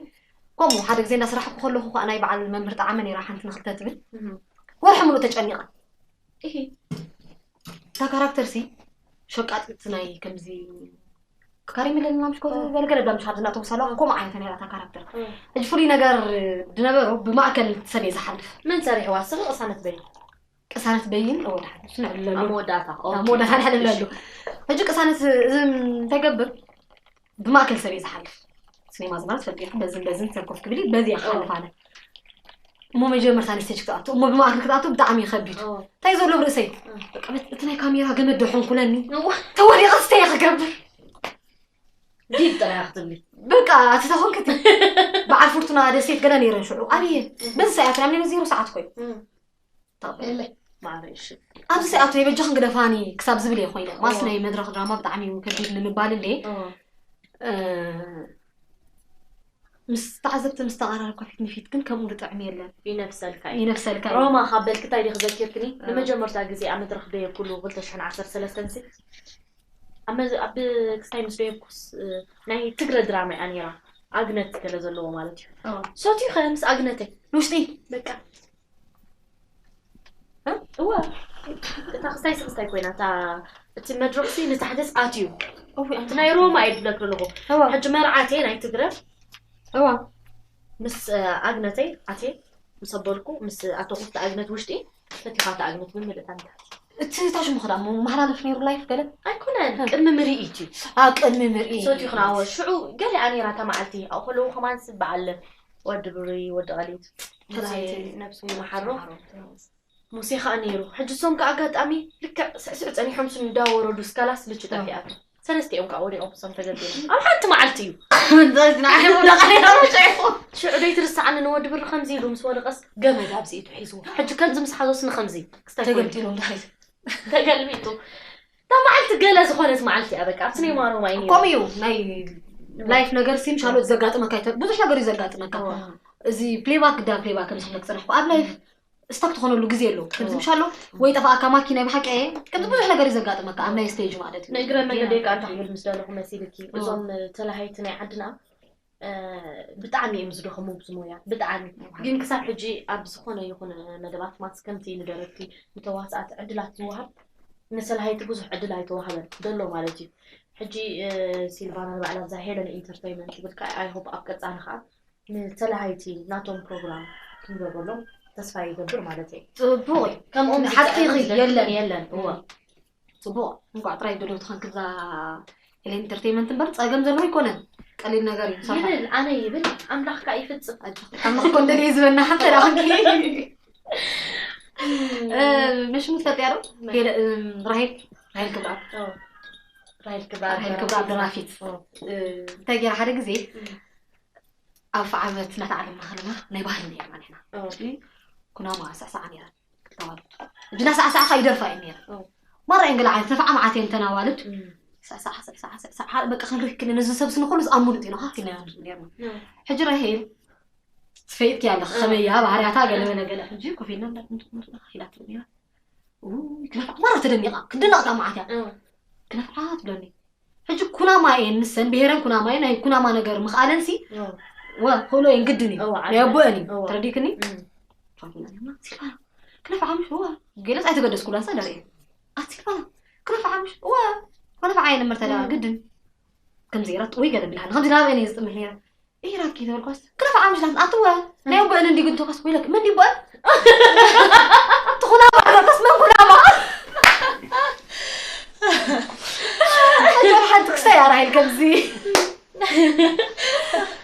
ከምኡ ሓደ ግዜ እንዳስራሕኩ ከለኹ ከዓ ናይ በዓል መምህር ጣዕመ ነይራ ሓንቲ ንክልተ ትብል እም። ወርሒ ሙሉእ ተጨኒቓ እሂ። እታ ካራክተር ሲ ሸቃጢት ናይ ከምዚ ካሪሚለ ና ምሽ ኮ ገለገለ ዳ ምሽ ሓድና ተውሳላ ኮማ ዓይነት ነራ እታ ካራክተር ሕጂ ፍሉይ ነገር ድነበሮ ብማእከል ሰብ እየ ዝሓልፍ መን ሰሪሕዋ ስለ ቅሳነት በይ ቅሳነት በይን እወ ድሓን እሱ ንዕልለሉ ኣብ መወዳእታ ኣብ መወዳእታ ንዕልለሉ ሕጂ ቅሳነት እዚ እንተገብር ብማእከል ሰብ እየ ዝሓልፍ ስኔማ ዝማለት ፈልጢኹ በዝን በዝን ሰብ ኮፍ ክብል በዚ እየ ክሓልፍ ኣነ እሞ መጀመርታ ንስቴጅ ክትኣቱ እሞ ብማእከል ክትኣቱ ብጣዕሚ ከቢድ እንታይ ዘሎ ብርእሰይ በቃ እቲ ናይ ካሜራ ገመድ ዶ ሕንኩለኒ ተወዲቐ ስተየ ክገብር ዲብ ጥራይ ክትብሊ በቃ ኣቲ ተኾንክቲ በዓል ፍርቱና ደሴት ገለ ነይረን ሽዑ ኣብየ በዚ ሰዓት ናብ ዜሮ ሰዓት ኮይኑ ኣብዚ ሰዓት ወይ በጃኽን ግደፋኒ ክሳብ ዝብል እየ ኮይነ ማስ ናይ መድረኽ ድራማ ብጣዕሚ ከቢድ ንምባል እንደ ምስ ተዓዘብቲ ምስ ተቐራረብካ ፊት ንፊት ግን ከምኡ ዝጥዕም የለን ይነፍሰልካ እዩ። ይነፍሰልካ እዩ። ሮማ ካብ በልክታይ ዲኺ ዘኪርክኒ ንመጀመርታ ግዜ ኣብ መድረኽ ደየብኩሉ ክልተ ሽሕን ዓሰርተ ሰለስተን ሲ ኣብ መዝ- ኣብ ክስታይ ምስ ደየብኩስ እ፣ ናይ ትግረ ድራማ እያ ነይራ ኣግነት ገለ ዘለዎ ማለት እዩ ኦ። ሰትዩ ኸ ምስ ኣግነተ ንውሽጢ በቃ እወ እታ ክስታይ ሲ ክስታይ ኮይና እታ እቲ መድረኽ ሲ ንታሕተስ ኣትዩ እቲ ናይ ሮማ እየ ዝብለክ ዘለኹ ሕጂ መርዓቴ ናይ ትግረ እዋ ምስ ኣግነተይ ኣትየ ምስ ኣበልኩ ምስ ኣተኹ ኣብቲ ኣግነት ውሽጢ ፈቲኻ እታ ኣግነት ብምልእታ ንታሕቲ እቲ ታሽሙ ክዳ መመሓላለፍ ነይሩ ላይፍ ገለ ኣይኮነን ቅድሚ ምርኢት እዩ ኣብ ቅድሚ ምርኢት ሰትዩ ክናወ ሽዑ ገሊኣ ነይራ እታ መዓልቲ ኣብኡ ከለዉ ከማን ስበዓለ ወዲ ብሪ ወዲ ቀሊት ነብሱ ይመሓሮ ሙሴ ከዓ ነይሩ ሕጂ እሶም ከዓ ኣጋጣሚ ልክዕ ስዕስዕ ፀኒሖም ስም እንዳወረዱ ስካላስ ልቹ ጠፊኣቱ ሰለስቲኦም ከዓ ወዲቖም እሶም ተገቢሮም ኣብ ሓንቲ መዓልቲ እዩ ሽዑ ደይትርስዓኒ ንወዲ ብሪ ከምዚ ኢሉ ምስ ወደቐስ ገመድ ኣብዚ ኢቱ ሒዝዎ ሕጂ ከምዚ ምስ ሓዞስ ንከምዚ ክስታይ ኮይኑ ተገምጢሎም ድሕሪት ተገልቢጡ እታ መዓልቲ ገለ ዝኾነት መዓልቲ እያ በቃ ኣብቲ ናይ ማሮማ እዩ ነይሩ። ከምኡ እዩ ናይ ላይፍ ነገር ሲ ምሻሎ ዘጋጥመካ ይተ- ብዙሕ ነገር እዩ ዘጋጥመካ እዋ። እዚ ፕሌባክ ግዳ ፕሌባክ ከም ዝብለክ ዝፀናሕኩ ኣብ ላይፍ ስታክ ትኾነሉ ግዜ ኣሎ ከምዚ ምሻሎ ወይ ጠፋኣካ ማኪና ብሓቂ እየ ከምዚ ብዙሕ ነገር እዩ ዘጋጥመካ ኣብ ናይ ስቴጅ ማለት እዩ ንእግረ መገደይ ከዓ እንታይ ክብል ምስ ደለኹ መሲልኪ እዞም ተላሃይቲ ናይ ዓድና ብጣዕሚ እዮም ዝደኸሙ ብዚ ሞያ ብጣዕሚ ግን ክሳብ ሕጂ ኣብ ዝኾነ ይኹን መደባት ማስ ከምቲ ንደረፍቲ ንተዋስኣት ዕድላት ዝወሃብ ንሰልሃይቲ ብዙሕ ዕድል ኣይተዋህበን ዘሎ ማለት እዩ ሕጂ ሲልቫና ንባዕላ እዛ ሄለን ኢንተርተይመንት ትብል ከዓ ኣይሆፕ ኣብ ቀፃሊ ከዓ ንተላሃይቲ ናቶም ፕሮግራም ክንገብረሎም ተስፋ ይገብር ማለት እዩ ፅቡቅ እዩ ከምኦም ሓቂ የለን የለን እዋ ፅቡቕ እንኳዕ ጥራይ ድልውቲ ኾንክዛ ኢለ ኢንተርቴይመንት እምበር ፀገም ዘለዎ ኣይኮነን ቀሊል ነገር እዩ ሰሓ ይብል ኣነ ይብል ኣምላኽ ከዓ ይፍፅም ኣምላኽ ኮ እንደልየ ዝበና ሓንተ ዳኹንኪ መሽሙ ትፈልጥያ ዶ ራሄል ራሄል ክብራ ራሄል ክብራ ራሄል ክብራ ደራፊት እንታይ ገይራ ሓደ ግዜ ኣብ ዓመት እናተዓለምና ከለና ናይ ባህሊ ነይርና ንሕና ኩናማ ሳዕሳዓ ነይራ ክልተ ኣዋልድ ሕጂ እናሳዕሳዕካ ይደርፋ እየን ነይረን ማራ እየን ገለ ዓይነት ነፋዓ መዓት እየን እተን ኣዋልድ ሳዕሳዓ ሳዕሳዓ ሳዕሳዓ በቃ ክንሪክ ክልን እዚ ሰብሲ ንኩሉ ዝኣምኑ ፂና ካ ክልና ነርና ሕጂ ረሄል ትፈይጥኪ ኣለኺ ከመያ ባህርያታ ገለ በለ ገለ ሕጂ ኮፍ ኢልና እንዳንርና ኢላትኒ ነይራ ውይ ክነፍዓ ማራ ተደኒቓ ክድነቕ ከዓ መዓት እያ ክነፍዓ ትብለኒ ሕጂ ኩናማ እየን ንሰን ብሄረን ኩናማ እየን ናይ ኩናማ ነገር ምኽኣለን ሲ ወ ክእሎ እየን ግድን እዩ ናይ ኣቦአን እዩ ተረዲክኒ ሲልቫና ክነፍዓ ምሽ ወ ገለስ ኣይተገደስኩላ ሳ ደርኢ ኣት ሲልቫና ክነፍዓ ምሽ ወ ክነፍዓ እየን እምበር ተዳ ግድን ከምዚ ረት ወይ ገለ ብላኒ ከምዚ ላበአን እየ ዝጥምሕ ነይረ ኢራኪ ተበልኳስ ክለፍ ዓምሽ ናት ኣትወ ናይ በእን እንዲ ግንቶካስ ወይለክ መን ይበል ትኹና ባዕዳካስ መን ኩናማ ሓንቲ ክስታይ ኣራይል ከምዚ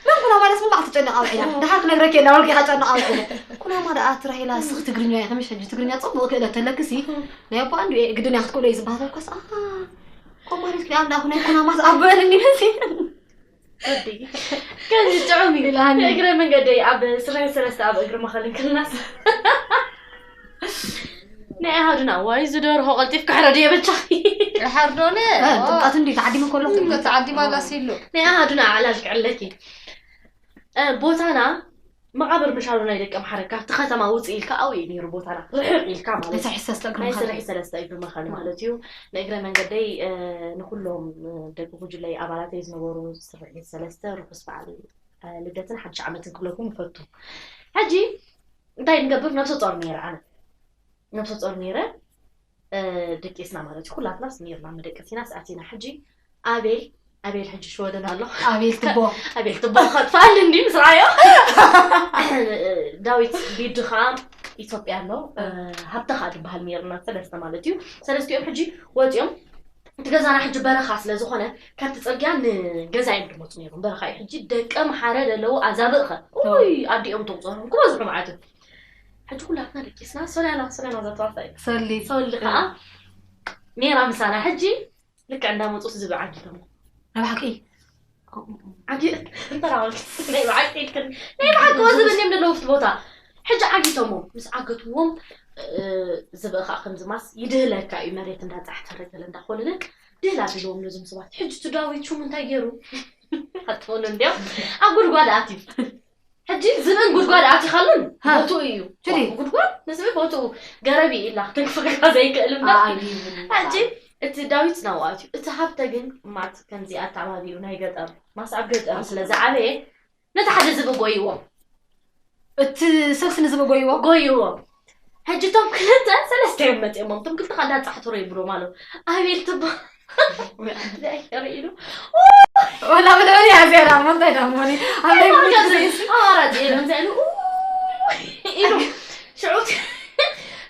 መን ኩናማ ደስ ምባዕ ትጨነቕ ኣውዒላ ድሓር ክነግረክ የላ ወልኪ ከጨነቕ ኣውዒላ ኩናማ ደኣ ትራሂላ ስኽ ትግርኛ እያ ከመሽ ሕጂ ትግርኛ ጽቡቕ ክእለት ተለክሲ ናይ ኣቦ ኣንዱ ግድን እያ ክትክእሎ እዩ ዝበሃል ተበልኳስ ኮማሪት ክኣ እንዳኹ ናይ ኩናማስ ኣበእን እንዲ መሲ ወዲ ከምዚ ጥዑም እዩ እግረ መንገደይ ኣብ ስራሕ ሰለስተ ኣብ እግሪ መኸል እንክልናስ ናይ ኣሃዱና ዋይ ዝደርሆ ቀልጢፍ ክሕረድ የበቻ ሓርዶነ ጥምቀት እንዲ ተዓዲሙ ከሎ ተዓዲማ ላሲሉ ናይ ኣሃዱና ኣዕላል ክዕለኪ ቦታና መቓብር ምሻሉ ናይ ደቂ ኣምሓረ ካብቲ ከተማ ውፅእ ኢልካ ኣብኡ እዩ ነይሩ ቦታና ርሕቕ ኢልካ ማለት እዩ ናይ ስርሒ ሰለስተ እግሪ ናይ መኻን ስርሒ ሰለስተ እግሪ መኻን ማለት እዩ ንእግረ መንገደይ ንኩሎም ደቂ ጉጅለይ ኣባላተይ ዝነበሩ ስርሒ ሰለስተ ርሑስ በዓል ልደትን ሓድሽ ዓመትን ክብለኩም ይፈቱ ሕጂ እንታይ ንገብር ነብሰ ፆር ነይረ ኣነ ነብሰ ፆር ነይረ ደቂስና ማለት እዩ ኩላትናስ ነይርና መደቀሲናስ ኣቲና ሕጂ ኣቤል ኣቤል ሕጂ ሽወደን ኣሎ ኣቤል ትቦ ኣቤል ትቦ ከጥፋል እንዲ ምስ ረኣዮ ዳዊት ቢዱ ከዓ ኢትዮጵያ ኣሎ ሃብተ ከዓ ዝበሃል ነይርና ሰለስተ ማለት እዩ ሰለስቲኦም ሕጂ ወፂኦም እቲ ገዛና ሕጂ በረኻ ስለ ዝኾነ ካብቲ ፅርግያ ንገዛ እዮም ድመፁ ነይሮም በረኻ እዩ ሕጂ ደቀ ምሓረ ደለዉ ኣዛብእ ኸ ይ ኣዲኦም ተቁፀሮም ክበዝሑ ማለት እዩ ሕጂ ኩላትና ደቂስና ሶልያና ሶልያና ዘተዋሳይ ሶሊ ሶሊ ከዓ ሜራ ምሳና ሕጂ ልክዕ እንዳመፁ ዝብል ዓጊቶሞ ናይ ብሓቂ ዓጊ እንተራወል ናይ ብሓቂ ኢልክን ናይ ብሓቂ ወዝብ እንዲም ደለዉ ፍቲ ቦታ ሕጂ ዓጊቶሞ ምስ ዓገትዎም ዝብእ ከዓ ከምዚ ማስ ይድህለካ እዩ መሬት እንዳፃሕተረ ገለ እንዳኮነ ድህል ኣቢልዎም ነዞም ሰባት ሕጂ እቲ ዳዊት ሽሙ እንታይ ገይሩ ኣትኾኑ እንዲኦም ኣብ ጉድጓድ ኣትዩ ሕጂ ዝብን ጉድጓድ ኣቲኻሉን ቦትኡ እዩ ሽዲ ጉድጓድ ንዝብል ቦትኡ ገረብ እዩ ኢላ ክትንክፈካ ዘይክእል እምበር ኣይ ሕጂ እቲ ዳዊት ናብኡ ኣትዩ እቲ ሃብተ ግን ማት ከምዚ ኣተዓባቢኡ ናይ ገጠር ማስ ኣብ ገጠር ስለ ዝዓበየ ነቲ ሓደ ዝብእ ጎይዎ እቲ ሰልሲ ንዝብእ ጎይዎ ጎይዎ ሕጂ እቶም ክልተ ሰለስተ እዮም መፂኦሞም እቶም ክልተ ካልዳ ፃሕትሮ ይብሎም ኣለዉ ኣቤል ትባ ሪኢሉ ወላ ብልዕሊ እያ ዜራ እሞ እንታይ ደሞኒ ኣበይ ኣማራፂ የለን እንታይ ኢሉ ኢሉ ሽዑ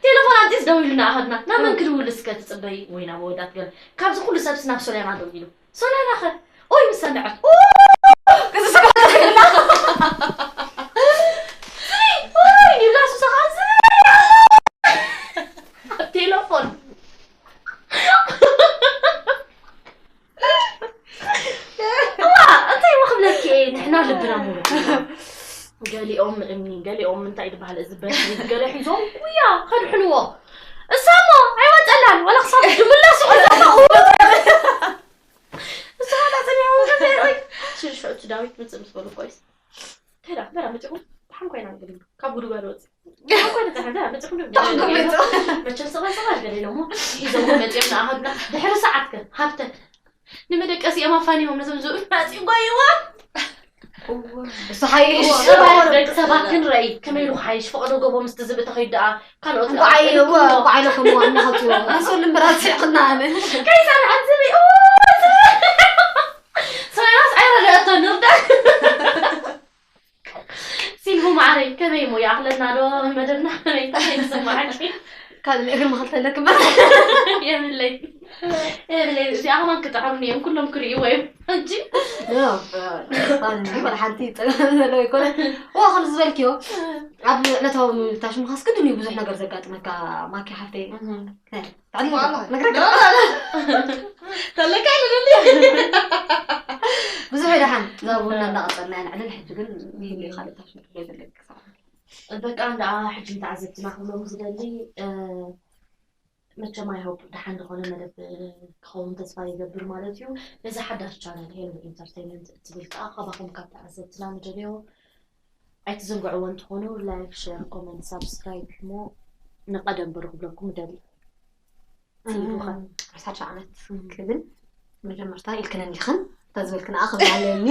ቴሌፎን ኣምፂስ ደው ኢሉና ኣኸድና ናብ መን ክድውል እስከ ትፅበይ ወይ ናብ ወዳት ገለ ካብዚ ኩሉ ሰብስ ናብ ሶልያና ደው ኢሉ ሶልያና ኸ ኦይ ምስ ሰምዐት እዚ ሰብላ ይብላ ሱሰኻ ቴሌፎን እንታይ ክብለኪ እየ ንሕና ልብና ሙሉእ ገሊኦም እምኒ ገሊኦም እንታይ ዝበሃል እዚ በትሪ ገለ ሒዞም ጉያ ከድሕንዎ እሳሞ ኣይወፀላን ወላ ክሳብ ድምላሱ ሒዞም እሱ ዋላ ፀኒሖም ሽዑ እቲ ዳዊት ምፅእ ምስ በሉ ቆይስ እንታይ ዳ በራ መፂኹም ደሓን ኮይና ንብል ካብ ጉድጓድ ወፂ ደሓን ኮይና ደሓን ደሓን መፂኹም ዶ ደሓን ኮይና መቸም ሰባ ሰባ ገለ ኢሎሞ ሒዞም መፂኦም ንኣሃዱና ድሕሪ ሰዓት ከ ሃብተ ንመደቀሲኦም ኣፋኒዎም ነቶም ዝብኡ መፂኡ ጎይዎም እሱ ሓይሽ ደቂ ሰባት ክንረኢ ከመይ ኢሉ ክሓይሽ ፈቐዶ ጎቦ ምስቲ ዝብኢ ተኸይዱ ደኣ ካልኦት እንቋዓይ እዋ እንቋዓይ ኢለ ከምዋ እናኸፅዎ ንሱ ልምበራት ስሕቕና ኣነ ከይሰርሐት ዝብኢ ሰላስ ኣይረድአቶ ንርዳ ሲልቡ ማዕረይ ከመይ እሞ ይኣኽለና ዶ መደብና ከመይ እንታይ ይስማዓኪ ካልእ እግሪ መኸልተለክ የብለይ የብለይ እዚኣ ከማን ክጥዕሩኒ እዮም ኩሎም ክርእይዎ እዮም ሕጂ ወላ ሓንቲ ይፀገም ዘለዎ ይኮነ ዋ ከም ዝበልክዮ ኣብ ዕለታዊ ምልታሽ ምኻስ ግድን እዩ ብዙሕ ነገር ዘጋጥመካ ማኪ ሓፍተይ ተለካ ብዙሕ ደሓን እዛ ቡና እንዳቐፀልና ኢና ዕልል ሕጂ ግን ይህሉ ካልእ ታሽ ዘይብለክ በቃ እንዳ ሕጂ ንተዓዘብትና ክብሎም ዝደሊ መቸም ኣይሆፕ ደሓን ዝኾነ መደብ ክኸውን ተስፋ ይገብር ማለት እዩ ነዚ ሓዳሽ ቻነል ሄሎ ኢንተርቴይንመንት እትብል ከዓ ካባኹም ካብ ተዓዘብትና ንደልዮ ኣይትዝንግዕዎ እንትኾኑ ላይክ ሸር ኮመንት ሳብስክራይብ እሞ ንቀደም በሩ ክብለኩም ደሊ ርሳሻ ዓመት ክብል መጀመርታ ኢልክነኒ ኸን እንታ ዝበልክን ኣኸ ኣለኒ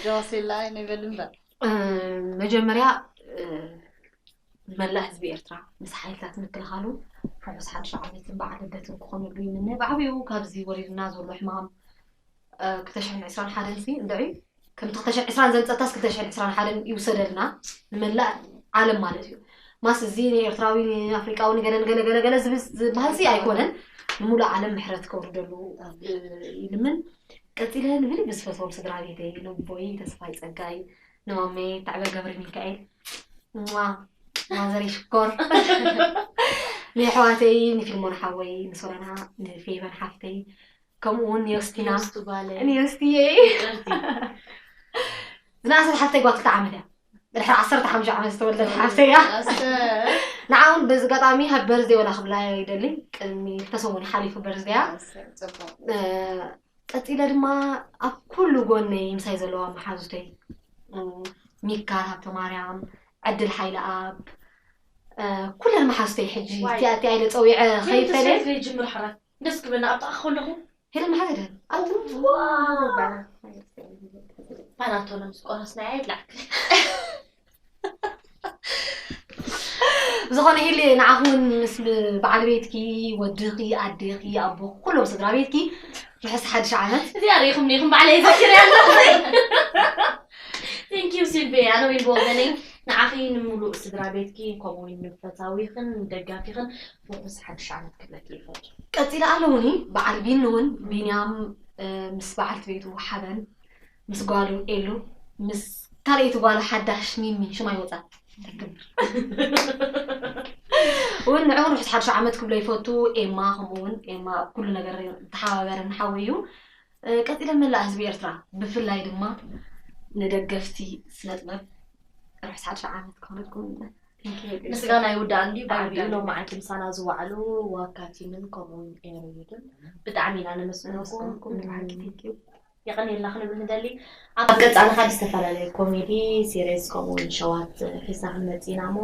ጆሲላ ይንብል እምበር መጀመርያ ንመላእ ህዝቢ ኤርትራ ምስ ሓይልታት ምክልኻሉ ርሑስ ሓድሽ ዓመትን በዓል ልደትን ክኾነሉ ይምነ። ብዓብዩ ካብዚ ወሪድና ዘሎ ሕማም ክልተ ሽሕን ዕስራን ሓደን ሲ እንድዒ ከም ክልተ ሽሕን ዕስራን ዘምፀታስ ክልተ ሽሕን ዕስራን ሓደን ይውሰደልና ንመላእ ዓለም ማለት እዩ። ማስ እዚ ንኤርትራዊ ንኣፍሪቃዊ ንገለ ንገለ ገለ ገለ ዝብል ዝበሃል ሲ ኣይኮነን። ንሙሉእ ዓለም ምሕረት ከውርደሉ ይልምን። ቀፂለ ንብልቢ ዝፈትዎም ስድራ ቤተይ፣ ንቦይ ተስፋይ ጸጋይ፣ ንማመይ ታዕበ ገብረ ሚካኤል፣ ማ ማዘር ሽኮር፣ ንኣሕዋተይ ንፊልሞን ሓወይ፣ ንሶለና፣ ንፌቨን ሓፍተይ፣ ከምኡ እውን ንዮስቲና፣ ንዮስቱ ጓለይ። ንዮስቲየይ። ይቅርቲ። ዝነኣሰት ሓፍተይ ጓል ክልተ ዓመት እያ። ድሕሪ ዓሰርተ ሓሙሽተ ዓመት ዝተወለደት ሓፍተይ እያ። ኣሰ። ንዓ እውን በዚ ኣጋጣሚ ሃቢ በርዝደይ ወላ ክብላ ይደሊ። ቅድሚ ክልተ ሰሙን ሓሊፉ በርዝደያ። ኣሰ፣ ጽቡቅ። እ፣ ቀጺለ ድማ ኣብ ኩሉ ጎነይ ምሳይ ዘለዋ መሓዙተይ፣ እ፣ ሚካል ሃብተማርያም፣ ዕድል ሓይለኣብ፣ እ፣ ኩለን መሓዙተይ ሕጂ ዋይ። እቲኣ እቲኣ ኢለ ጸዊዐ ሄይ፣ ከይፈለየ። ተስፋ ዘይጅምር ሕራይ። ደስ ክብለና ኣብ ጥቓ ከለኹ። ሄለን መሓዘ ደን። ኣቱ። ዋው፣ ባና። ፓናቶነ ምስ ቆረስናዮ ይብላዕ። ብዝኾነ ሄሊ ንዓኹ እውን ምስ በዓል ቤትኪ፣ ወድኺ፣ ኣዴኺ፣ ኣቦኺ፣ ኩሎም ስድራ ቤትኪ ርሑስ ሓድሽ ዓመት። እዚኣ ርኢኹም ኔኹም ባዕለይ ዘኪረ ኣለኹ። Thank you ሲልቪ፣ ኣነ እውን ብወገነይ ንዓኺ ንምሉእ ስድራ ቤትኪ ከምኡ እውን ንፈታዊኽን ንደጋፊኽን ርሑስ ሓድሽ ዓመት ክብለኪ ይፈቱ። ቀጺለ ኣለውኒ በዓል ቢኒ እውን፣ ቢንያም፣ እ፣ ምስ በዓልቲ ቤቱ ሓበን፣ ምስ ጓሉ ኤሉ፣ ምስ ካልኣይቲ ጓሉ ሓዳሽ ሚሚ፣ ሽማ ይወጻ። እውን ንዕኡ ርሑስ ሓድሽ ዓመት ክብሎ ይፈቱ። ኤማ ከምኡ እውን፣ ኤማ ኣብ ኩሉ ነገር ተሓባበረኒ ሓወይ እዩ። እ፣ ቀጺለ መላእ ህዝቢ ኤርትራ፣ ብፍላይ ድማ ንደገፍቲ ስነ ጥበብ ርሑስ ሓድሽ ዓመት ክኾነልኩም። Thank you። ምስጋና ይውዳእ እንድዩ። ብዓቢኡ ኣይውዳእን። ሎም መዓልቲ ምሳና ዝወዓሉ ዋካ ቲምን ከምኡ እውን ኤርዩድን ብጣዕሚ ኢና ነመስግነኩም። ነመስግነኩም፣ ብሓቂ፣ thank you። የቐንየልና ክንብል ንደሊ። ኣብ ቀጻሊ ካብ ዝተፈላለዩ ኮሜዲ፣ ሲሪስ ከምኡ እውን ሸዋት ሒዝና ክንመጽእ ኢና እሞ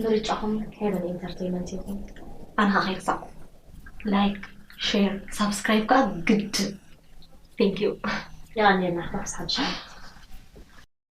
ምርጫኹም ሄቨን ኢንተርቴይንመንት ይኹን። ኣነ ኸዓ ከይርሳዕኩም ላይክ፣ ሼር፣ ሳብስክራይብ ከኣ ግድን። Thank you። የቐንየልና። ርሑስ ሓድሽ ዓመት።